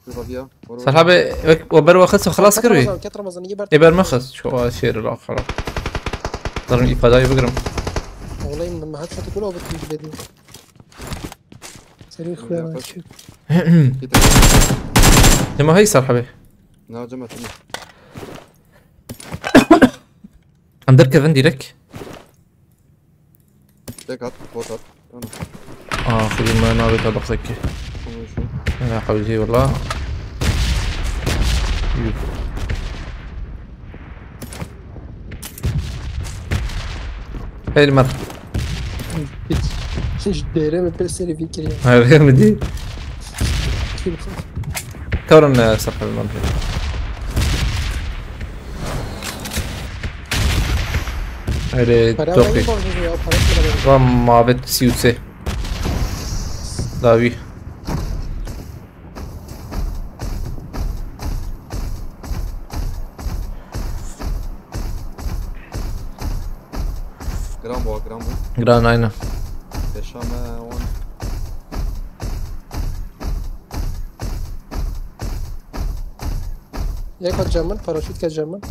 Şurada bir ya. Var, var. Serhabe, wek, o ber waxit xelas kir wî. Ket Ramazan, iyi ber. Ê ber mexis, şu şêr la xera. Darim îfadayê bigrim. Olayım, ben headshot'ı kula bir kuyucu dedim. Seri Yapar. Xwedê çi. Git. Dema hey Serhabe. Ne acaba, tamam. Em derkevin direkt. Tek at, bot at. Tamam. Aa, xwedî me navê te bexsekî. Tamam şu. Ena hewzî wala. Hey mer. Hiç. Hiç değere mi pes seri fikir ya. Her mi dî? Kevrin ne Serhabe man. Erê Para tokî. Alayım borcunu ya, para para. Ram mabet sî û sê. Dawî. Gram bu, gram bu. Giran aynen. Yaşama on. Yek at camın, paraşüt ke camın.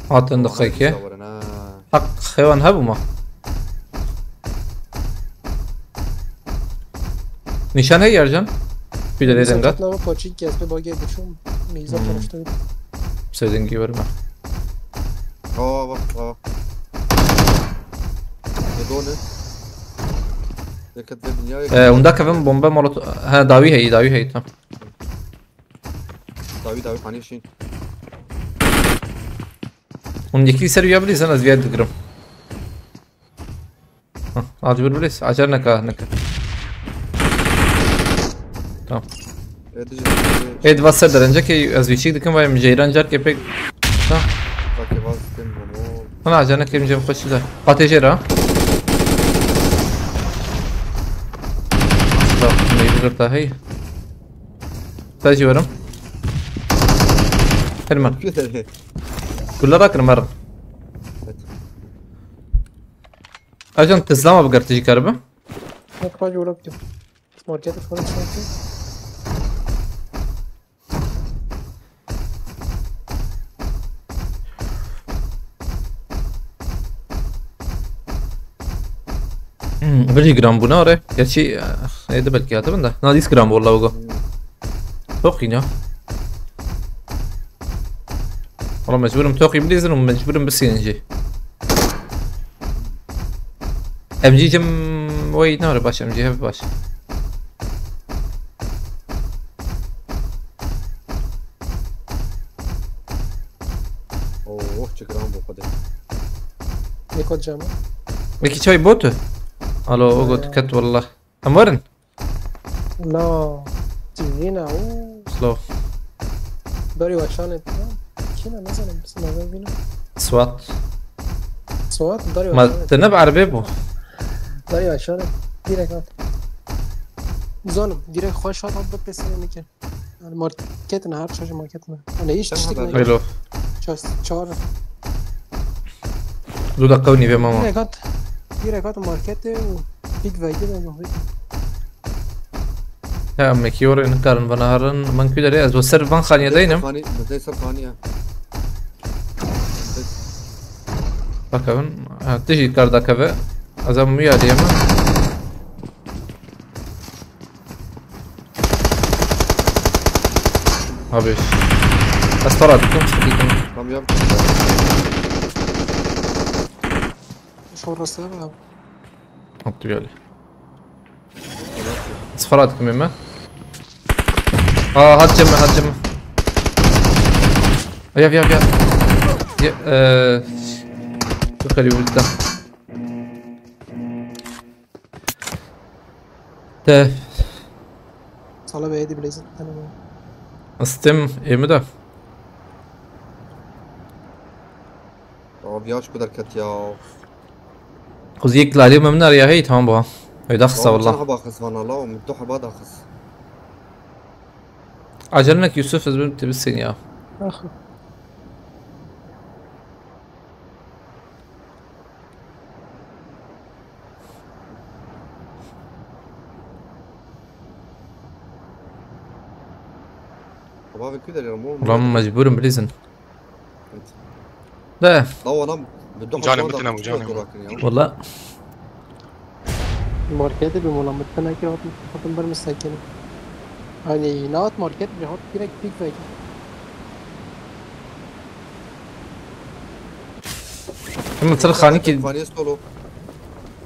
Hatin diqeyke. Zawarin ha. Haq xewan hebû ma. Nîşan heye Ercan? Bir de lê dengat. Nava koçik kes bir bagi düşün. Meyza Hmm. Paraşütü. Sevdiğin gibi verme. Aa bak, aa. Ne dolu? Yakıt ve dünya yakıt. Ee, unda kevin bomba molot... Ha, dawî heye, dawî heye, tamam. Davi, davi, panik şey. Hûn yekî ser ya bilîzin, ez viya digirim. Hah, acil bilîz, acar neka, neka. Tamam. Evet, Ê, di va ser derencekê ez vîçîk dikim, vay em jeyran carkê pêk. Ha, Bak ya, vazgeçtim bunu. hana acar nekê em jê xweşî de. Qatê jê re. Bak, meyvû girta hey. Te jî werim. Her mer. Gula rakirim merim. Ajan tizlama bigertî jî karibe. Yok, bagi uğraptım. Market uğraptım. Hmm, vir jî giran bûne are. Gerçi, eh, êdî belkî hatibin de. Na dîs giran bû walla wego. Toqî ne? Walla mecbûrim toqî bilîzin û mecbûrim bisînin jî. M G cim wê nare baş, M G hev baş. Oh, çi giran bû xwedê. Ne koyacağım? Peki çay botu? Alo, o got ket wallah. Em werin. La. Tijîna û. Slow. Berî weşanê. Kî ne, nazanim, sima ben bîna. Swat. Swat, berî Ma weşanê. Te ne bi erebê bû? Berî weşanê. Direkt hat. Zanim, direkt xweş hat, hat bipesine nikir. Yani market ne, her çeşit market ne. Yani hiç Sen tiştik haber ne. Elo. Ças, çağır. Du dakika û nîvê mama. Direkt hat, direkt hat markete û pik veydi de yok. Ya, mekî orê nikarin vana herin. Min ku derê ez bo ser van xaniye deynim. Xanî, bi dê ser xanî ya. Bakın. Ha, tijî kar dakeve. Ez em ya diye mi? Abi. Ez para dikim, dikim. Tam ya. Şorası abi. Attı geldi. Ez para dikim ême. Aa, hat cemme, hat cemme. Yav, yav, yav. Ya, eee, çok iyi vurdu da. De, Sala be, hadi Blaze'in. Tamam. Steam êmi de. Abi ya şu kadar ket ya. Kuzeyik lalî memnun ya, hey, tamam bu. Öyle kısa Tamam, valla. çend heba xis vana la, min du heba da xis. Acelnek Yusuf, ez bim tebissin ya. Ah. Baba ve küder ya, mor. Ulan mecburum bilirsin. De. La oğlum, bir dokuz Canım, puan da bütün ama çok canım. zor bakın ya. Valla. Markete bir mola mı? Teneke hatın, hatın bir mi sakini? Hani naat market bir hat direkt pik veydi. Ama tır xanî ki. Faniye solo.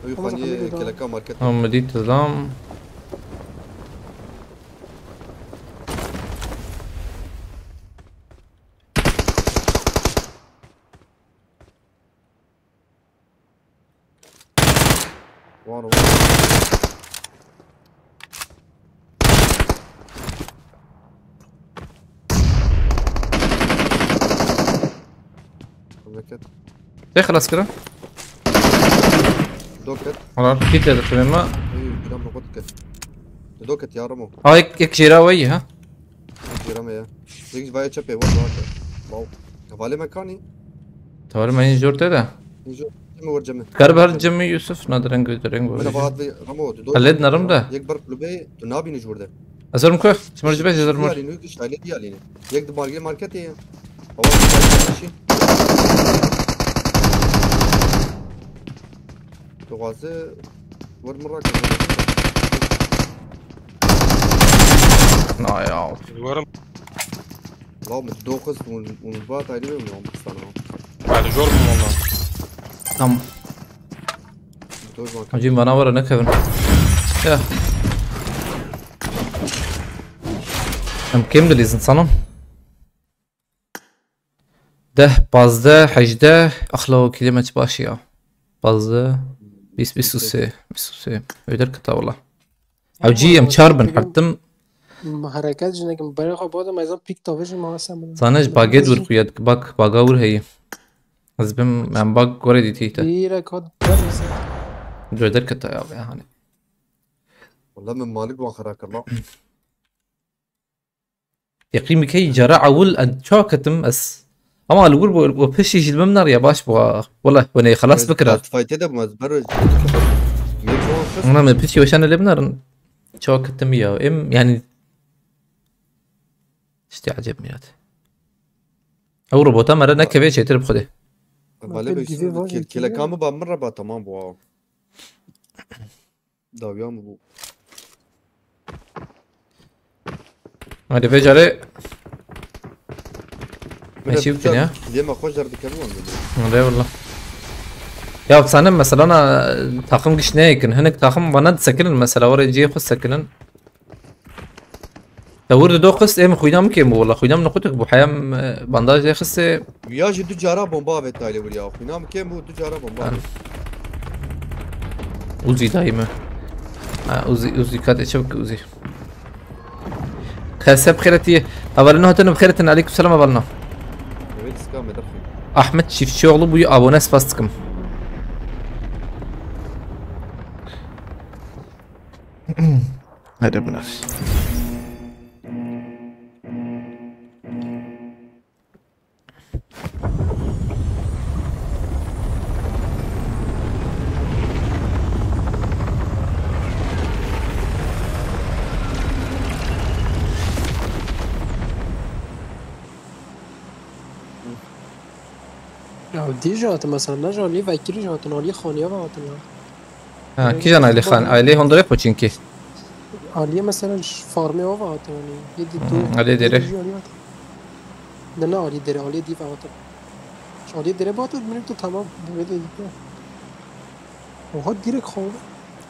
Uy Tamam, faniye tamam, tamam. keleka market. Ama dit adam. Var var. Bereket. Te xelas kirin? Doket. Olar kit ya da tamam. Ey, bir an roket ket. Doket ya Ramo. Ha, ek, ek jêra weyî ha. Gireme ya. Yek vaya çepê var var. Wow. Havale mekanî. Tavarê me jor te de. Nijo. Cemê var cemê. Kar ber cemî Yusuf, na dereng dereng Min var. vaat ve Ramo. Haled nerim de. Yek bar kulübe tu nabî nijo de. Ezerim ku. Çimar cibe ezerim var. Yalini, üç aile yalini. Yek de margê marketê ya. Baba, bir şey. Tu gazı vur mı rak? Na ya. Duvarım. La mı dokuz un un va taydı mı on sana. Yani zor mu valla? Tam. Dokuz bak. Hacım bana var ne kevin. Ya. Em kim dilîzin sanım? Deh, pazdeh, hejdeh. Axla o kîlê me çi baş ya. Pazdeh, bîst, bîst û sê, bîst û sê. Öder kıta valla. Ew cî em çar bin hertim. Hareket jinekim bere xwe bode meyzan pik tavêjin ma sen. Zanej baget wir xuya dik bak baga wir heyî. Ez bim em bak gore dîtî te. Direk hat ber mesela. Öder kıta ya be hani. Valla min malik wan xera kir la. Yaqîn bike cara ewil en ça ketim ez. Ama li wir bu, bu piştî jî li min nariye baş bu. Wala wenê xelas bikira. Fayte de bu ez ber. Ona me piştî weşan li min narin. Ça ketim ya. Em yani işte acem ya. Ew robota mere nekeve çêtir bi xwedê. Vale be Gibi var, kil- gibi kileka var. Mı ba min reba tamam bu. Dawiya mı bu? Hadi be care. Mire Eşi bir bikin ya. Lema xwe jar dikerim wan dedi. Hadi valla. Ya sana mesela na takım giş ne yakın. Hinek takım bana sekinin mesela oraya ciye xwe sekinin. Te wir dido xist, ê min xwîna min kêm bû wala, xwîna min qutik bû, heya min, e, bandaj lê xistê. Ya jî du cara bomba avêt taylê wir ya. Xwîna min kêm bû, du cara bomba. Yan. Uzî dayî min. Ha, Uzi, Uzi, katê çabuk Uzi. Xese bi xêretî. Hevalino hatine bi xêretin. Aleyküm selam hevalino. Evet, sıkı Ahmet Akın. Ahmet Çiftçioğlu bu abone spas dikim. Hadi bunlar. Ya dî jî hatin mesela, ne ji aliyê vekirî jî hatin, aliyê xaniya ve hatin ya. Ha, kîjan ailê xan? Ailê Hondorepo çinkî. Aliyê mesela ji farmê ava hatin, yanî yê dî Hmm, tu, aliyê dêre. Yê dî jî aliyê hatin. Ne, ne aliyê dêre, aliyê dî ve hatin. Ji aliyê dêre ve hatin, min tu tamam, bu ve de gitti. Oha, direkt xwe.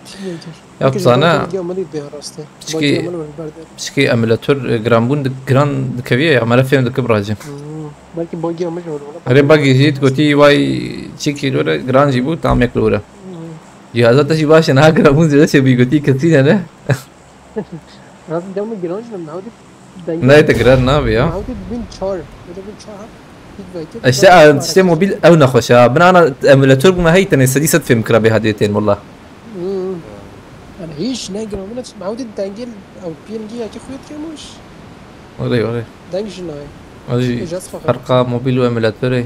Çi vekir? Ya, belki zana, bagî Amelî bê rastê. Piçkî, bagî Amelî ber der. Piçkî emulator, e, giranbûn di-, giran dikeviye ya, me re fêm dike biracim. Hmm, belki bagî Amelî ber. Erê bagî jî gotî vay çi kîlo re giran jî bû, tam yek li were. Hmm. Cihaza te jî baş e, niha giranbûn zêde çêbûyî, gotî kesî ne ne? Abi dema giran jî ne, me hewdî dengê. Nayê te giran nabe ya. Me hewdî bin çar, hewdî bin çar ha. Hiç belki. İşte, a, işte mobil ew nexweş e. Bin ana emulator bûme hey tenê sedî sed fêm kira bê hadê tên walla. Hmm. Yani hiç ne giran, me hewdî dengê ew P N G ya ki xuyet kemoş. Orê, orê. Deng jî nayê. Orê. Ecaz fakat. Ferqa mobil û emulatorê.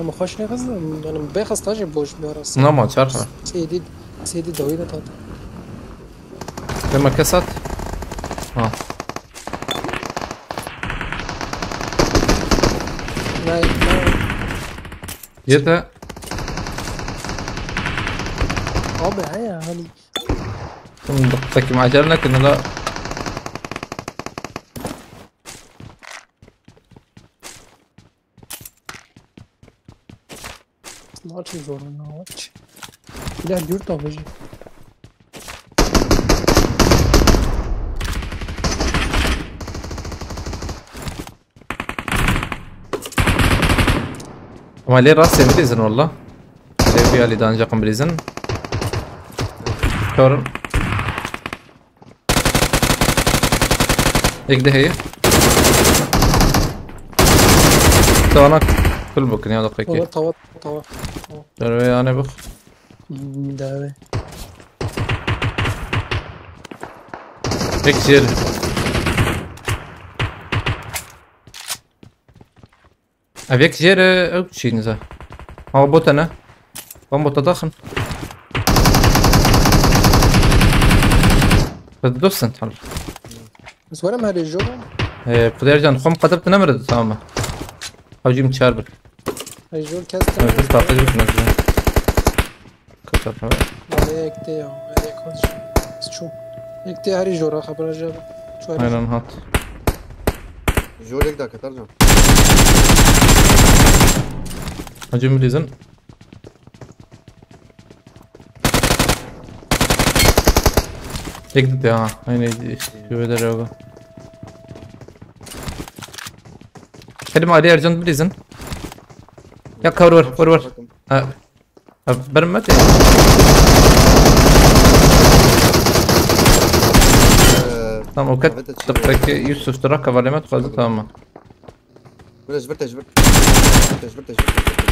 Ama xweş nexist, yani bêxista jî boş bir arası. Nama çarxa. Sêdî, sêdî dawî de tat. Dema kes hat. Ha. Nay, nay. Yete. Abi, heye, hani. Hım, dakika kim acele nekin la. Maç zor, maç. Silah dört alıcı. Ama lê rastê bilîzin walla. Lê vî alî de ancaq bilîzin. Kör. Yek de heye. Tawana kul bakın ya da peki. Tava, tava, tava. Derve yani bak. Hmm, derve. Tek yer. Ev yek jê re ew çî niza. Ha, bota ne? Van bota daxin. Biz dostum, tamam. Ez werim herê jo. Ee, Xudayar can, xom qadep ne mirdi, tamam mı? Hacim çar bir. Hey, jol kes. Evet, biz tahtacı mısın? Kaçar para. Nereye ekti ya? Nereye koyacağım? Şu. Ekti her jora haber acaba. Şu her Aynen hat. Jol ek daha Katarcan. Hacı Müriz'in. Tek gitti ha. Aynı güveder abi. Hadi ma Ali Ercan Biliz'in. Ya cover var, cover var. Bakın. Ha. Ha, ber me tê. Ee, Tamam, o kat evet, açılıyor. Tıpkı Yusuf Durak havale me tuhazi tamam. Böyle jibir te jibir. Jibir te jibir te jibir.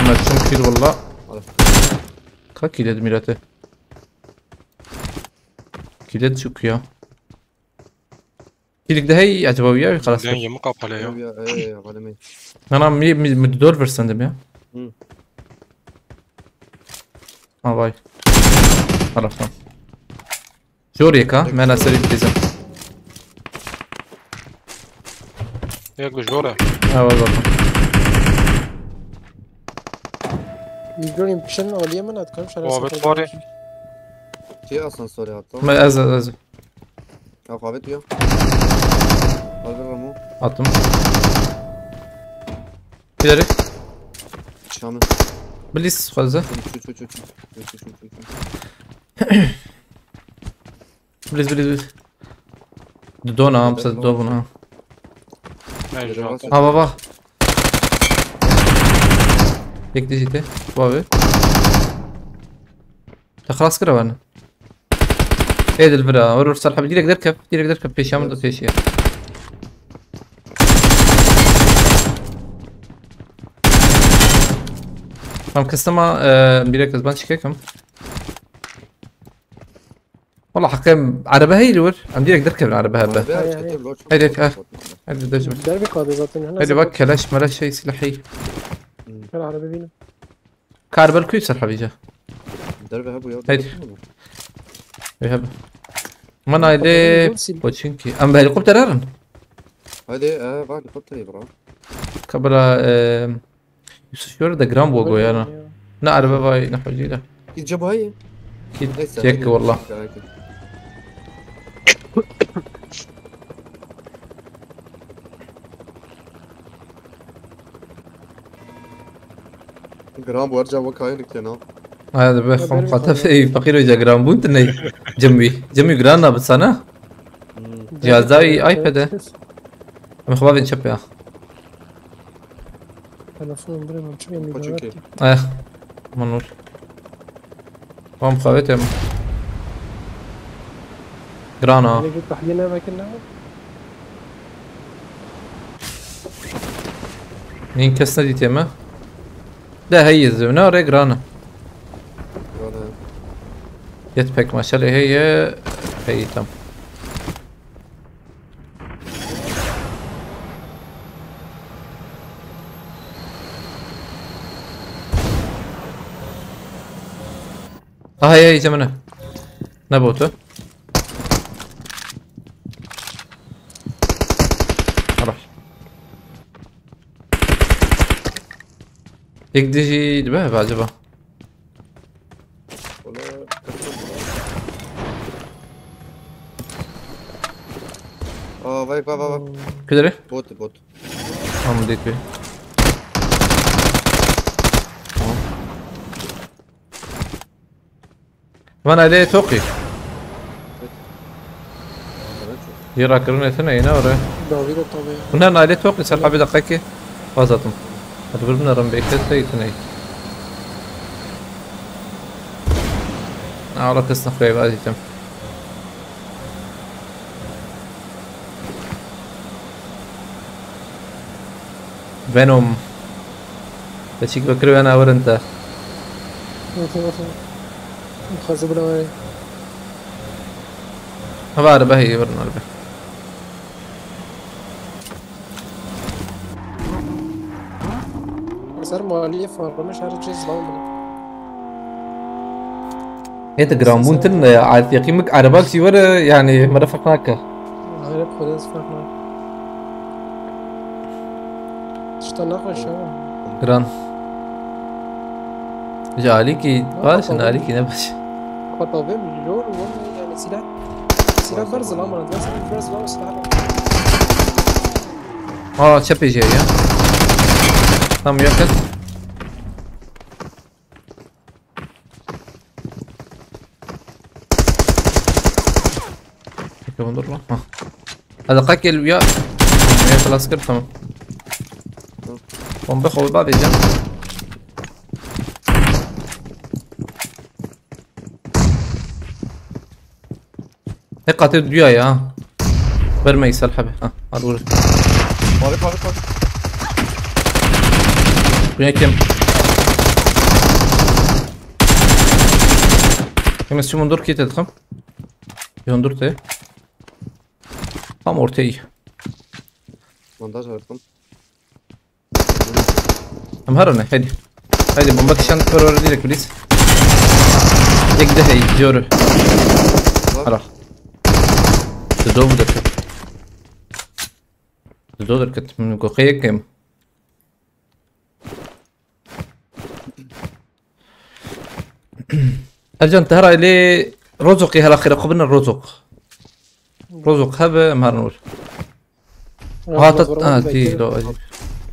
Mersin kill valla. Al. Ka kill edin mirete. Kill et şu kuya. Kilik de hey acaba ya, xalas. Ben yamuk kapalı ya. Ya, ya, ya, ya, bana mi? Nana mi, mi, mi dört versen de mi ya? Hı. Ha vay. Taraftan. Jor yeka, mena seri dizim. Yek bi jor e. Ha, var bakın. Jor in pişin aliye min at, kam şara. Muhabbet var ya. Şey asansör ya, tamam. Ma ez, ez. Ya, Xabet ya. Al bir Ramo. Attım. İleri. Şamil. Bilis fazla. Çu, çu, çu, çu. Çu, çu, çu, çu, çu. Bilis, bilis, bilis. Dona, am se do buna. Ben Yürü jor. Bas. Ha, baba. Bekle ciddi. Bu abi. Te xelas kira wan. Ê dilvira, wer wer Serhebî, direk derkev, direk derkev, pêşiya min de pêşiya. Em kesema, e, bîrek ez ban çikekim. Wala heqê erebe heyî li wir. Em direk derkevin erebe hebe. Hadi, hadi. Hadi, hadi, hadi. Hadi, dejme. Derbi kaldı zaten. Hadi bak, keleş meleş şey, silahî. Gel araba binin. Karbel kuy Serhebî ca. Derbi hebu ya. Hadi. Derbi mi? Ê hebe. Man aile Helikopter Poçinki. Em bi helikopter herin. Hadi, e, bak helikopter bro. Kabla, e, Yusuf şöyle de gram bogo yana. Ne araba vay ne hacıyla. Ki cebayı. Ki Neyse, çek hadi. Valla. Gram bu arca vakayını kena. Hadi be, xom xatef ey fakir hoca gram bun tine. Cembi. Cembi gran abi sana. Cihazda iPad'e. Em xwabin çep ya. Telefon birê min çi Koçu ki. Eh. Manur. Tamam xavetem. Grana. Yine bir tahliye ne bakın ne var? Nin kes ne diyeceğim ha? De hey zevna re grana. Grana. Jetpack maşallah hey hey tam. Aha ya iyice bana. Ne botu? Ara. Tek dişi değil mi acaba? Aa, vay, vay, vay, vay. Kudere? Bot, bot. Tamam, değil mi? Tamam. Van aileye toki. Yera kirin etine yine oraya. David de tabii. Bunlar aile toki, sen abi dakika ki. Fazladım. Hadi bir bunların bekle de etine. Ağla kısnık ve vaziyetim. Venom. Te çîk vekirî wena werin te. Dixwaze bila were. Hava araba heye werin araba. Ser maliyê farmê şer çê zilam bile. Hê te giranbûn tin e, Arif Yekîmik erebak jî were, yanî mere ferq nake. Hayret, Xwedê ez ferq nake. Tişta nexweş e. Giran. Ji alîkî baş in, alîkî ne baş. Xwe tavê min jor, yanî silah. Silah ber zilam, silah ber zilam, silah. Aa, çepê jê ya. Tam yakın. Peki, olur mu? Ha. Hadi kalk gel ya. Ya, خلاص kır, tamam. Bomba xwe bavêjim. Hê qatê duya ya. Verme Îsal hebe. Ha, al vur. Abi, abi, abi. Bu ne kim? Kim istiyor mundur kit ettim. Yondur te. Tam ortayı. Bandaj verdim. Em herine, hadi. Hadi, bomba kişan kör öyle direkt, please. Yek de hey, diyor. Ara. Dido bu da. Dido derket. Min goxê yekem. Ercan, te hera lê Rozokê hela xêra xwe bine Rozok. Rozok hebe, em herin wir. Hat, ha, tî, do, ez.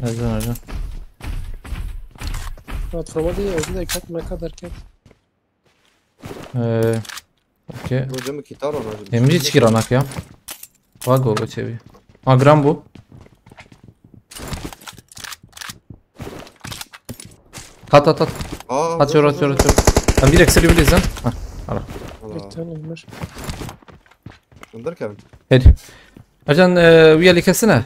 Ercan, Ercan. Platforma diye, evde kat meka derken. Ee, okey. Hocam, kitap anacım. Em jî çikî ranak ya. Vago, çevi. Ha, gram bu. Hat, hat, hat. Aa, hat, çor, çor, çor. Em bir ekseri biliriz ha. Ha. Yanılmış. Hûn derkevin. Hêdî. Ercan, e, wî yelî kesine?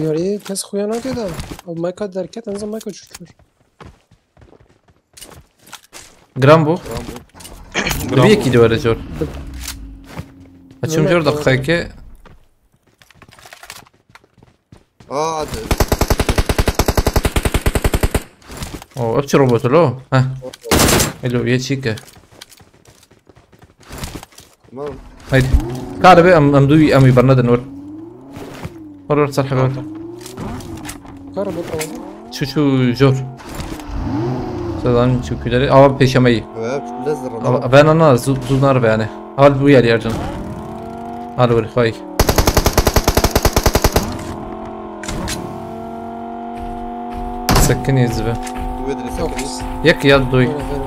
Yarî kes xuya nake da. O Mike derket, en azından Mike çökür. Giran bû. Tamam bu. Bi yekî de were jor. Açım Mehmet, jor doğru. Dakikayeke. Aa hadi. O, ev çi robot lo? Heh. Elo, ye çîke. Tamam. Haydi. Kare be, em, em duy, em wî bernedin or. Or, or, serhe or. Kar bu tamam. Çu çu jor. Sedan çu kudere. Ama peşemeyi. Evet, lezzetli. Ama ben ana zu-, zunar be yani. Al bu yer yerden. Al vur, hay. Sekin izbe. Bu vedre sakın. Yek ya duy. Böyle, böyle.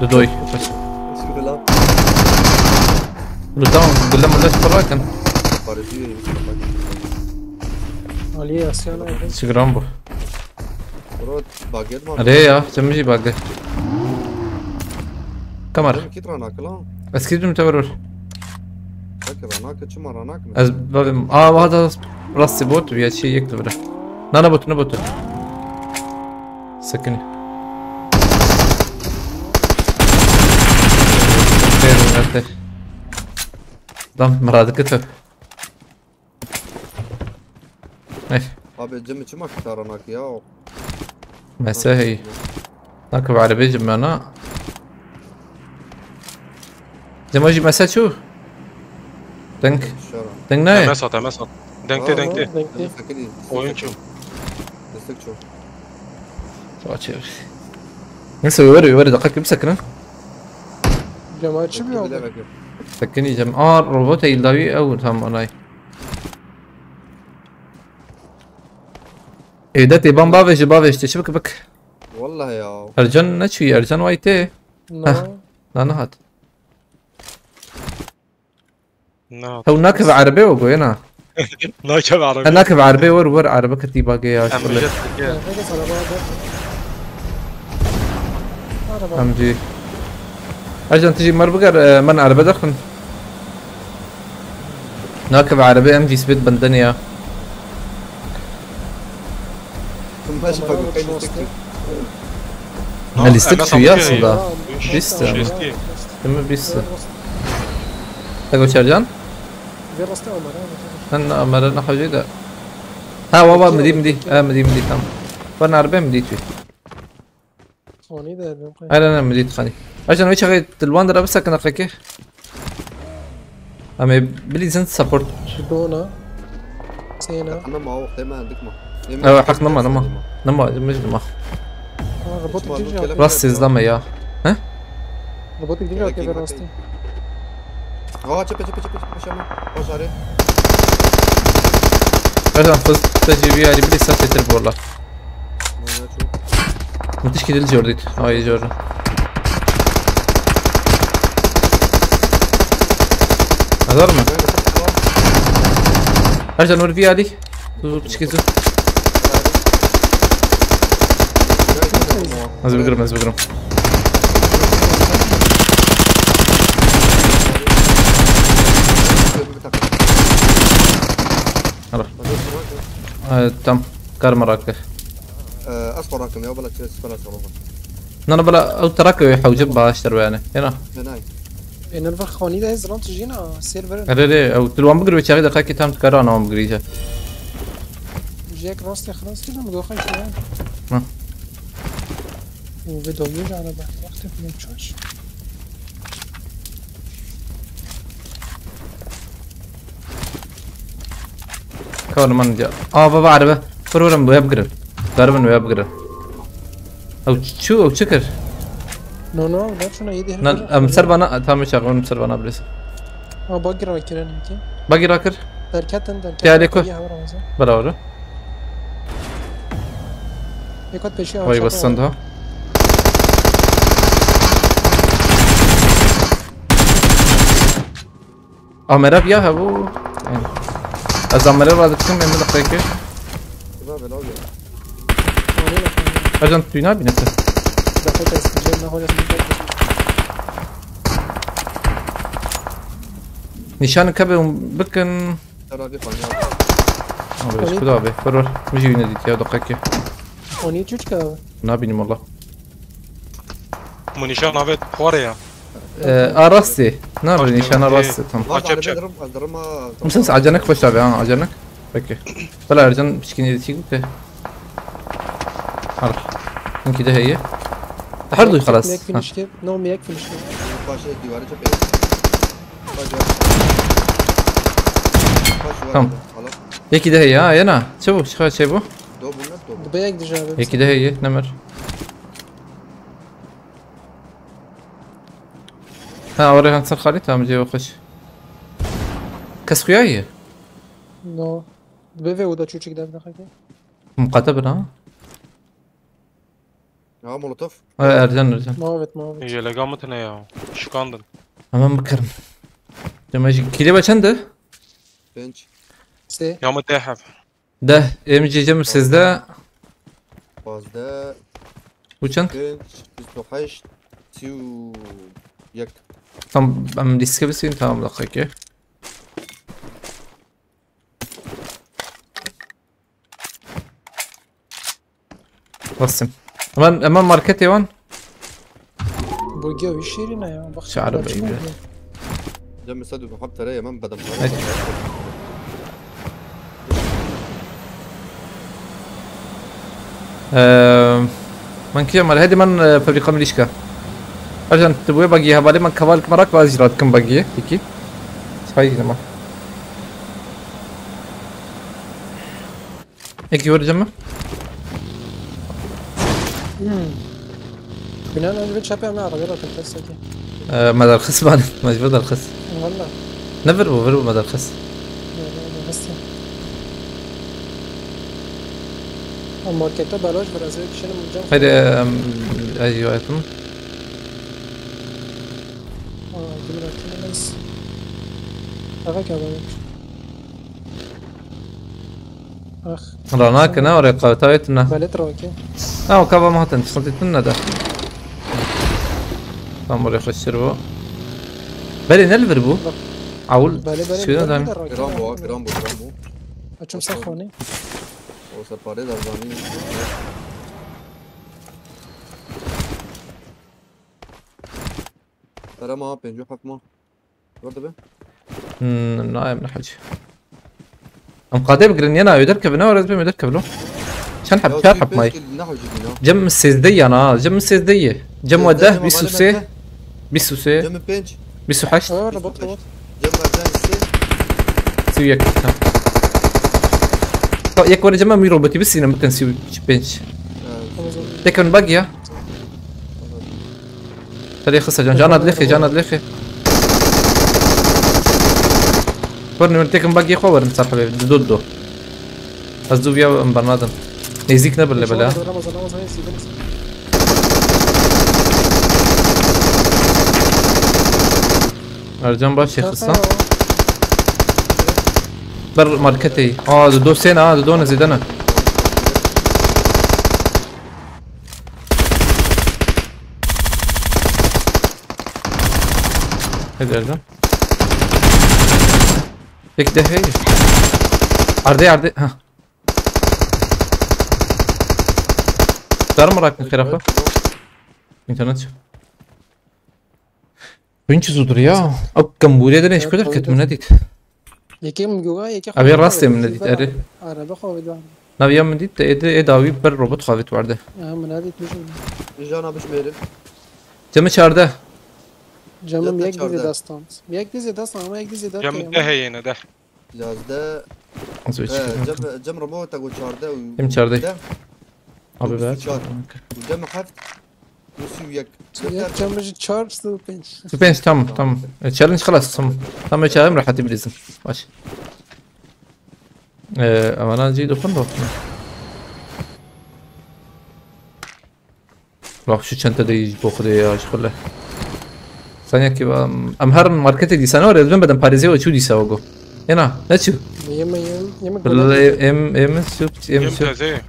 Du doy. Bismillah. Du down. Gule mule sparakan. Parası yiyor. Aliye Asya ne oldu? Sigram bu. Bro, baget mi? Hadi ya, sen mi bagi? Kamera. Kim kit ranak lan? Eski dün teber var. Bak ranak, çima ranak mı? Ez babim. Aa, hada rastî bot ya şey yekti bire. Nana botu, ne botu? Sakın. Dam mıradı kötü. Eh, Abi cemî çima kit ranak ya? mese hey. Nakib arabe cimana. Cema jî mese çû? Deng, Şara. deng ne? Emesat, emesat. Denkte, Aa, denkte. Denkte. Sakın. Oyun çû. Destek çû. Saçı. Neyse, öyle, öyle dakika kim sakın? Cemaatçi mi oldu? Sakın yiyeceğim. Aa, robot eğildi abi. Ev tam onay. Evde teban bavêjî, bavêj te çi bik bik. Vallahi ya. Ercan ne çûyî? Ercan waytê. No. Na nehat. Na. Hew nakeve erebê we goyena. Nakeve He erebê. nakeve erebê wer wer erebe ketî bagê ya. Em jet Ya, herkes araba aldı. Araba. Em jî. Ercan tu jî mer biger, e, min erebe dexin. Nakeve erebê em jî sibêt bendin ya. Baş bak, kaydı tek. Ne lîstik Emma çûyî ya sapık aslında. Aa, Bîst aa, yani. Şesti. Değil mi bîst? Te goç Ercan? Ver rastı Ömer abi. Sen Ömer'e ne hacı da. Ha baba midi midi. Ha midi midi tamam. Ben erebe midi tu. Sony de ben koy. Aynen aynen midi tıkanı. Ercan o çağı tilwan da bir sakın hakiki. Ama bilirsin support. Dona. Sena. Anlama o hemen dikma. Evet, hak nama, nama. Nama, mecnuma. Aa, robot Osman, gidince bu aldı. kelebek- Rast izleme ya. He? Robot gidince Gerek aldı yok, rastı. Aa, çepe çepe çepe çepe şama. Başarı. Ercan fız tecrübe yani bir saat yeter bu arada. Bana çok. Müthiş gidildi Jordi. Ay Jordi. Hazır mı? Ercan vur bir hadi. Dur dur çıkıyorsun. Az bir kırım, az bir kırım. Alo. Evet, tam. Karma rakı. Ee, az korakim ya, bala çes bala sorun. Nana bala ew terak hewce baştir yani. Yena. Denay. Enel var khani de zılan tijina server. Ere re, ew tilwan bigir ve çağı da kaki tam tıkara anam bigirece. Jack Ross ya خلاص كده مدوخه شويه. Hı. وبدو يرجع على بعد وقت من تشوش. Kawar man diya. Aa baba araba. Program bu yapgırın. Darabın bu yapgırın. Ew çu, ew çikir. No no, لا شنو يدي Nan, em ser bana, tam çağı, em ser bana bilirsin. اه باقي راه كيران يمكن. Bagi rakır. دركات انت دركات. Geldi ku. يا ورا مزه. Bela oru. يكون بشي. Vay basın daha. Amera ya ha bu. Ez amera va diktim, em de peki. Kıza bela oluyor. Ercan, tu nabîne tu. Daxil kes cem ne holas bir. Nîşanik hebe hûn bikin. Abi, Olî. Kuda abi, wer wer. Min jî wî nedît ya, deqekê. Onî çuçka abi. Nabînim valla. Min nîşan avêt xwarê ya. Ee, a rastê. Na, nîşana rastê, tamam. Vaz Açep, Arabê çep. Dirim, ez dirim ha. Misal acanek xweş abi ha, acanek. Peki. Bela Ercan piçkî nêdî çîk bike. Har. Hinkî de heye. Her duy xelas. Meyek finish kir. No, meyek finish kir. Paşê dîwarê çepê. Paşê. Paşê. Tamam. Hala. Yekî de heye ha, yena. Çabuk, çabuk, çabuk. Do bû ne do bû. Dibe yek dije abi. Yekî de heye, nemer. Ha, oraya hanser Xalî, tamam, cevap xweş. Kes xuya ye? No. Dibe ve oda çuçik dev daxeke. Muqate bin ha? Ya molotof. Ha, Ercan, Ercan. Muhabbet, muhabbet. Jelega mı tine ya? Şikandın. Hemen bakarım. Demek ki kile çendi? Pênc. Sê. Ya mı tehef? Deh. Em cê cem sêzdeh. Pazdeh. Bu çend? Pênc, bîst û heşt, sî û yek. Tam em lîske bisîn, tamam, dakika. Bastim. Hemen, hemen marketê wan. Bu giya wî şîrîn e ya. Bak, Çağrı bak, Bey bak. Cem mesela dur, hap tere yemem badem. Evet. Eee, man kî mal hedi man, e, fabrika milîşka. Ercan, tu bu bagî hevalê man kaval merak vaz jî radikim bagî. Peki. Çay yine ma. Eki vuracağım mı? Hmm. Binen önce bir çapı ama arabaya da tepki seki. Ee, me derxist ban, mecbur derxist. Valla. Ne vir bu, vir bu me derxist. Ama markette belaş biraz, bir kişinin bulacağım. Haydi, em, ay, yo, yapın. Aa, gümrük, neyse. Eve kadar. Ax. Ranakine, orê qewtayê tune. Belet rake. Ha, o kava ma hatin, santî tune de. Tam orê xweştir bu. Belê ne li vir bû? Bak. Awul. Belê, belê, şirin belê zaten. De rake. Gram bu, gram bu, gram bu. Açım sen xonê. O separê de zanî. Pere ma, pêncî û heft ma. Werde be. Hmm, nayem ne hacı. Em qadê bigirin yena, öder kevine, öder kevine, öder kevine. Çend hep, çar hep may. Cem sêzdeh yana, cem sêzdeh ye. Cem we deh, bîst û sê. Bîst û sê. Cem pênc. Bîst û heşt. Aa, robot, robot. Cem Ercan sê. Sî û yek, tamam. Ta yek were cem wî robotî bisînim bikin sî û pênc. Tekin bag ya. Terê xisa can, cana dilêxê, cana dilêxê. Werin, werin, têkin bagê xwe werin ser hevê. Dido, dido. Ez du viya em bernadim. Nêzîk nebin lê bela. Ercan baş çêxistan. Ber marketê. Aa, dido sêne, aa, dido ne zêde ne. Hadi Erdem. Peki de hey. Ardê, ardê. Ha. Dar mı rakın xerafa? İnternet. Bin çizudur ya. Ak kamburiye de ne iş kadar kötü mü ne dit? Yekê min goga, yekê xwe. Abi rastê min nedît, erê. Araba xwe vedar. Nav ya min dît, ê de, ê dawî ber robot xwe vêt werde. Ya min nedît, bijim. Jana bijmêrim. Cemê çardeh. Cemim yek dizê destan. Yek dizê destan ama yek dizê destan. Cemim de heyene de. Yazdeh. Nasıl çıkıyor? Cem, Cem robot ta go çardeh û. Hem çardeh. Abi ver. Û Cem heft. Nasıl yek? Yek çamıcı çar, su pênc. Su pênc, tamam, tamam. E, challenge xelas, tamam. Tamam, çağırım rahatı bilirsin. Baş. E, ama lan cî dokun da. Bak şu çanta da iyi bokhu ya, şu kule. Sen ya ki em, em her markete dîsa ne var? Ez ben beden Paris'e o çu dîsa o go. Ena, ne çu? Yeme, yeme, yeme. Em, em, em, süp, em, süp.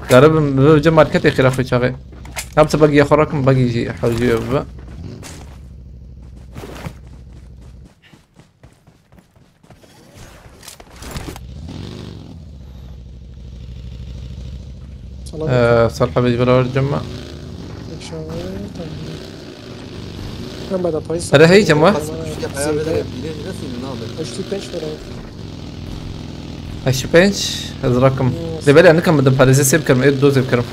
Garibim, bi vêce marketê xêra xwe çaxê. Hepsi bagî ya xwe rakim, bagî jî hewcî bibe. Salam. Ee, Salih abi, beraber cemma. İnşallah. Ben bada payı Para hey, cem var. Zeydan. Heştî pênc lira. Heştî pênc, ez rakim. Yes. Lê belê nikim bidim, parêzê sê bikirim, ê dozê bikirim.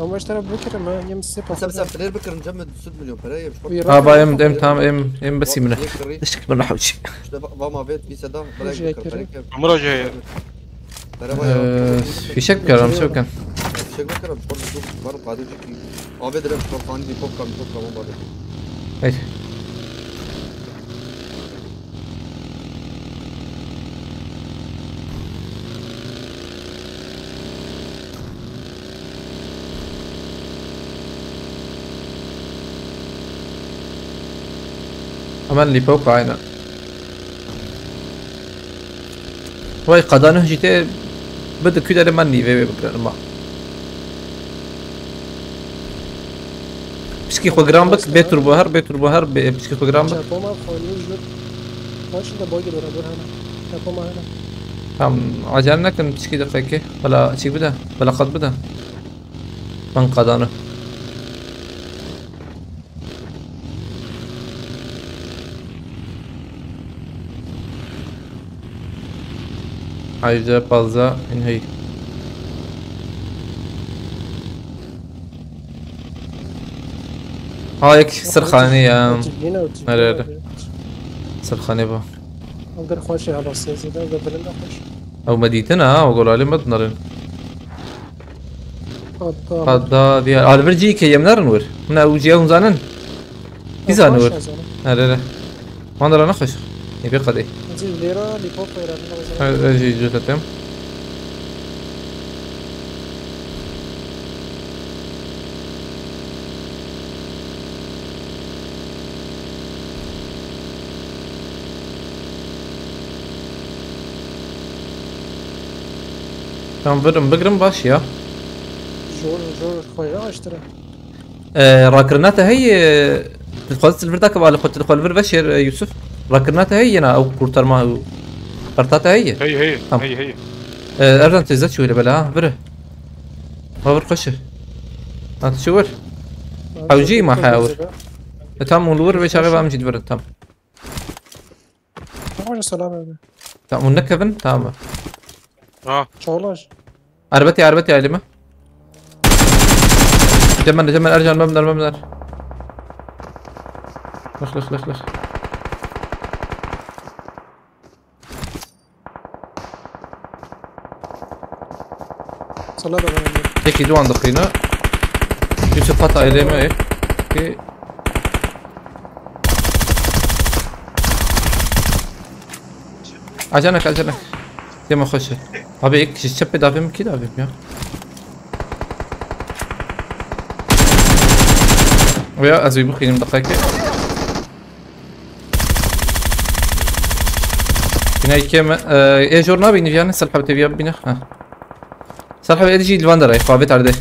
Ama işte bu kere mi? Yem sê. Mesela, mesela, player bikirim, cem mi? Süt milyon para yemiş. Buyur. Ha, ba em, em, tamam, em, em, besimine. Teşekkür ederim, hawci. İşte va-, va ma vet, bir seda, bırak Hoca bikirim, Ekrem. Belki. Umur Hoca ya. Merhaba ya. Ee, fişek mi karam, şey kan? Fişek mi karam? Spor, spor, spor, spor, spor, Abi direkt şu an bir pop kam, pop kam, abi. Hey. Hemen lipo kayna. Vay, qadano jî tê bide ku derê me nîvê wê bigre ma. Piçkî xwe giran bik, bê turbo her, bê turbo her, bê piçkî xwe giran bik. Çapoma xwaniye jûr. Kaç da boy gidiyor, dur hemen. Çapoma hemen. Tamam, acele nekin, piçkî deqeke. Bela çîk bide, bela qat bide. Ben qadano. Heyde, pazda, in hey. Ha, yek sirxanê ya. Yine ötü, yine ötü. Nere, nere? Sirxanê bu. Aldır xweş ya, bas sesi de, de bilin de xweş. Ew me dîtin ha, ew golalê me dinarin. Hatta. Hatta diye. Alvir cî ke yem narin wir. Hûn ew cî hûn zanin? Kî zanin wir? Xweş zanin. Here, here. Wan dara nexweş. Ê bê qedê. Zî lêra lîpo xwe ra. Ez, ez jî cût etim. Tam virim bigrim baş ya. Zor, zor, xwe ya aştire. Ee, rakirina te heye, dixwazit li vir dakeve, li xwe, li xwe li vir veşêr, e, Yusuf. Rakirina te heye yena ew kurtarma û karta te heye? Hey, hey, Tamam. hey, hey. Ee, Ercan teyze çû li bela, ha, vir. Ha, vir xweş e. Ha, tu çû vir. Hewcî ma haya vir. E, tamam, û li vir vê çaxê ve em jî divirin, tamam. Tamam, selam abi. Tamam, hûn nekevin, tamam. Ha. Çağlar. Erbetê, erbetê aileme. Cemal, Cemal, Ercan, Memler, Memler. Lix, lix, lix, lix. Sala da ben. Peki, duan da kıyına. Yusuf, hat aileme. Ki Acanek, acanek. Dema xweş e. Abi, ek ji çepê davê min kî davê min ya? Oya, ez wî bixwînim deqekê. Bînayê kêm, e, ê jor nabînî, yanî Selhab T V'ya bîne. Ha. Selhab ê jî li van derê, xwe avêt erdê.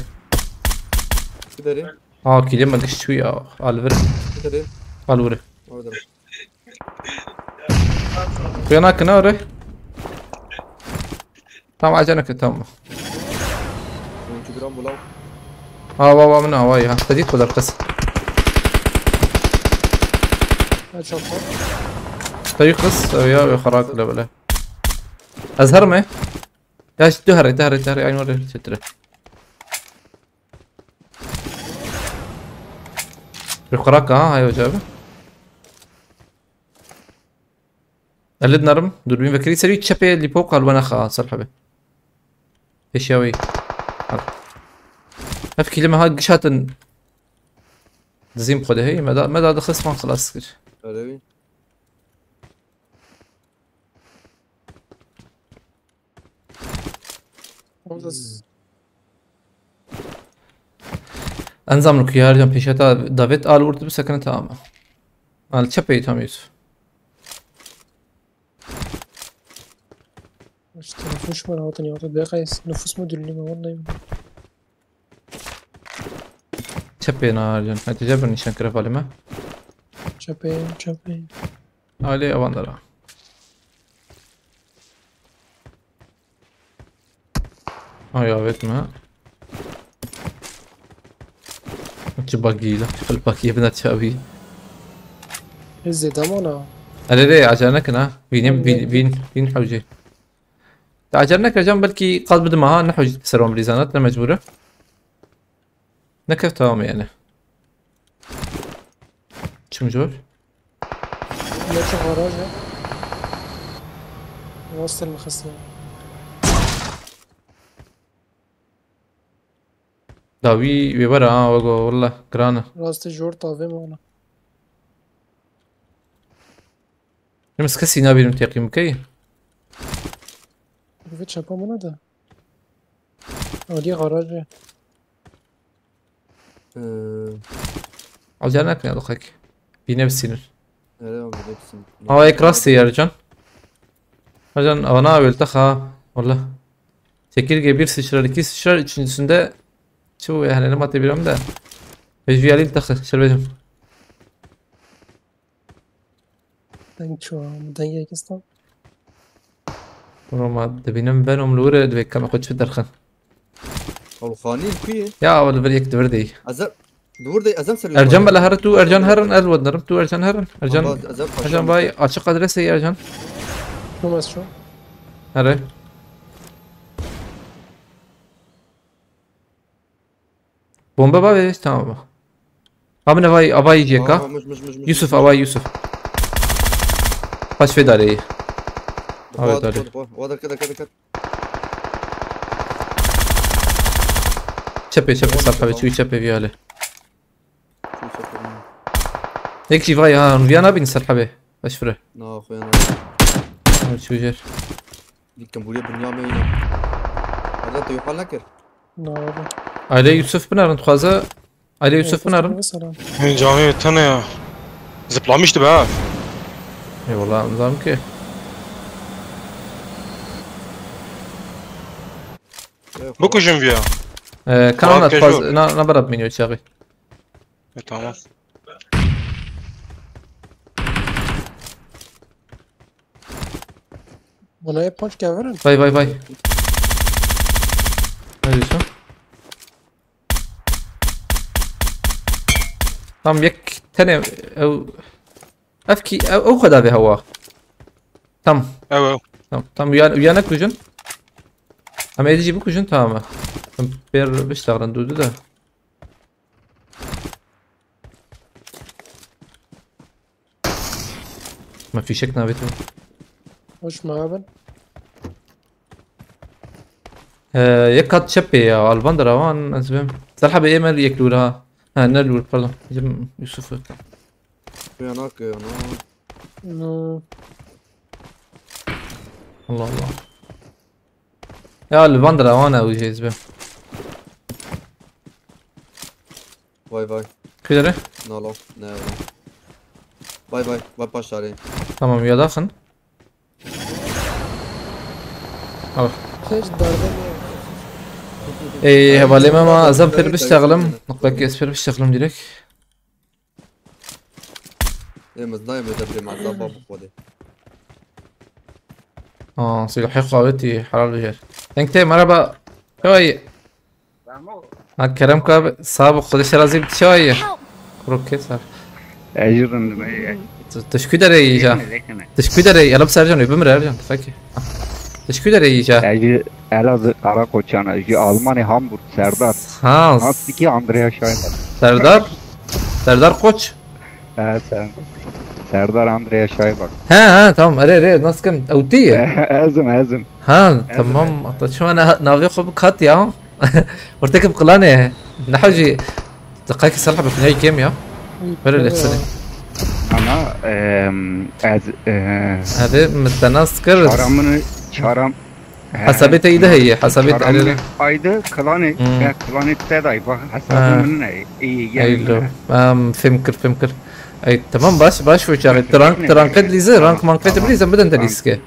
Gidelim. Aa, kîlê me giş çû ya. Alvir. Gidelim. Alvir. Orada. Xuya nakine orê. Tamam, acele neke, tamam. Oyuncu bir an bulam. Ha, va, va, min ha, va, ya. Te dît xwe derxist. Ha, çok var. Te yî xist, ew ya, ew xwe rakile bile. Ez herime. Ya, işte, tu herê, tu herê, tu herê, aynı oraya çetire. Bir kurak ha, hay hoca abi. Elid narım. Dürbün vekiri seri çepê lipo kalbana ha, Salih abi. Eşya wî. Al. Ev kilime ha giş hatin. Dizim xwe de hey, me da, me da dixist man xilas kir. Öyle mi? Oldu. Enzam li ku yar can pêşeta David al û tu bisekine tamam. Al çepê tam Yusuf. İşte nüfus mu rahatın ya da be kayıs nüfus mu dülünü mü vallahi. Çepê na Ercan. Hadi cebir nîşan kire valime. Çepê, çepê. Alê avan dara. Ay, avêt me. Çi bagî la, çi bagî bina çavî. Ez zêde mona. Erê rê, acar nekin ha. Vînim, vîn, vîn, vîn hewcê. Te acar neke can, belkî qaz bidim ha, ne hewcî ser wan bilîzana, te mecbûr e. Nekef tamam yani. Çim jor. Ne çok garaj ya. Nasıl mı xistî? Dawî wê were ha, wego, walla, giran e. Rastê jor tavê me ona. Em ez kesî nabînim teqîm bikey. Bi çapa min de. Alî garajê. Ee, Acar nekin ya, doxek. Bîne bisînir. Nereye oldu hepsini? Ama ek rastı Ercan. Ercan, ana öldü ha. Valla. Çekirge bir sıçrar, iki sıçrar, üçüncüsünde çoğu yani elim atabiliyorum da. Mecbur alayım takı, şöyle vereyim. Deng çû, dengê kista. Roma, dibînim Venom li wir e, divê keme xwe çi derxin. Ew xanî li ku ye? Ya, ew li vir yek di vir de ye. Ez e, di wir de ye, ez em ser Ercan bela here tu, Ercan herin, el wedinerim tu, Ercan herin. Ercan, Ercan bay, açık adrese ye Ercan. Çûm ez çûm. Here. Bombe bavê, tamam. Abine vay, avay yeka. Aa, mıj, mıj, mıj, mıj, Yusuf, mıj, mıj. Avay Yusuf. Paç fedare. Dixwa, Evet, dixwa, öyle. Dixwa. Wa derke, derke, derke. Çepê, çepê, Tamam, sarpa ve tamam. Çuy çepê viyale. Çuy çepê, tamam. Yek jî vay ha, viya nabîn ser hebê. Baş fire. Na, xwe yana. Ay, çuy jer. Dikkan buraya dünya mı yine? Arda tu yukarı nakir. Na, abi. Aile Yusuf Pınar'ın tuhaza. Aile Yusuf Pınar'ın. Mesela. Hey, cami tane ya. Zıplamıştı be ha. Eyvallah, anladım ki. Yok, Bukujun viya. Ee, kanal Tamam, tuhaza, casual. Na, na barab miniyor çağı. E, tamam. Buna hep hoş geldin. Vay, vay, vay. Ne diyorsun? Tam yek tane ev, ev ki ev, ev kadar bir hava. Tam. Ev, ev. Tam, tam uyan, uyanak kujun. Ama edici bu kujun tamam. Tam bir beş tane durdu da. Ma fîşek navê tu. Hoş me abin. Ee, yek kat çepê ya, Alban da rawan ez bim. Serha be emel yek lûr ha. Ha, ne lûr, pardon. Bizim Yusuf. Uyanak, uyanak. No. Allah Allah. Ya li van dira wan ew jê ez bim. Vay vay. Kî dere? Nalo. Ne ya? Vay vay. Vay paşarê. Tamam, ya daxin. Al. Hiç darbe mi? Ey, hevalê me ma ez em pêr biştexlim. Belki ez pêr biştexlim direkt. Ê, ez nayêm ê debrê me, ezaba bi Xwedê. Aa, silahê xwe avêtî, helal bihêr. Deng tê, merhaba. Hey. Ha, Kerem ka, sağ ol, Xwedê şe razî bi, çawa ye? Kurok kes var. Ecrin me. Tu, tu ji ku derê yî ca? Lekine, lekine. Tu ji ku derê yî? Elab Sercan, bimire Ercan, fakî. Tu ji ku derê yî ca? Ecri, Elazığ, Karakoçan, ji Almanya, Hamburg, Serdar. Ha. Nasıl ki Andrea Scheiber. Serdar? Serdar Koç. He, sen. Serdar Andrea Şaybak. He, he, tamam. Erê, erê, nas kim? Ew tu yî? Ezim, ezim. Ha, ezim, tamam. Ezim. Hatta şu an na-, navê xwe bi kat ya. Ortekî bi Qilanê. Niha jî deqayekî Serha bi finayî kêm ya. Böyle lehsene. Ama, em, ez, e, Hadi, min te nas kir. Çaramını, çaram-, He, Hesabê te yî de heye, hesabê te Karanlık erê. Aydı, Kılanı, Hmm. Ya, Kılanı te day, bak, hesabı Ha. Bunun ne? İyi, Ey, gelin lo. Em, fêm kir, fêm kir. Ey, tamam, baş, baş, wê çaxê. Tu rank, tu ranqê dilîze, rank manqê te bilîze, bidin te lîske.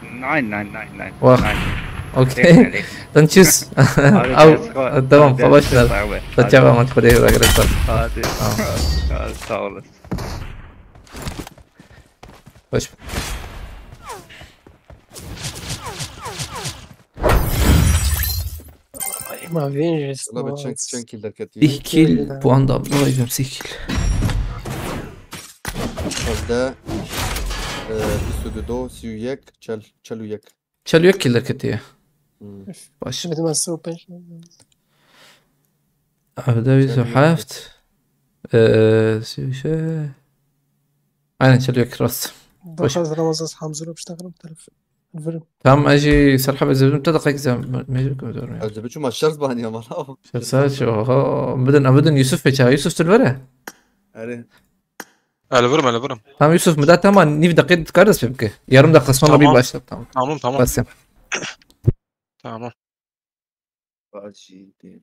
Nein, nein, nein, nein. Wah. Nein. Okey. Lehne, lehne. Sen çiz. Abi, ew, ders var. Tamam, abi, ders savaş var. Abi. Te çava man xwedê wegire sar. Hadi. Tamam. Hadi, sağ olasın. Hoş. Ay, ma vêjî. Wala be çend, çend kill derketiye? Îh kill, puan da, vay, sîh kill. Hevdeh, e, bîst û du, sî û yek, çel, çel û yek. Çel û yek kill derketiye. Hmm. Baş. Şimdi ben sî û pênc. Hevdeh, bîst û heft. Çel û yek. Ee, sî û şeş. Aynen, çel û yek, rast. Hoş. Daha hazır Ramazan Hamzur'u bir takım telef. Vurum. Tamam, ez jî ser hebe zevdim te deqek zem, mecbur kim zor ya. Ez de biçûma şerz baniya mala. Şerz saç, oho. Bidin, bidin Yusuf peça. Yusuf, tu li vir e? Erê. Ele vurum, ele vurum. Tamam Yusuf, mi da, tamam, nîv deqê dikar dest pê bike. Yarım dakika sonra bir başla. Tamam. Tamam, tamam. Basim. Tamam. Bacî dê.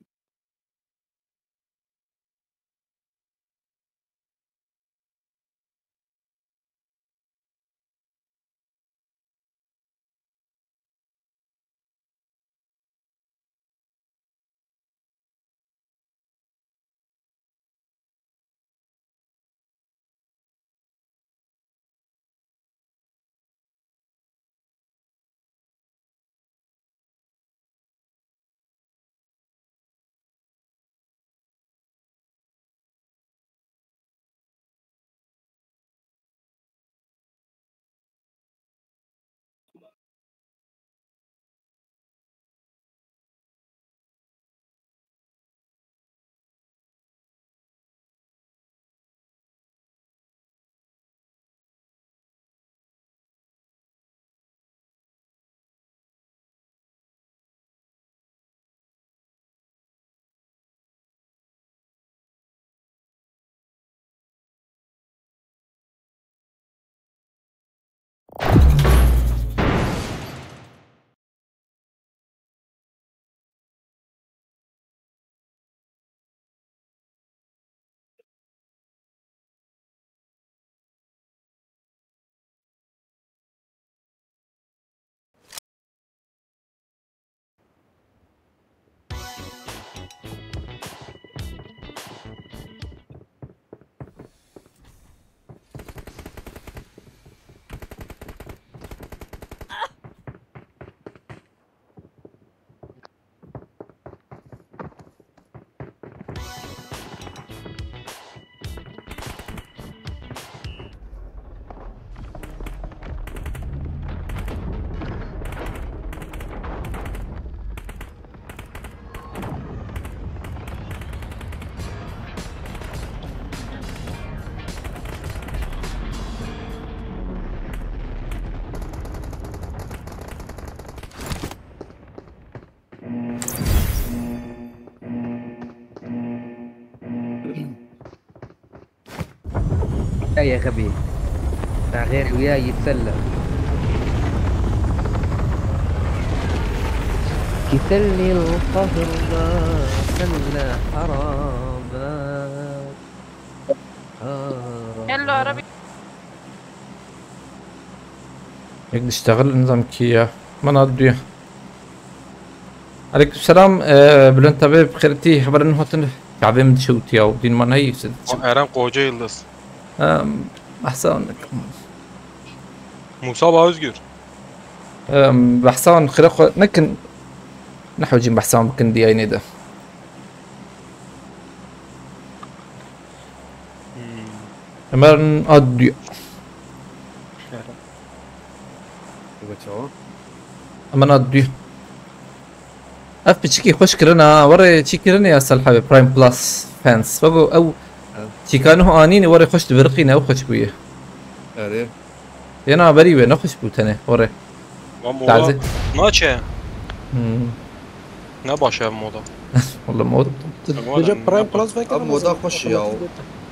يا غبي، مع غير وياي يتسلى. قتلني القهر ما خلى حرام. يلا عربي. Yek diştexil nizam kî ya. Min hat duya. Aleyküm selam. Ee, Bülent abi, bi xêr tî, hevalên hatin. Çavê min dişewtiya û dîn man heyî. Eren Koca Yıldız. Em, behsa wan nekin. Musa Ba Özgür. Em, behsa wan xire xwe nekin. Nehewcîn behsa wan bikin diyaynê de. Hmm. Hemen adliye. Hemen adliye. Ev piçikî xweş kirin ha. Were çî kirin ya Selhevê Prime Plus fans. Wego ew çîka nuh anîne were xweş dibiriqîne, ew xweş bûye. Erê. Yena berî wê nexweş bû tenê, were. Wan moda naçe. Hmm. Ne baş e ev moda. Wala moda. Moda Gece ne Prime baş. Plus vekir. Ev moda xweş ya.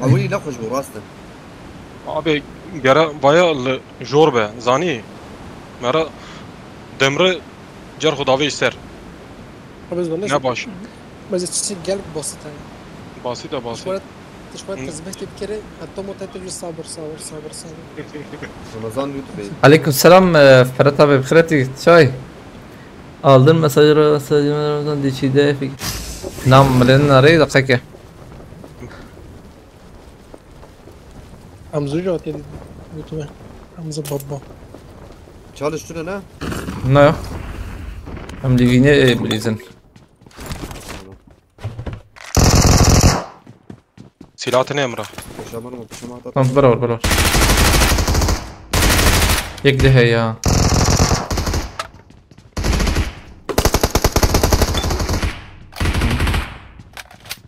Ew wî nexweş bû, rast e. Abi, gere vaya li jor be, zanî. Mera demre cer xwe davê ser. Abi, ez ne baş. Meze çiçek gelek basit e. Basit e, basit. Tişt wet tezbeh tê bikere, heta motete jî sabir, sabir, sabir, sabir. Ramazan YouTube. Aleyküm selam, e, Ferhat abi, bi xêr hatî, çay. Aldın mesajı, mesajı, dişi de fik. Nam, milin arayı da kake. Hamza hocam, hadi götüme. Hamza baba. Çalıştın ha? Ne? Hem livine e, bilizin. Silah tine Emrah. Boşa var mı? Boşa mı? Tamam, beraber, beraber. Yek de he ya.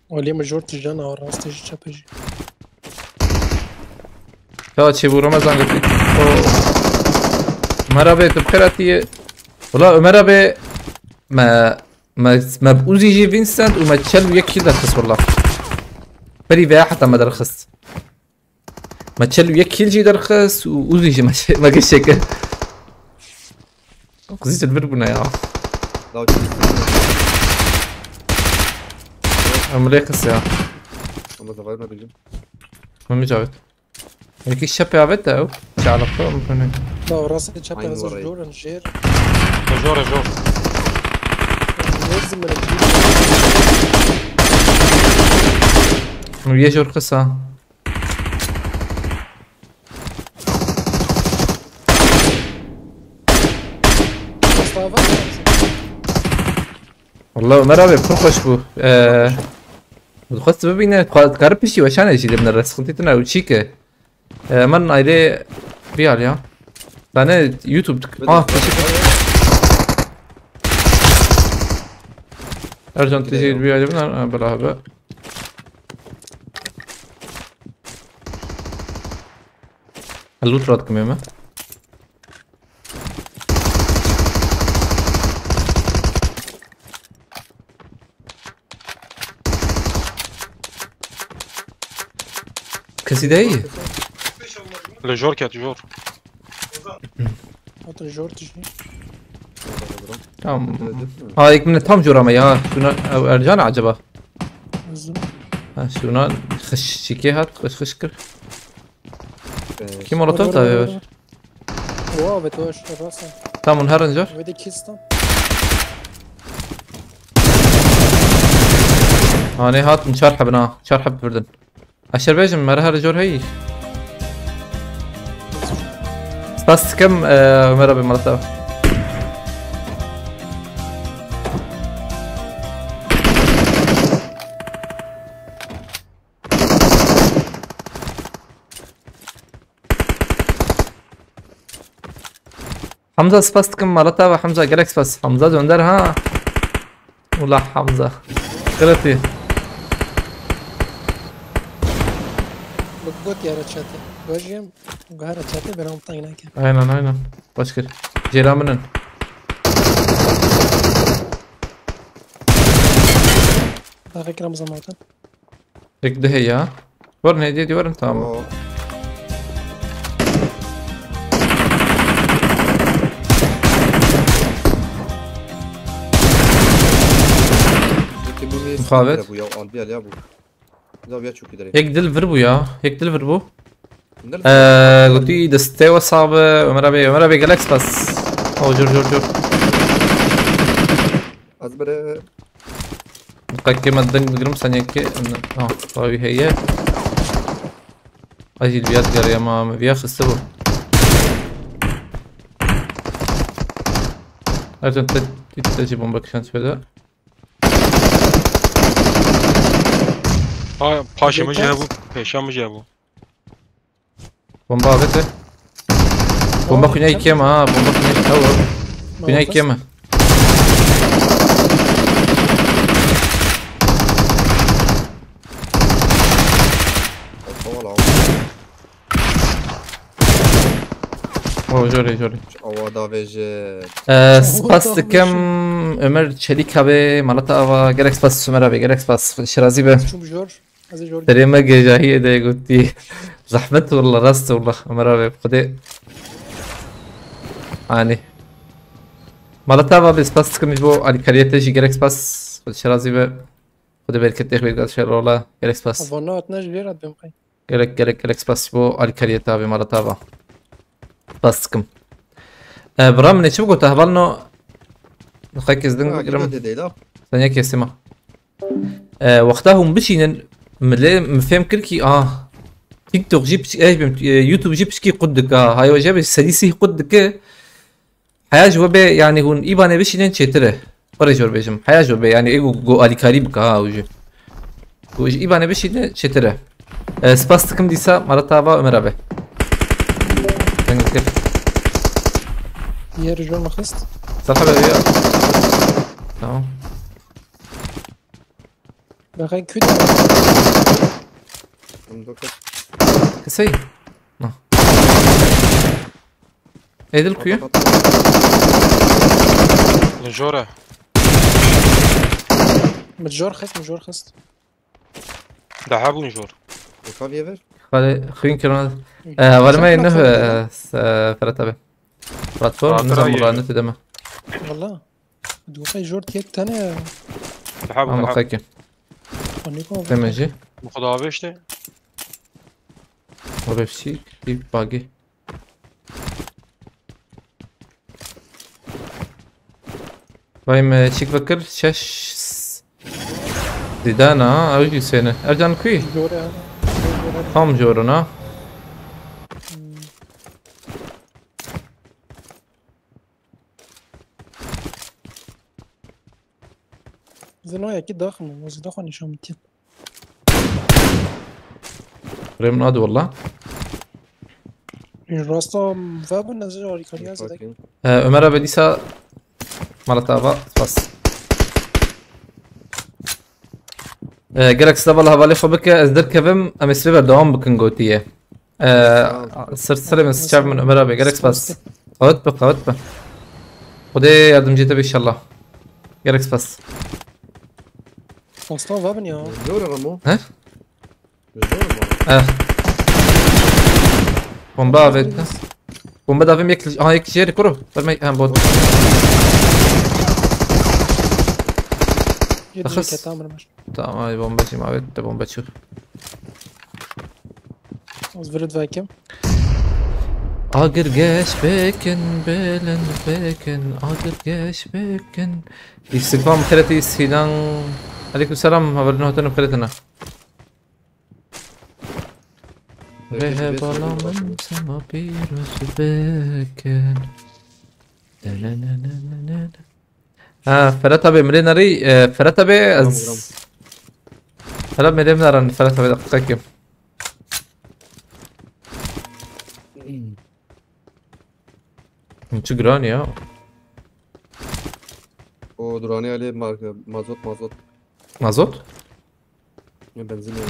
Olê min jor tijana, rastê jî çepê jî. Ya çêbû Ramazan gotî. O Ömer abi, tu bi xêr hatiye. Wala Ömer abi, me, me, me bi Uzi jî Vincent û me çel û yek kî derxist wala. Berî veya heta me derxist. Me çel û yek kîl jî derxist û Uzi jî me, me geşe kir. Qizî ji vir bûne ya. Law çi? Em lê qis ya. Ama zavalına bildim. Mami Cavit. Belki şepê avêt de ew. Çalakta mı kone? Law rastê çepê. Aynı hezar orayı. Jor in jêr. Jor, jor. Nêzim re. Nû yê jor qisa. Wallah Ömer abi pir xweş bû. Ee, dixwest bibîne, dikare piştî weşanê jî dibine re, sıkıntı tune ew çî ke. Ee, min ayrê bir al ya. Tane YouTube tık-, ah, teşekkür. Ercan tijî bir ayrı bin, ha, bela abi. Loot rat kımıyor mu? Kesî de yî? Li jor ket, jor. Hatta jor tiştî. Tamam. Ha, ilk min tam jor ama ya. Şuna, ew Ercan acaba? Hızlı. Ha, şuna xış çike hat, xış xış kir. Kim molotof da ver? Oha, ve to şu rasa. Tamam, her önce. Ve de kista. Ha, ne hat, çar hebna, çar heb verdin. Aşer bejim, mera her jor hey. Spas dikim, e, Ömer abi, malata. Hamza, spas dikim, malata ve Hamza, gelek spas. Hamza dönder ha. Ula Hamza. Kırıtı. Bak, got yara çatı. Bajim, gahara çatı, ben onu tayına gel. Aynen, aynen. Başka. Ceylan minin. Daha fikrim zamanı. Tek de ya. Var ne diye diyorum, tamam. Oo. Peki bu niye Mukavemet. Sıkıntı bu ya? Al bir al ya bu. Ya bir çok giderek. Yek dil vir bu ya. Yek dil vir bu. Bunlar Ee, Guti destê we sabe, Ömer abi, Ömer abi, gelek spas. O, cur, cur, cur. Az bire. Qekê me deng digirim, sen yekê. Ha, tabii heye. Acil bir yat gel ya, ma, bir yat xiste bu. Ercan te, te, te, bomba kişan söyle. Ha, paşamı Yeter. Cevabı, peşamı cevabı. Bomba avete. Bomba Tamam, kuyuna sen ikiye mi ha? Bomba kuyuna ikiye mi? Kuyuna Tamam, ikiye mi? Tamam abi. O jore jore. Awa da veje. Ee, spas dikim Ömer Çelik abi, Malata Ava, gerek spas Ömer abi, gerek spas. Şirazi be. Çum jor. Derê me gêjahiyê de gotî. Zehmet walla, rast walla. Ömer abi, Xwedê. Anî. Malata va, bi spas dikim ji bo alîkariyê te jî, gerek spas. Xwedê şerazî be. Xwedê bereket te, xwedê şer rola. Gerek spas. Abone hatine ji vê re bim qey. Gerek, gerek, gerek spas ji bo alîkariyê te abi, Malata va. Spas dikim. E, bira min ê çi bigota hevalno? Xekê ez ding bigirim. Sen yek kesima. E, wexta hûn bişînin, milê min fêm kir kî, ah. TikTok jî piç-, eh, bim, e, YouTube jî piçkî qut dike, ha. Hay wece bi sedî sîh qut dike. Heya ji we bê, yani hûn îbanê bişînin çêtir e. Xwe rê jor bêjim. Heya ji we bê, yani ê ku, ku alîkarî bike, ha, û jî. Ku ji îbanê bişînin çêtir e. E, spas dikim dîsa, mara tava Ömer abi. Deng dikir. Diğer jor mu xist? Safa be ya. Tamam. Bexê kû de. Em do ket. Kisey? Na. Edil kuyu? Pat, pat, pat. Jora. Min jor xist, min jor xist. Daha bûn jor. Kaviye ver. Xale, xwîn kirana. Hı. E, hevalime Sen ne, platform e, dedin? S-, e, Ferhat abi. Platform, Platform ne zaman abi. Muranı deme. Valla. Dûqey jor tek tane ya. Daha bu, Ama daha. Xekim. O ne kadar Demeci. Bu kadar abi işte. O Pepsi, bir bagi. Vay me, çik vekir, şeş. Didana, ha, ew jî sêne. Ercan kuy? Jor ya. Jor, jor. Tam joruna. Hmm. Zino yekî daxin, o zî daxin nîşan bitiye. Rê min adi walla. Rasta vebin ez jî alîkariya zêde. Ee, Ömer abi dîsa mala te ava, spas. Ee, gelek silav hevalê xwe bike, ez derkevim, em ê sibê berdewam bikin gotiye. Ee, Sağ ol. Sir sirê min, siçav min, Ömer abi, gelek spas. Qewet be, qewet be. Xwedê yardımcı te be inşallah. Gelek spas. Aslan vebin ya. Zor Ramo. He? Zor mu? Eh. Bomba avêt. Bomba davim yek, aha, yek jêrî kuro. Verme, ha, bot. Yedi Axis. Kete amir baş. Tamam, ay bomba jî ma avêt, te bomba çû. Az virid vekim. Agir geş bekin, belin bekin, agir geş bekin. İstiklal mixeretî Sinan. Aleyküm selam, haberin hotanım xeretine. Ve Herkes bir hevala sorun var. Min sema pîroz bekin. Ne, ne, ne. Ha, Ferhat abi, Emre nerî? E, Ferhat abi, ez Tamam, tamam. Ferhat abi, Emre neran, Ferhat abi, dakika kim? Çi giran ya? O durani ali marka, mazot, mazot. Mazot? Ya benzin yani.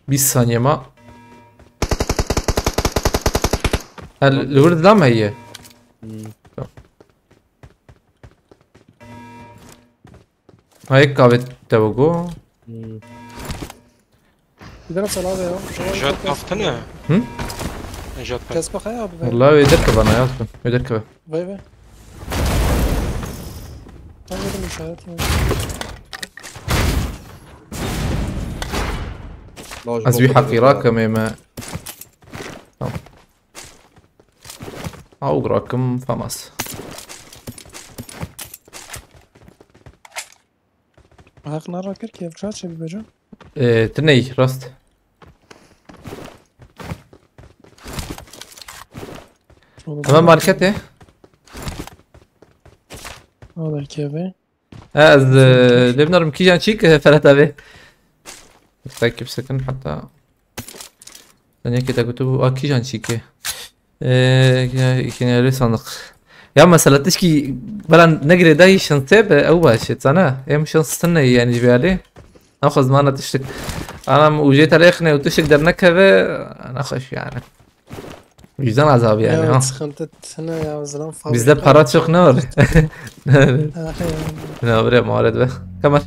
Bîst saniye ma. Ha, li wir dilam heye. Hmm. Tamam. Ha, yek kavê te bû go. Hmm. Bir tane sana da ya. Jet baktın ya. Hı? Jet bak. Kes bak ya abi. Vallahi öder ki bana yazdım. Öder ki. Vay be. Tam dedim işaret ya. Lazım Ez wî oldu heqî dedim ya. Rakim ê me. Tamam. Ew rakim famas. Heq nara kir ki ev çar çê bibe can. Ee, tu ney, rast. Oğlum, Hemen bak. Marketê. Al erkebe. Ha, ez, e, lê binarim kîjan çîk, e, Ferhat abi. Takip sakın hatta. Sen yekê te gotu bu, a, kîjan çîkê. Ee, yine, yine öyle sandık. Ya mesela tişkî bela negirê dayî şansê be, ew baş e, sana. Em şans tune yani ji vê alî. Naxwe zimana tiştik. Anam û jê te lêxine û tiştik dernekeve, naxweş yani. Vicdan azabı yani, Ya, ha. Sıkıntı tine ya, zaten Bizde fabrika para çok ne var? Ha, yani. Ne var ya, muharet be. Kemal.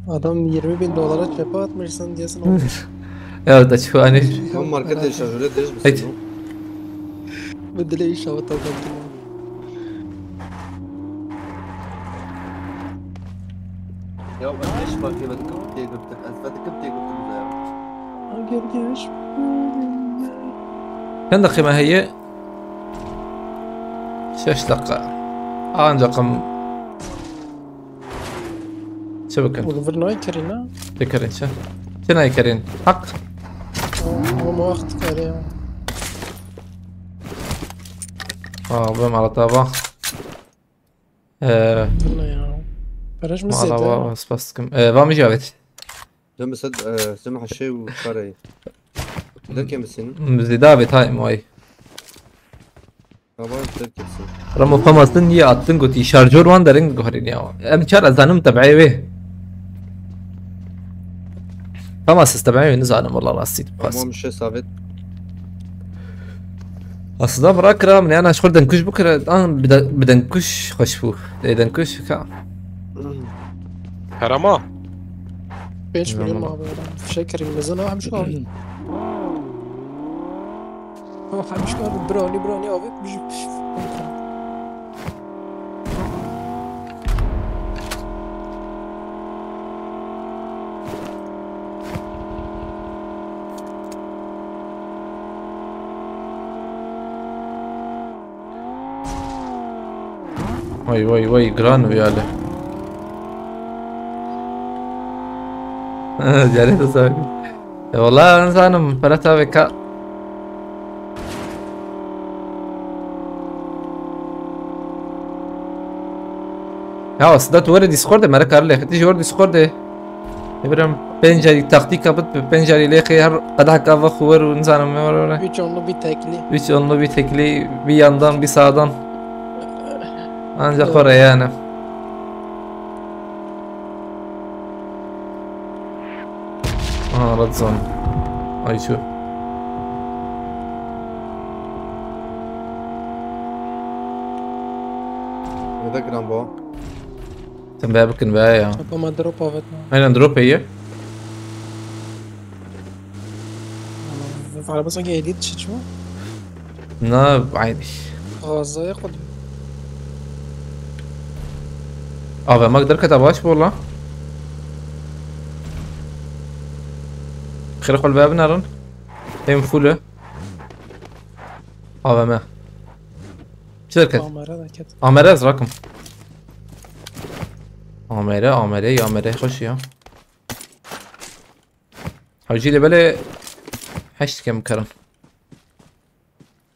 Adam yirmi bin dolara çöpe atmış, sen diyorsun olmuş. Ya da şu hani Tam market Herhalde. Yaşar, öyle değil misin? Haydi. Bu dile iş hava tabii. Ya ben geç markete, ben kim diye gördüm. Ez ben kim diye gördüm ya. Ha, gel, gel. Sen de kime heye? Şeş dakika. Ancak em çi bikin? Û li vir nayê kerî ne? Dikirin çi? Çi nayê kerîn? Hak. Ama waqt kerê ya. Aa, ben arada bak. Ee, Valla ya. Peraj mı mala zêde? Wa spas dikim. Ee, va mijavêt. Deme sed, e, sed heşê û çar ey. Derkê misin? Zêde avêt ha em wayî. Tamam, derkê misin? Ramo Famas'ın niye attın goti? Şarjör wan derin guherî ya. Em çar ez zanim tebeê wê. Famas ez tebeê wê nizanim valla rastî. Tamam, şey sabit. Aslında bırak kira, ne ana şkol denkuş bu kira, an bir de, bir denkuş hoş bu. E, denkuş ka. Herama. Pênc milyon Tamam. Abi. Fişek kirin mezin o hemşo abi. O hemşo abi broni broni abi. Vay vay vay, gran bir yerli. Ziyaret sahibi. E, vallahi insanım, para tabi ka. Ya aslında tu were Discord'e, merak karı leheti jor Discord'e. Ibrahim, pencerî taktîka bit bi pencerî lêxê her qedehek ava xwe wer û nizanim me were were. Üç onlu bir tekli. Üç onlu bir tekli, bir yandan bir sağdan. Ancak Evet. Oraya yani. Aha, red zone. Ay şu. Ne de gram bu? Sen be bakın be ya. Yapama drop evet mi? Aynen drop iyi. Araba sanki ehliyet için mi? Na, aynı. Gazaya koydum. Abi mak derketa baş bu lan. Xêr xol be binarın. Hem full. A V M. Çi derket? Amere de ket. Amere ez rakım. Amere, amere, amere hoş ya. Hacı ile böyle heşt kem karın.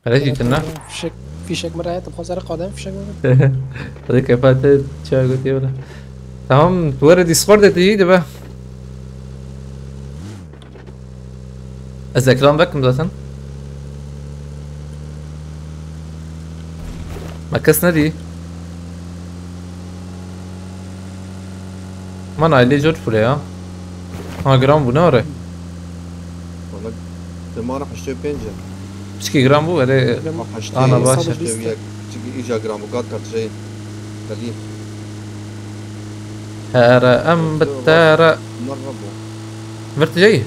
Hele cidden lan. Fişek, fişek mi rahat? Hazır kadem fişek mi? Hadi kefate çay götüyor lan. Tamam, tu were Discord et iyiydi be. Ez ekran vekim zaten. Ma kes nedî. Man aile jor fule ya. Ha, gram bu ne are? Valla demara heştê pênc e. Piçkî gram bu, erê. Gram. Ha, heştê, Ana baş. Heştê yek. Çünkü iyice gram bu, gat kat şey. Belli. Here em bitere. Bunlar var bu. Virt jey.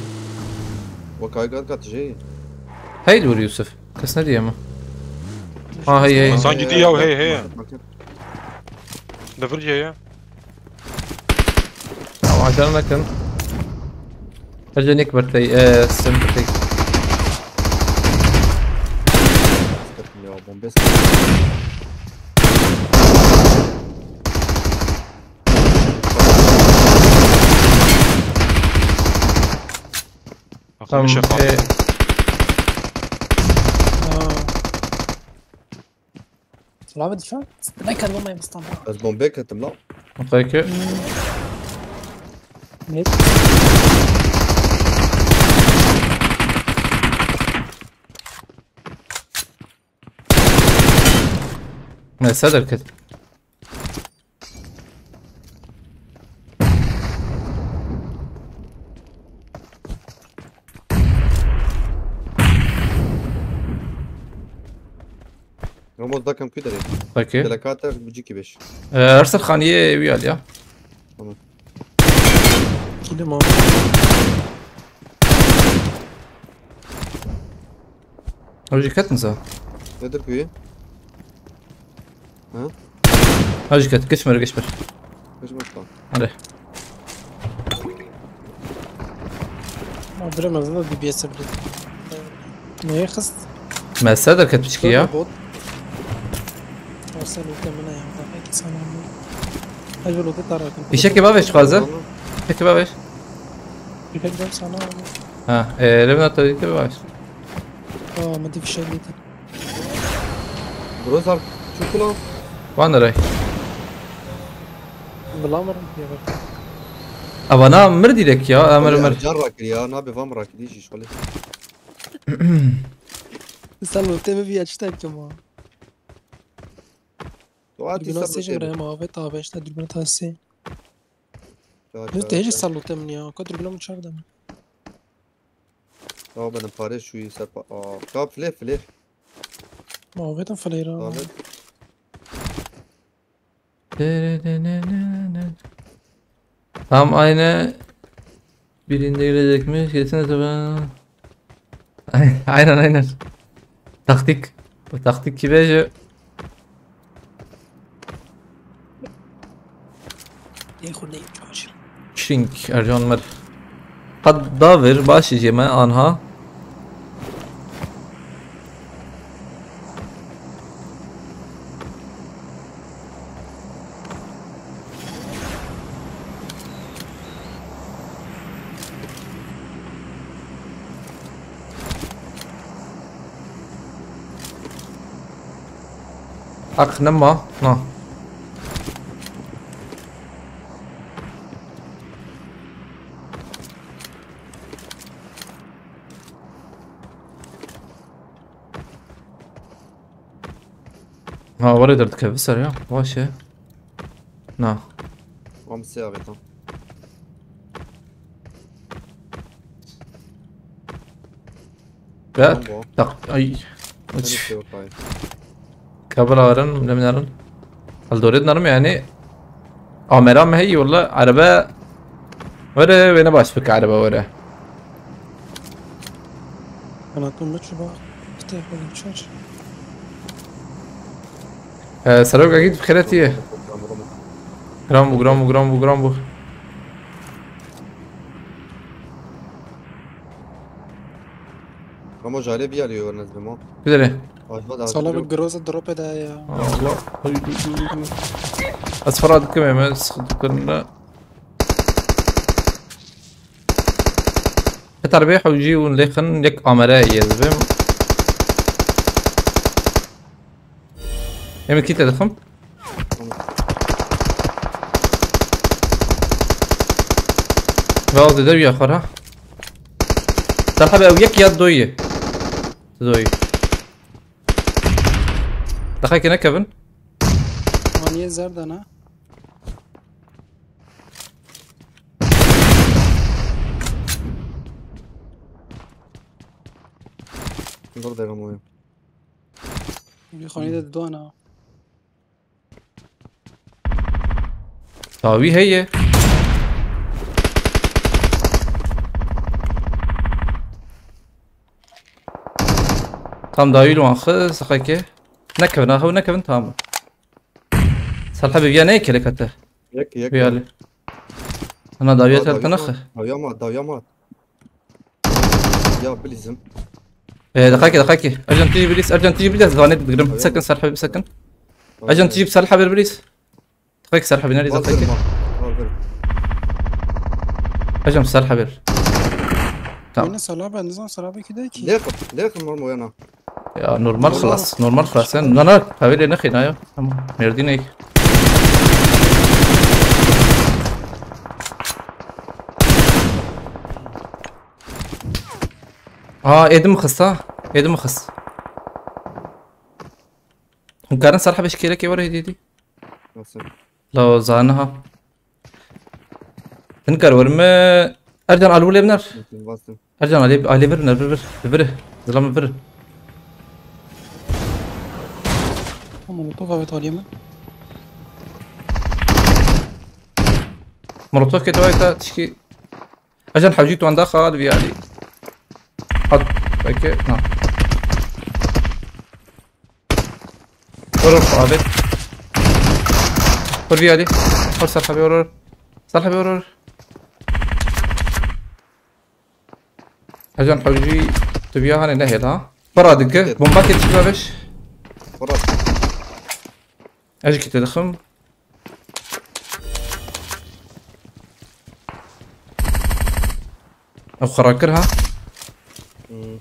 Vakay gat kat şey. Hey dur Yusuf. Kes ne diye mi? Ha, hey, hey. Sen gidiyor, hey, hey. Market, market. Devir ya. Tamam, ajan bakın. Ajan ilk birthday, e, sim birthday. Ya, bombe. Tamam, Tamam, e, Lava düşen. Ne kadar olmayayım İstanbul. Ez bombe kettim lan. Peki. Ne? Neyse derket. Ramos da kam kudere. Peki. Delakata buciki beş. Ee, Ersin Haniye üye al ya. Tamam. Kilim abi. Hocam dikkat mi sağ? Nedir köyü? Ha? Hacı ket, geç mer, geç mer. Kaçma lan. Hadi. Ma bilemez ne D B S bile. Neye kız? Mesela da ket piçki ya. Bot. Sen lote min ya. Daha iki sana mı? Acı lote tarakin. Fişekê bavêj dixwaze. Fişekê bavêj. Fişek ben sana abi. Ha, e, Revna tabii ki bavêj. Aa, mı di fişek dite. Brozar, çok ulan. Wan rey. Bulamırım ya bak. Avana mir direk ya, amir mir. Car rakir ya, nabe vam rakir, hiç iş öyle. Sen lote mi bir açtı ki ama. Dua et. Dürbün sen asacım lote. Rem abi, tabi işte dürbün tasi. Çar, çar, çar. Dürbün tasi salute mi ya? Ka dürbün mi çar deme? Ya ben pare şu ise pa-, aa, ka file, file. Muhabbetin file ya. Abi. Tam aynı birinde girecekmiş. Geçen sefer. Aynen, aynen. Taktik. Bu taktik gibi. Ê xwe neyê çaş. Çink, Ercan mir. Qet davir baş jê me anha. Heq nema, na. Ha, warê derdikeve ser ya. Baş e. Na. Am sê avêtan. Ya, tamam bu. Tak, ay. Hadi uç. Şey yok, hayır. Kabel ağırın, bilemlerin. Aldoret narım yani. Amera me heyî wala araba. Were, wene baş bike araba were. Ana tu maçı bak. İşte yapalım çar. Ee, Serok akîd bi xêretiye. Gram bu, gram bu, gram bu, gram bu. Ama jale bir alıyor, ne zaman? Güzel. Acaba daha Sala bir groza drop ede ya. Allah. Ay, dur, dur, dur, dur. Ez fera dikim eme, sıkıntı kırında. Petar bê hewcî û lêxin yek amere yê dibim. Em kî te dixim? Ve o dede ya xora. Talha be ew yek ya doyê. Doyê. Daha ki ne Kevin? Maniye zerdana. Dur devam oyun. Bir xanî de dona. Dawî heye. Tam dawî li wan xist, xeke. Nekevin, aha, nekevin, tamam. Salha bi viya neyê kelek hate. Yek, yek. Viya li. Ana dawiya tel tanaxe. Dawiya ma, dawiya ma. Ya bilîzim. Ee, daxaki, daxaki. Ercan tijî bilîz, Ercan tijî bilîz. Vanê digirim. Dawiya ma. Sakin, Salha bir sakin. Ercan tijî Salha bir bilîz. Daxaki Salha biner, daxaki. Hazırım, hazırım. Ercan Salha bir. Tamam. Yine Salha ben, nizam Salha belki de ki. Lêxim, lêxim normal yana. Ya normal xilas, normal xilas. Sen nana, tavêlê nexîna ya. Tamam. Mêrdînê. Aa, êdim xist ha. Êdim xist. Hûn karin Salha beş kêlekê were hêdî hêdî. Nasıl? La o zaniha. Hinkar werme. Ercan alî lê biner. Bastım, bastım. Ercan alî, alî vir biner, vir, vir. Vir, vir. Zilam vir. Molotof avêt alî min. Molotof ke dawayê te tişkî. Ercan hewcî tu anda xal vî alî. Hat, peki, na. Vur, vur, abi. Vur bir hadi. Vur Salha bir, vur, vur. Salha bir, vur, vur. Ercan hewcî tu viya hanê nehêl ha. Para dike. Bomba ke çıkma beş. Para. Ez jî kitê dixim. Ew xwe rakir ha. Hmm.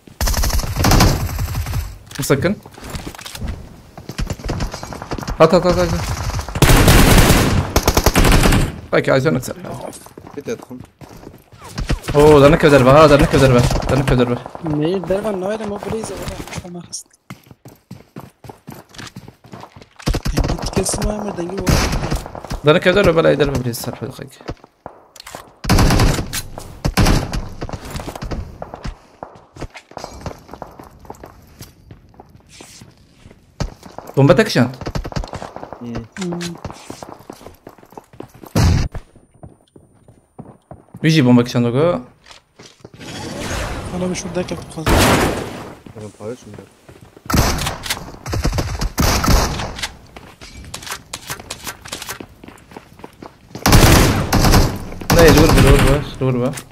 Bisekin. Hat, hat, hat, hat. Belki Aycan ser. Bir de tıkın. Oo, dernek ve derbe ha, dernek ve derbe. Dernek ve derbe. Ne, derbe ne öyle mi? Burayı zaten. Tamam. Dengî tikesî me, me dengî we. Dernek ve derbe, belay derbe bir ser. Bomba tek şant. Hmm. Hmm. Wî jî bomba kişand go. Ana bir şuradaki fazla. Tamam, paylaşın ya. Ne, dur bir, dur bir, dur bir.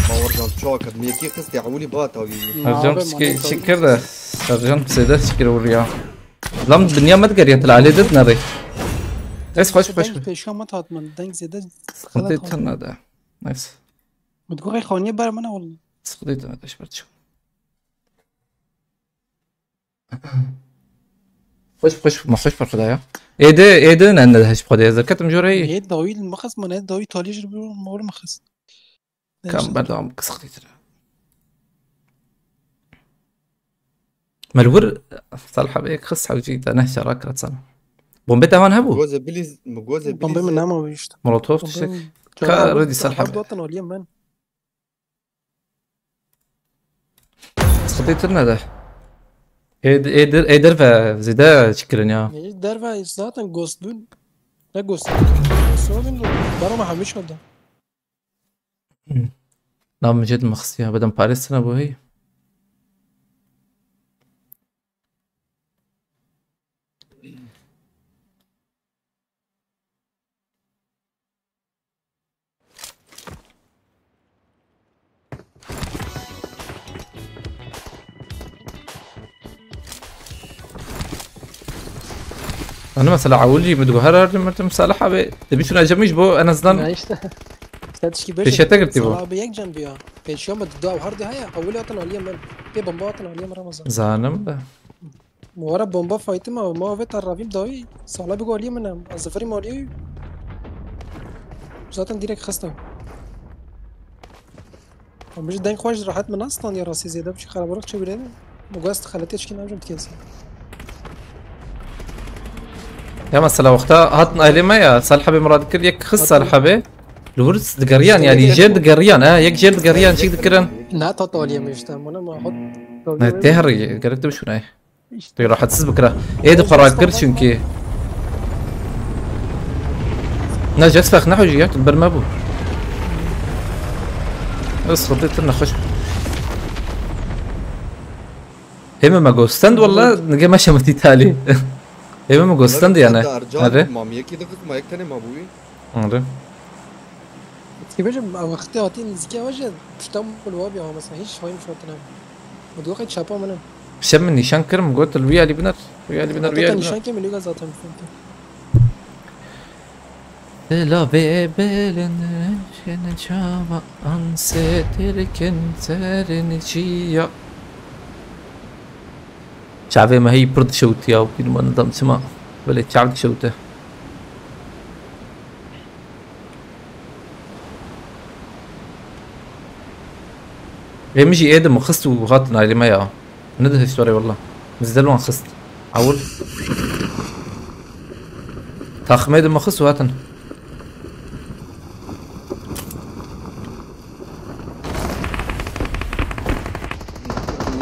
Bawercan çok, me yekî xist ya, ewilî ba tawî. Ercan, abi, çi kir de, Ercan, sêde çi kir vurya. Lan dinya me digeriye, til alê dit nerê. Ez xweş, xweş. Deng pêşiya me hat min, deng zêde. Sıkıntı tırnadı. Neyse. Min digot, "Xaniye ber min e wele." Sıkıntı tırnadı, iş parça. Xweş, xweş, ma xweş bi Xwedaya. Êdî, êdî ne, ne, hej bi Xwedaya, ez derketim jor heyî. Ê dawî mixist, min ê dawî talî jir bi, mor mixist. Kam berdewam, kısa xitîtir. Melwir, Salih abi, kısa hewcî de ne şara kıratsan. Bombe dewan hebu? Goze biliz, mi goze biliz. Bombe mi nama işte. Molotov tişek. Ka redi Salih abi. Dotan oliyem ben. Sıkıntı tır ne de? Ê, ê, der-, ê derve zêde çikirin ya. Ê derve zaten ghost bûn. Ne ghost? Ghost bûn. Baro me hemî şolda. Nav min jê dimixistiya, bedim parê sine bû hey. Ana mesela ewil jî min digot her her merdim Salih abi. Dibî şuna cemîş bo en azından. Ya işte. Sen tişkî beş. Pêşete girtî bo. Salih abi yek can biya. Pêşiya me da her de haya. Ewil atan aliye men. Pê bomba atan aliye men Ramazan. Zanim de. Wara bomba faytî ma, ma ve tarafîm dawî, sala bi golî min em, ez zivirî malî. Zaten direkt xista. Em ji deng xwe ji rehet min nastan ya rastî zêde biçî xerabarak çevirê. Bu gaz xeletê çikî nabijim tikêsî. Ya mesela wexta hatin ailê me ya, Salih abi mirad kir, yek xist Salih abi. Li wir digeriyan, yanî jêr digeriyan, ha, yek jêr digeriyan, çik dikirin. Ne tat aliyê me işte, mona ma hot. Ne, tê herî, gerek te bişûnayê. Tu rahatsiz bikira. Ê di xwe rakir çünkü. Ne, Jetpack ne hocî ya, tu ber me bû. Ez xwedê tu nexweş. Hê me me gostend walla, nige me şemitî talî. Hê me me gostend yani. Ercan, Hadi. Mam yekî dixist, ma yek tenê ma bûyî. Anladım. Ki bêjim, ev wextê hatî nizîkê we jî tişta min li wa bî ha, mesela, hiç hayim şo tine. Min digot, "Qey çapa min in." Şem min nîşan kir, min got, "Li wî alî biner, wî alî biner, wî alî biner." Nîşan kir, min lûga zaten bifin. Dila vê belin, şen çava an setirkin serin çiya. Çavê me heyî pir dişewtiya û pîl me nidam çima. Belê çav dişewte. Ê min jî ê di min xist û hatin ailê me ya. Ne dihişt were walla. Min zî wan xist. Ewil. Taxmê di min xist û hatin.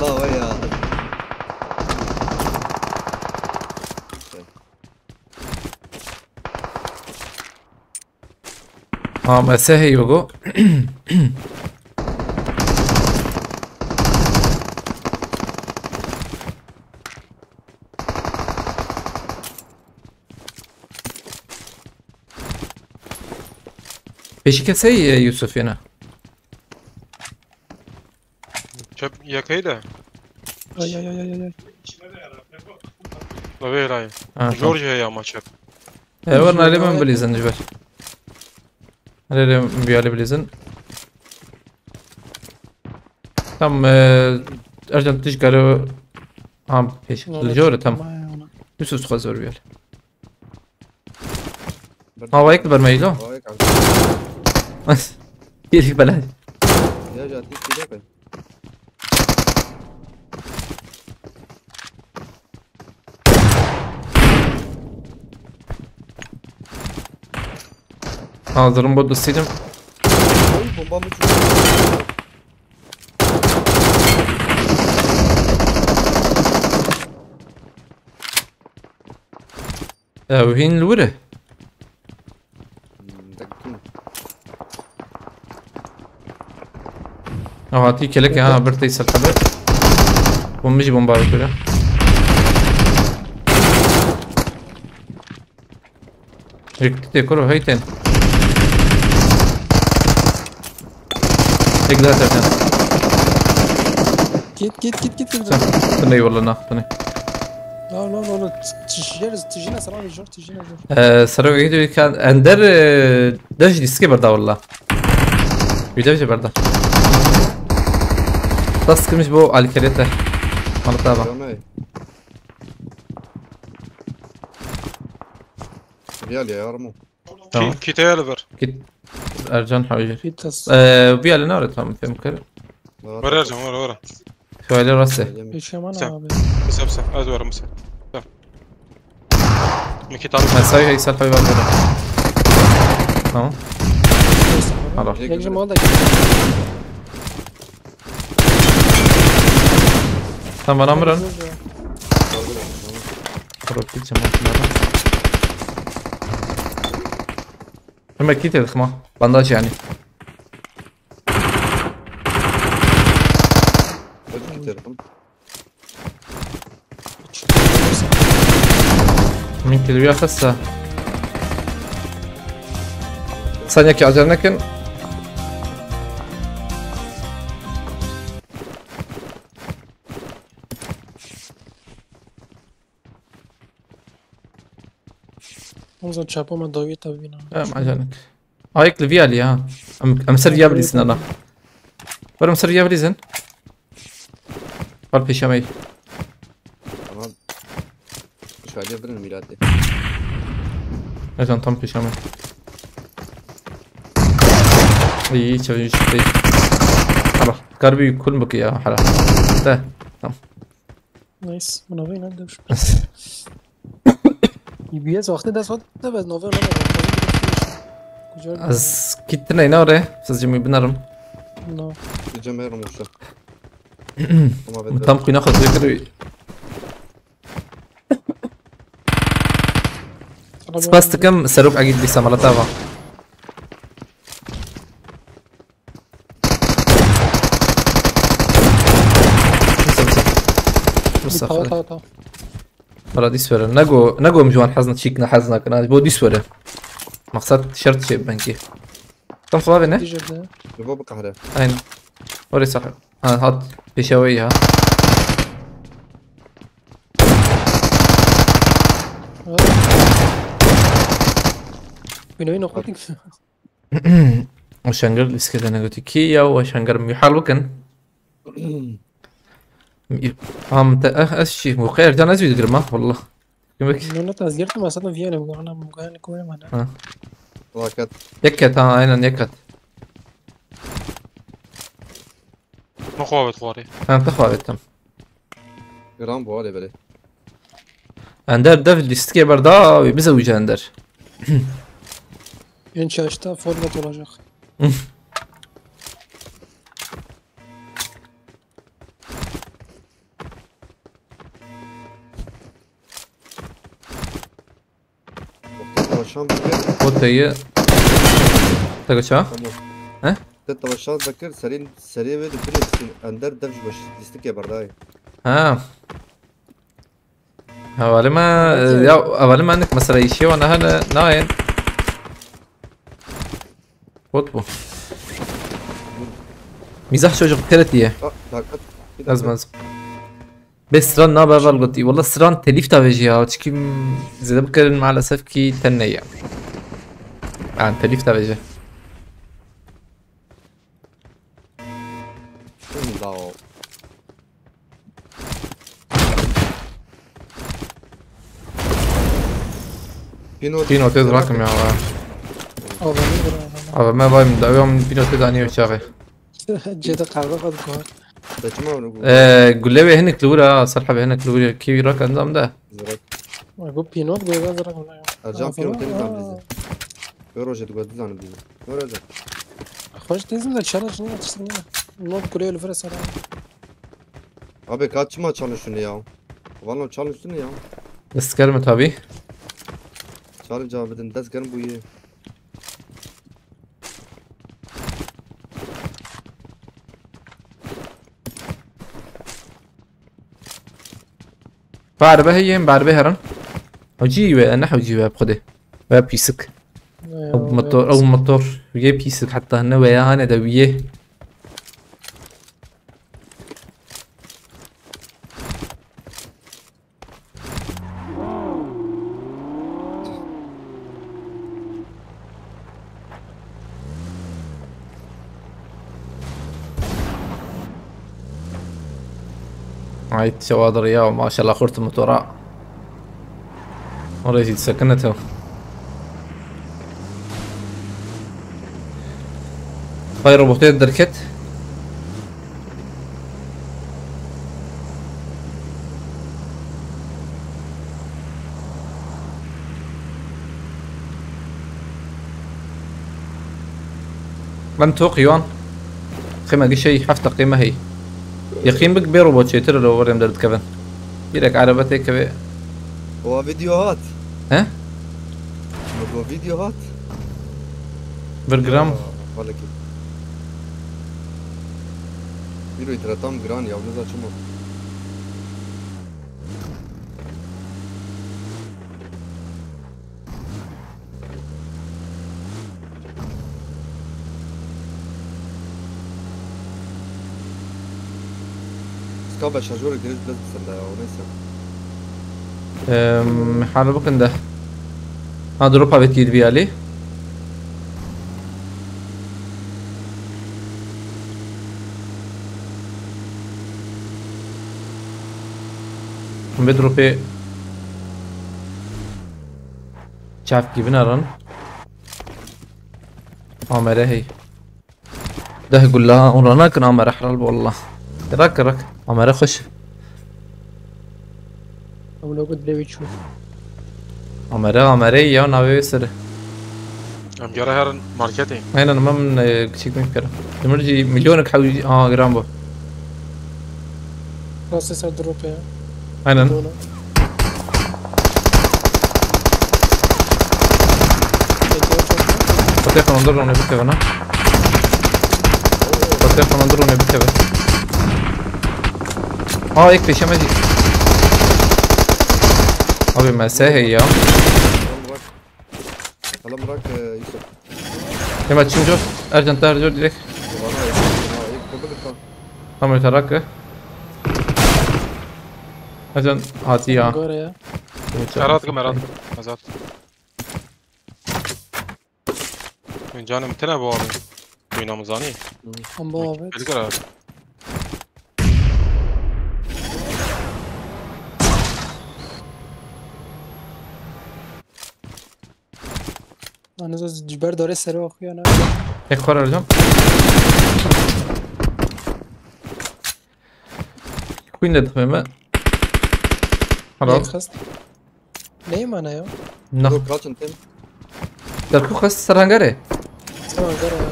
Allah ya. Ha, mese hey yogo. Pêşî kesey, e, Yusuf yine. Çöp yakayı da. Ay ay ay ay ay. Ve verayı. Ha, tamam. Georgia'ya ama çöp. E, var nalê min bilîzin ji ber. Nalê min biyalê bilîzin. Tam, e, Ercan tij gare. Ha, pêş. Li jor e, tam. Yusuf xwe zor biyal. Havayek li ber me yî lo. Havayek aldı. Gelî bela. Ya, ya, tîs kîle be. Hazırım, bu da silim. Oy, bomba mı çıktı? Ew hîn li wir e. Hmm, dakika. Ew hatî kelek ha, bir tey ser xebet. Bombe jî bomba dikire. Yek tê kuro heytên. Tek daha tersen. Git git git git git. Sen, sen eyvallah, nah, sen. No no no no. Tijine tijine sana bir jor tijine jor. Ee, sera video kan ender, e, dej diske berda valla. Video şey berda. Tas kırmış bu alkerete. Malta bak. Vial ya yarım o. Tamam. Ki, kiteye li vir. Kit. Ercan Hawjir. Kitas. Ee, bir alin var, tamam, fem kar. Var Ercan, var, var. Şöyle rastı. Yaşaman abi. Sen. Sen, sen. Az var mı sen? Sen. Miki tabi. Mesai Heysel Hayvan böyle. Tamam. Alo. Yakıcı mal da. Tamam, bana mı? Bırak gideceğim altına. Hemen kit edin ama. Bandaj yani. Öldü kit edin. Min kiliya xista. Saniyekî acele nekin. Ondan çapa me dawiye tabi bîna. Em ajanik. Ayık li viyali ya. Em, em ser viya bilîsin ana. Wer em ser viya bilîzin. Wer pêşemey. Tamam. Şadiye birin milatê. Ezan tam pêşemey. İyi, çeviriş değil. Hala. Garbi kul bak ya hala. De. Tamam. Nice. Buna bak lan, dur. E B S wextê dest xwe de bes nove lan. Kucak. Ez kitine ina re, siz cimî binarım. No. Cem herim olsa. Tam xwîna xwe zêkir. Spas dikim serok egît dîsa mala tava. Wisa, wisa. Wisa, Tamam, xalê. Tamam, tamam. Wala dîs were. Nego, nego em ji wan hez ne, çîk ne hez nakin. Bo dîs were. Maqsad şert çê bengî. Tam xwe bê ne? Tîje de. Li bo biqehre. Aynen. Orê sahib. Ha, hat pêşaweyî ha. Wîno wîno xwe. O şengir lîskede negotî kî ya, o şengir mîhal bikin. Am te eh ez şî, bu qeyr can ez wî digirim ha, wallah. Yemek. No, no, ez girdim, aslında viyane bu, ana bu gayane koyma ne. Ha. Lakat. Yek ket ha, aynen yek ket. Nexwe avêt xwarê. Ha, te xwe avêt, tamam. Giran bu, hadi bere. Ender dev lîstikê berda, wê bizewije Ender. Genç yaşta format olacak. Te tavaşan dikir. O te ye. Te geçe? Tamam. He? Te tavaşan dikir, serê, serê wê dikir, Ender dev ji baş lîstikê berdayê. Ha. Hevalê me, ya, hevalê me nik mesela îşê wan hene nayên. Bot bû. Mîzah çocuk teretiye. Ah, dakika. Bir dakika. Ez mez. Bê stran nabe vel gotî. Wala stran telîf da vejî ya. Çikî zêde bikerin maalesef ki ten ne ya. Yani telîf da vejî. Şunu da o. Pino, Pino tez rakim ya. Abi ne vurayım? Abi me vay mi dawiya min Pino tez aniye çağı. Cede kahve kadar koy. Saçma onu bu. Ee, gule ve hinik lura, sarha ve hinik lura ki rak endam da. Zırak. Bu Pino bu da zırak mı ya? Ercan Pino tez zan bizi. Ve rojet gozdi zan bizi. Öyle de. Xweş dizim de challenge ne yetiştim ya. Not kuleye li vire sera. Abi kaç çima challenge şunu ya? Valla challenge şunu ya. Destkerme tabi. Challenge abi dedim destkerim bu iyi. Berbe heye, berbe herin. Hewcî we, ne hewcî we bi xwedê. We pîsik. Ew motor, ew motor. Wê pîsik heta ne we ya hane de wê. Ay, çawa diriya, maşallah, xurt motora. Oraya jî disekine te. Vay robotê derket. Ben tok Yuan. Xême gişey heft deqê me hey. Yeqîn bik bê robot çêtir li werê em derdikevin. Gerek erebe têkeve. Wa video hat. He? Wa video hat. Bir gram. Ya, balekî. Bîroyî tira tam giran ya, niza çima. Ska be şarjorê girêj dest bisende ya, o neyse. Ehm, hal bikin de. Ha, drop avêt yê dibî alî. Hûn bê dropê çavkî binerin. Amere hey. Deh gulla hûn ranakin amere helal bi wallah. Rak rak. Amere xweş. Ew logo dilê wî çû. Amere, amere ya navê wê sere. Em cara herin marketê. Aynen, ama min, e, küçük mi kere. Demir jî milyonek hewî, aa, gram bu. Rastê ser drop ya. Aynen. Dona. Peki, o çok. Pate kanonda rone bir kevana. Pate kanonda rone bir kevana. Aa, ek peşemedi. Abi, M S hey ya. Tamam, bırak. Tamam, bırak, e, Yusuf. Hemen çim cor. Ercan, ter cor direkt. Bana, e, e, e, kapı kırkan. Tamam, öte rakı. Ercan, hadi ya. Gör ya. Evet, Erat kim, Erat? Azat. Min canê min tine bo abi. Wîna min zanî. Em bo abi. Belgara. Lan ez ji ber darê serê axuya ne. Tek xwar Ercan. Queen de dixwê me. Helal. Neyê xist? Neyê mane ya? Na. Dur, kaçın tem. Derku xist ser hangarê. Ser hangarê ya.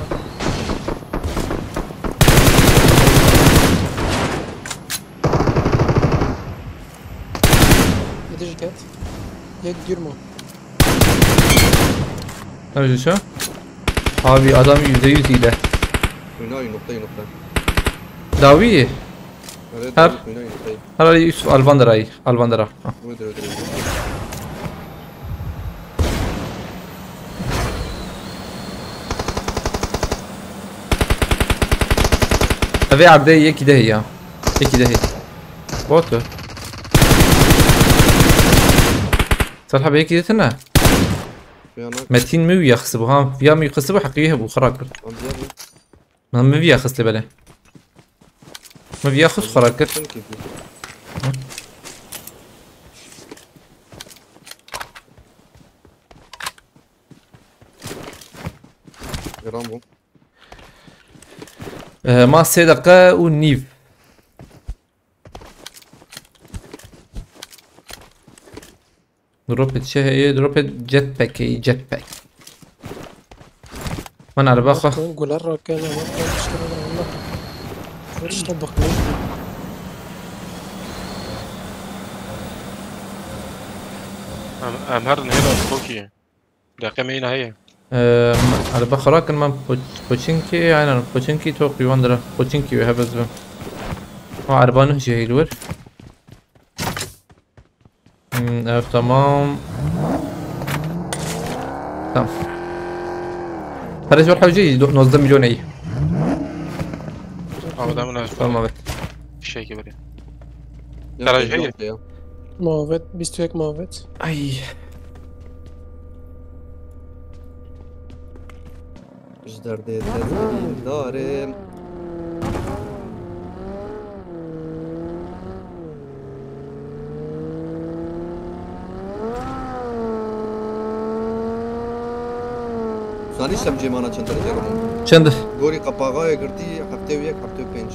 Yedi jiket. Yek dürmo. Tabii şu. Abi adam yüzde yüz hile. Oyna, oyna, nokta, nokta. Dawi. Evet, her, oyna, oyna, nokta. Her ay üst Alvandra, Alvandra. Ha. Öldür, öldür, öldür. Evê erdê yekî de heye. Yekî de heye. Botu. Serhebe yekî de tine. Piyano. Metin mi wiya xisibû ha? Viya mi xisibû heqî hebû xira kir. Andiya bu. Min mi viya xist lê belê. Mi viya xist xira kir. Çin kî. Geran bû. Eh, ma sê deqe û nîv. Dropê çi heye? Dropê jetpack heye, jetpack. Min ereba xwe. Bakın, güler rakene, bakın, işte, Allah. Hiç de bakmayın. Em, em her nehêla Tokyo. Deqê me yine heye. Em, ereba xwe rakin, man poç-, poçinkî, aynen, poçinkî to qîwan dire. Poçinkî wê hebez bin. Ha, ereba nuh jî heye li wir. Hmm, ev tamam. Tamam. Perê ji ber hewcê yî, nozdeh milyon ey. Abi, demine. Tamam, evet. Fişek gibi. Yok, garaj yok heye. Muhabbet, bîst û yek muhabbet. Ay. Ji derdê te zilîl darim. Zanî şem cêmana çend derece Ramo? Çend? Gorî qapaxayê girtî heftê û yek, heftê û pênc.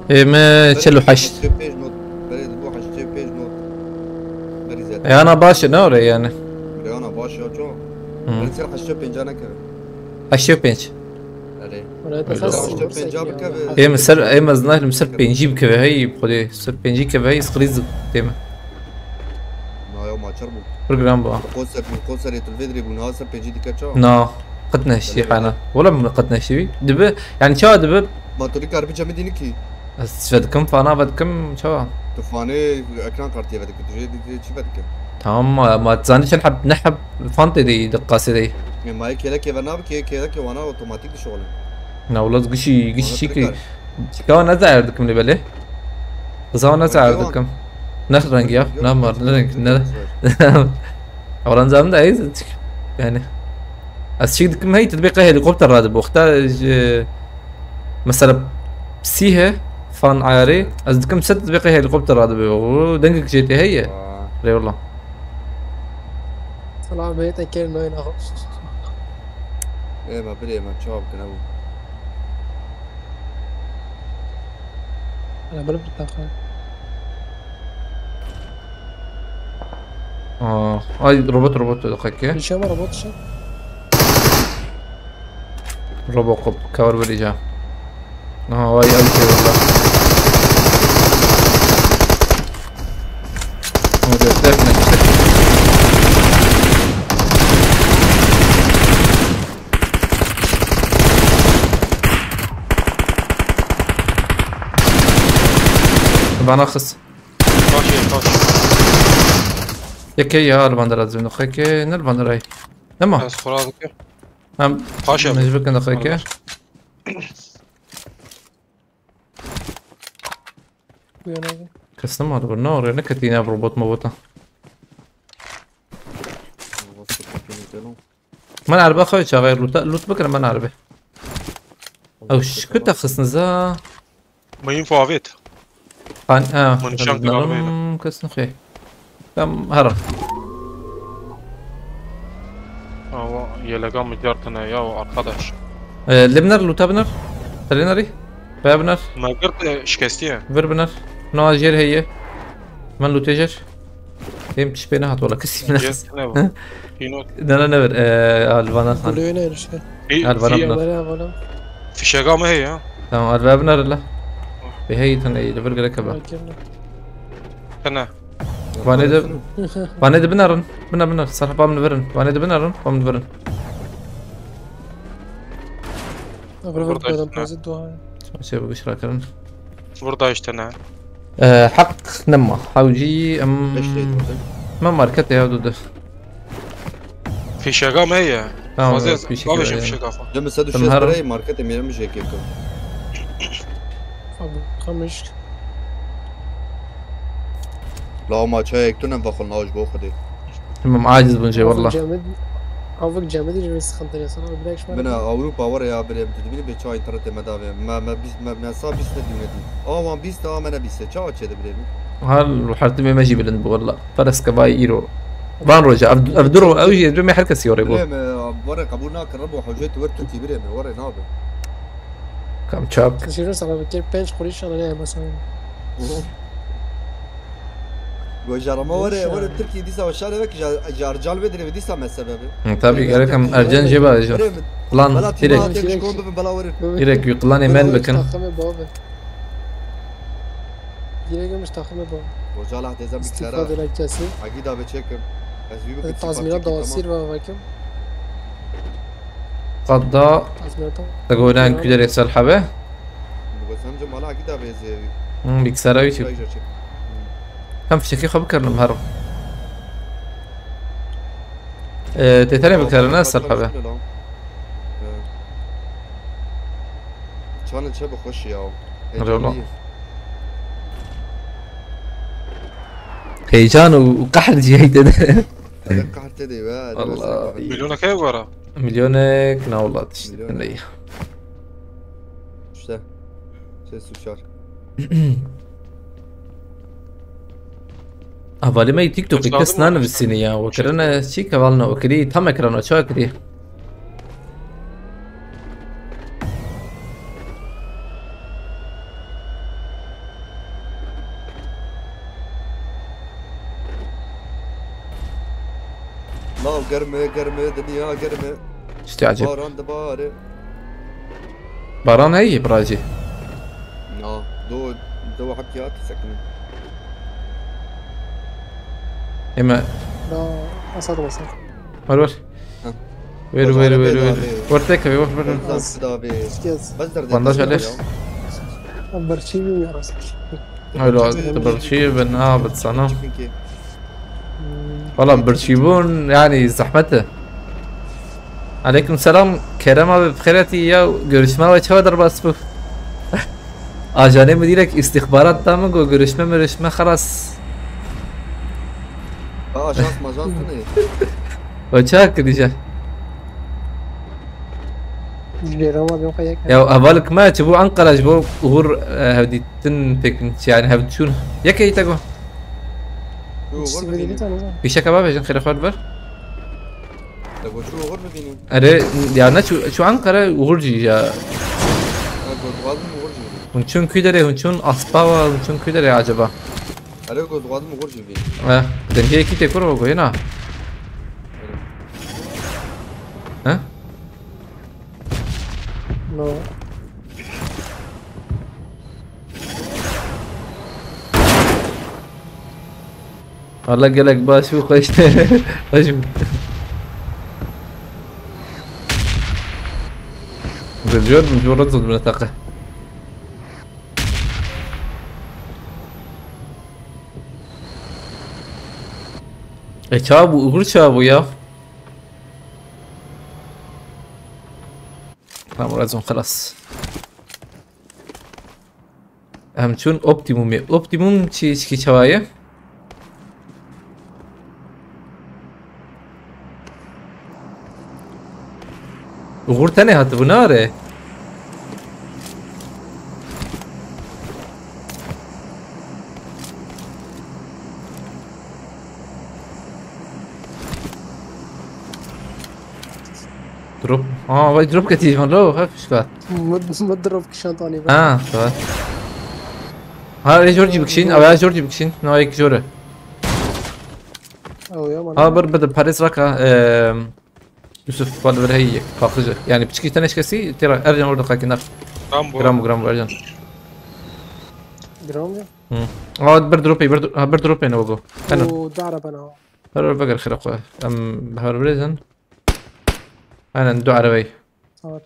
Ê, me çel û heşt. Heştê û pênc not. Berê dibo heştê û pênc not. Berî zêde. E, ana baş e, ne oraya yani? Reyana baş ya, ço. Hı. Berê ser heştê û pênc neke. Heştê û pênc. Erê. Wala Öyle. Heştê û pênc bikeve. Ê, min ser, ê, ez nahilim ser pêncî bikeve, hey, xwedê, ser pêncî keve, hey, ez qirîz têm. Na ya, ma çer bû. Pir giran bû. Konser, konserê tu li vê dirê bû, niha ser pêncî dike ça? Na, qet neştî hana. Wala min qet neştî. Dibe, yani çawa dibe? Ma tu dikarî bicemidî nikî? Ez vedikim, fana vedikim, çawa? Tu fanê ekran kartiyê vedikim, tu jê dikî çi vedikim? Tamam, ma, ma zanî çend heb, ne heb fan tê de, diqasê de. E, ma yê kêlekê ve nabikê, kêlekê wana otomatik dişoxlin. Na, wala gişî, gişî wana çi tu kê? Nikar. Çika ne zehir dikim lê belê? Qiza ne zehir dikim? Ne rengi ya? Ne mar, ne renk, ne? Oran zam da ez, yani. Ez çik dikim hey, tu dibê qey helikopter radibe. Wexta ji, mesela, sî he, fan ayarê, ez dikim sed dibê qey helikopter radibe. O dengek jê tê heye. Aa. Rê wala. Salam bê te kir noyna. Ê, me birê, me çawa bikin ew. Hele bile bir dakika. Aa, ay, robot, robot, dakika. Bir şey var, robot şey. Robocop, cover vereceğim. Aha, vay, ay, şey valla. Ama göster ne işte. Bana kız. Kaç, kaç. Yekê ya li van de razî, nixekê ne li van de ray. Dema. Ez xwe razî. Hem paşa mecbur kin nixekê. Uyanayım. Kes nema li vir, ne oraya, ne ketî nav robot mobota. Robot mobota. Man erbe xwe çaxê loot, loot bikirim man erbe. Ew şikir te xistinize. Min info avêt. An, ha, min şan kir arabeyê de. Kes nixê. Tam herin. Awa, yeleka min cartine ya arkadaş. E, lê biner, loota biner. Trainerî. Veya biner. Me girt, e, şikestiye. Vir biner. No jêr heye. Min lootê jêr. Êm tişt pê nehat wala, kesî min nexist. Yes, ne bu? Pînot. Ne, ne, ne bir, e, Alvana han. Gulüyü ne işte? Alvana buna. Alvana, Alvana. Fişega me heye ya. Tamam, Alvana buna rila. Be hey, tane, li vir gerek heba. Tane. Vanê de, vanê de binarin. Bina, bina. Sarha bam verin. Vanê de binarin, bam verin. Burada işte ne? Şey, bu güç rakarın. Burada işte ne? Ee, haq nema. Hawcî, em, me market ya dudu. Fişega me ye. Tamam, fişega ye. Fişega. Dem sed û şêst lirayê marketê mêrem jê kê. Abi, kamiş. La ma çayek tu nem vexil naj bo xwedê. Tamam, aciz bunca Avuk wallah. Cemid, Avuk Cemid ji sıkıntı ya sana bir dakika. Bina Avrupa were ya birê, tu dibînî bê çay internetê me davê. Me me bîst me me sa bîst ne dîne dî. A wan bîst a me ne bîst. Çawa çê de birê min? Hal hertimê me jî bilind bû wallah. Pereskevay îro. Van roja, ev, ev du ro, ew jî ez bê me her kesî orê bû. Birê me were qebûl nakin rebo hocê tu wer Tirkî birê me were nabe. Kam çap. Kısırı sana bir kere penç kuruş sana ne mesela. Go jarama were were Tirkî dîsa şarê vek jar jar cal vedire dîsa me sebebi. Hı, tabii gerek em Ercan jê bajin. Birê min. Lan Bela direkt, tîma têj kon bibin bela were. direkt yuklan ê me bikin. Takımı bol be. Direkt gümüş takımı bol. Hoca Allah dezem bir İstifa kara. Delakesi. Agî da be çekim. Ez wî bikin. Tazminat da wasir ve bakayım. Qadda Tazminat da. te goran kuderê ser hebe. Bu sen de mala agî da be zê. Hı, bilgisayara YouTube. Çay çek. Hem fişekî xwe bikirnim her. Ee, têterê bikirine ser hebe. Çanın çe bi xweş ya. Rolo. Heyecan û qehr jî heyde de. Hadi kahte de ver. Allah. Milyona kaya bu ara? Milyonek na wala tişt Milyonek. Ney. İşte. Ses uçar. Hevalê me yê TikTokê Lazım kes olmuş. Nanivîsîne ya. We kirine çî kevalna we kirî tam ekrana çawa kirî. Law germe germe dinya germe. Tiştê ecêb. Baran dibare. Baran heye biracî. Na, do do hepya tisekini. Ême Da asar basar. Ver ver. Hı. Ver ver ver ver. Ver tek ver ver ver. Zan dabe. Şikes. Bas derde. Bandaj alês. Berçî mi yarası? Öyle birçî bin ha bit sana. Valla birçîbûn yani zehmet e. Aleyküm selam. Kerem abi bixêretî ya görüşme ve çawa derbas bû. Ajanê min direkt istixbarat da min got görüşme mürüşme xelas. Aa şans majans ne? O çawa kirîje? Jêrama bir kayak. Ya hevalek me çi bû Ankara ji bo Uğur e, hevdîtin pêk yani hevçûn. Yekê te got. Şu uğur mu bînî? Pîşeke bavêjin xêrê xwe ver. Te got şu uğur mu bînî? Erê ya ne çû çû Ankara Uğur jî ya. Ha got vazim uğur jî. Hûn çûn kî derê hûn çûn Aspawa hûn çûn kî derê acaba? Erê got vazim uğur jî bînî. He, dengê yekî tê kur o goyê na. He? No. Valla gelek baş û xweş. Xweş bû. Geliyor mu? Orada tutmaya takı. E çawa bû? Uğur çawa bû ya? Tamam, razon xelas. Em çûn Optimumê. Optimum çi çi çawa ye? Uğur tenê hatibû nare. Drop. Ha, vay drop ketî van lo, ha fişka. Mı, mı drop kişan tani ben. Ha, tamam. Ha, e George bikişin, ama George bikişin. No ek George. Oh ya man. Ha, bir bir de Paris raka. Eee Yusuf, whatever hey, paklıcı. Yani piçki tane şkesi, tira Ercan orada kakinar. Gram bu. Gram bu, gram bu Ercan. Gram ya. Hı. Aa, bir drop, bir dro- ha, bir drop yani bu. Aynen. O da araba na. Her bir bakar xira koy. Em bahar bilezen. Aynen du arabayı. Tamam.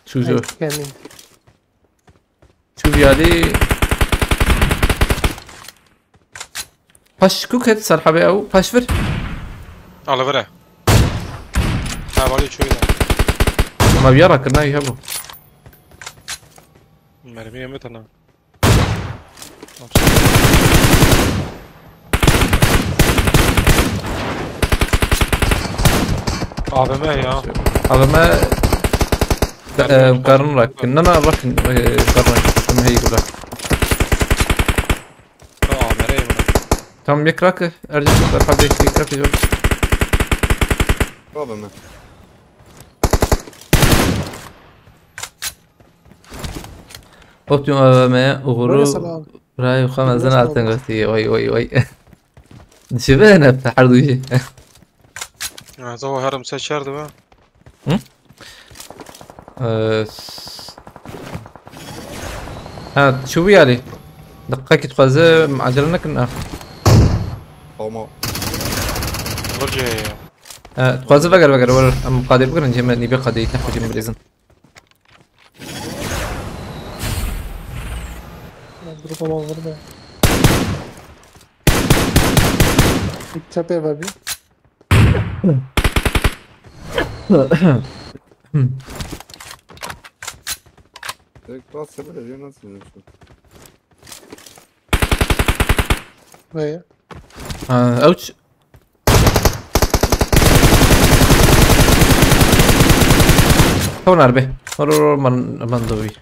Çocuğu. Kendin. Çocuğu hadi. Paş kuk et sarhabe ew. Paş vir. Alıvere. Ha, var ya çoğu da. Ama bir ara kırna ya bu. Mermiye mi tane? A V M ya. A V M. Mermi e, yok. Karın rak. Ne ne rak. E, karın rak. Tam hey bırak. Tamam, nereye bırak? Tam yek rak. Ercan, hadi yek rak yok. Problem mi? Optimum A V M uğru. Böyle salam. Ray xwe mezin Nasıl hatin oldu? Gotî. Oy, oy, oy. Dişibe ne her duşi. Ha, zaten her imse çerdi be. Hı? Ee, s- Ha, çu bû yarî. Deqekî dixwaze, acele nekin, ah. Ama. Vurca ya. Ha, dixwaze veger, veger, veger. Em qadê bigirin, cem nîbê qadê, nexwecin bilêzin. Grupa mal burada. Tepe var bir. Direkt bas yapıyor ya, nasıl yürüyorsun? Buraya. Ha, ouch. Tamam, harbi. Hor, hor, hor, man, man da bir.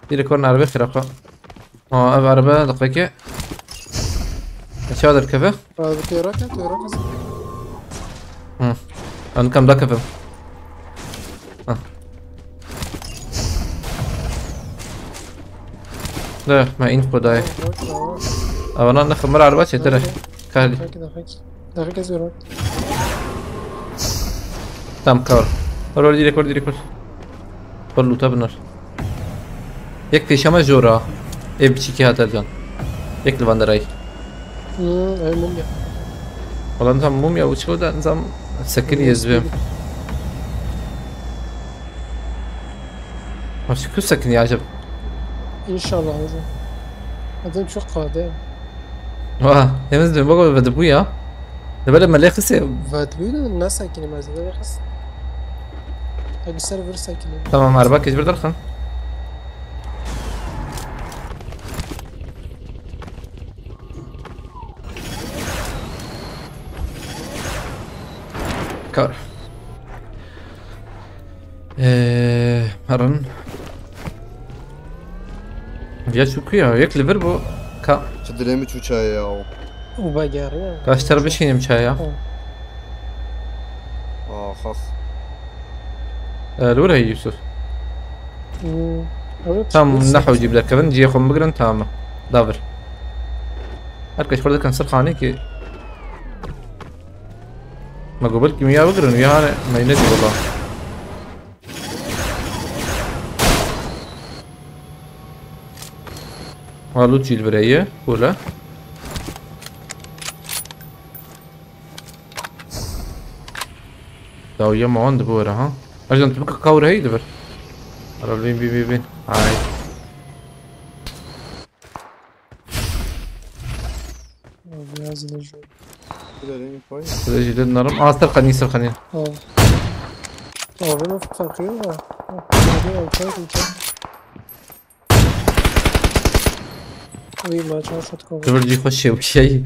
Direkt hor, harbi, xirafa. Ha, ev araba, deqeke. Aşağı derkeve. Abi, têra ke, têra ke. Hı. Em kam dakevim. Ha. De, me în xwedayê. Bak, bak, bak. Avana ne xemir araba çetir e. Hadi. Kahli. Dakika, dakika. Dakika, zor bak. Tam kar. Hor, hor, direkt hor, direkt hor. Hor, luta bunlar. Yek pêşeme jora. Ê biçîkî hat Ercan. Yek li van derayî. Hmm, ew mumya. Wala nizam mumya û çi da nizam sekinî ez bim. Ha, şükür sekinî acaba. İnşallah hocam. Adam çok kade. Wa, hemiz dün bak ve bu ya. Ne böyle melek hisse. Vat buydu, nasıl sekinî mazide xist. Abi ser vur sekinî. Tamam, araba keç bir derxin. Kar. Eee, herin. Ya çuku ya, yek li vir bu ka- Çi dilê min çû çayê ya. Û veger ya. Kaşter bişînim çaya. Hı. Ax, ax. Ee, li wir heye Yusuf. Hmm, evet, tam nexwe cî bi derkevin, cihê xwe bigirin, tamam. Da vir. Her kes xwe dikin ser xanê ki. Me got belkî min ya bigirin, ya ne, me nedî wela. Ha, loot jî li vir heye, cool e. Dawiya me wan dibi were ha. Ercan, tu bika ka wir heye li vir. Ara bin, bin, bin, bin. Hay. Abi, yazılı şu. Gidelim, koy. Şurada jilet narim. Aa, serxanî, serxanî. Al. Abi, ne farkı yok ya. Hadi, al, koy, koy. Uy, maç, al, shot cover. Kıvırcı hoş şey, bu şey.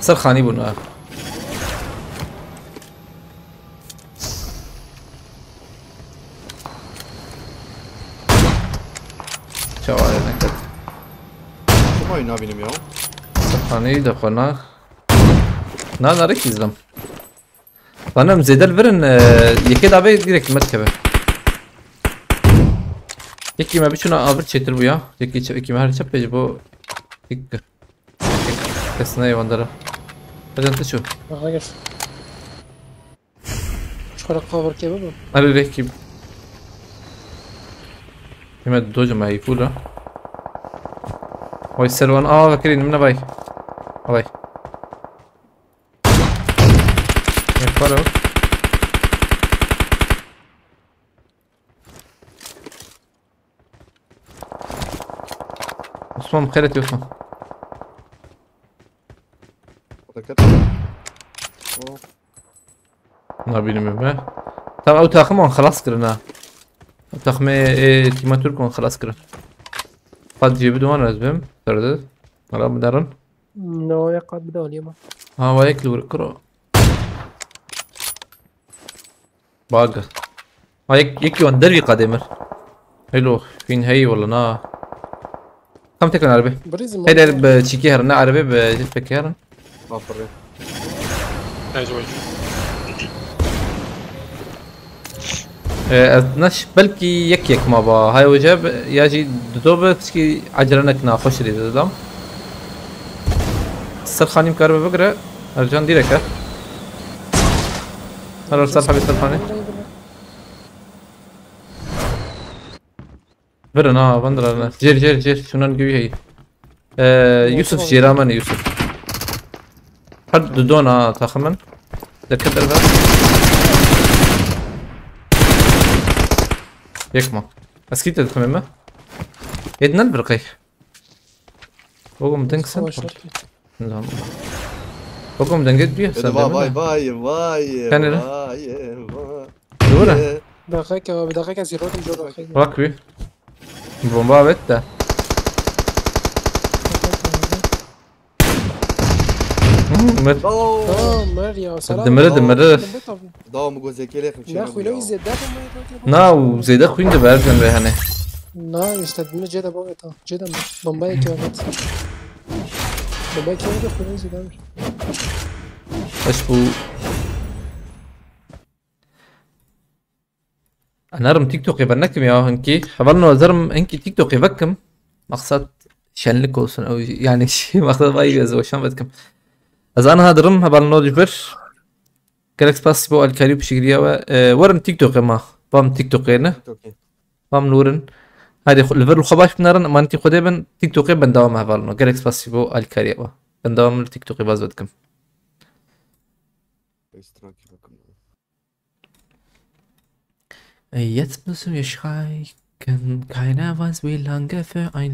Ser xanî bûn ha. Çawa ye neket? Çima wî nabînim ya? Ser xanî de xwe nax. Na, narekî izlem. Zanim zêde li vir in, e, yekê davê direkt me dikeve. Yekî me biçûna avir çêtir bûya. Yekî çe-, yekî me her çepê ji bo dik. Kes neyê wan dere. Hadi tu çû. Aha, geç. Şu kadar cover kê baba. Hadi direkt kim? Kime dojo me full ha. Vay ser wan, aa, vekirin, min vay. Vay. Yapar o. Osman, xêret Osman. Dikkat. O. Nabînim me. Tamam, ew taxim wan xilas kirin ha. Ew taximê ê tîma Tirk wan xilas kirin. Qad cêbi duwan ez bim. Serdar. Mala bidarin. No, ya qad bidaliyema. Ha, wa yek li wir kiro. Bag. Ha, yek, yek yon dervî qadê mir. Helo, fîn hey wala na. Kam tekan arabê. Birîzim. Hey der bi çîkê herin, ne arabê bi jetpackê herin. Aferin. Thanks, Roger. Ee, ez neş belkî yek yek ma ba. Hay hoca bi-, ya jî dudo bi tişkî ecele nekina xweş rê didam. Ser xanîm kar bi bigire. Ercan direk e. Her ser hebî ser xanî. Birin ha, van dirar ne. Cêr, cêr, cêr. Şunan güyü hey. Ee, Yusuf jêra me ne Yusuf. Her du don ha taxim min. Deket derve. Yek ma. Eskî te diximê me. Êd nel bir qey. Oğlum ding sen. Tamam. Oğlum denge diyor sen. Vay, vay, vay, vay. Sen nere? Vay, vay. Doğru. Ee, Daqiqe, bir daqiqe zîrokim jo daqiqe. Bak bir. Bomba evet de. Hmm, mer. Oo. Tamam, mer ya. Selam. Demire, demire. Dawam gozekele xim. Ne xuyla zêde bomba. Na, u zêde xuyun de berzen be hani. Na, işte bunu cede bomba ta. Cede mi? Bomba iki evet. Bomba iki evet xuyla zêde bir. Eş bu. Enerim TikTokê ver nekim ya hinkî. Hevalno ez erim hinkî TikTokê vekim. Maksat şenlik olsun. Ew, yani şey, maksat vay ez weşan vetkim. Ez anha dirim hevalno ji vir. Gelek spas bo alkarî û piştgiriya we. E, werin TikTokê ma. Bam TikTokê ne? TikTokê. Bam nurin. Hadi xu-, li vir xwe baş binarin, emanetî Xwedê bin, TikTokê bendewam hevalno. Gelek spas bo alkariya we. Bendewam li TikTokê baz vetkim. Jetzt müssen wir schreien, keine was wie lange für ein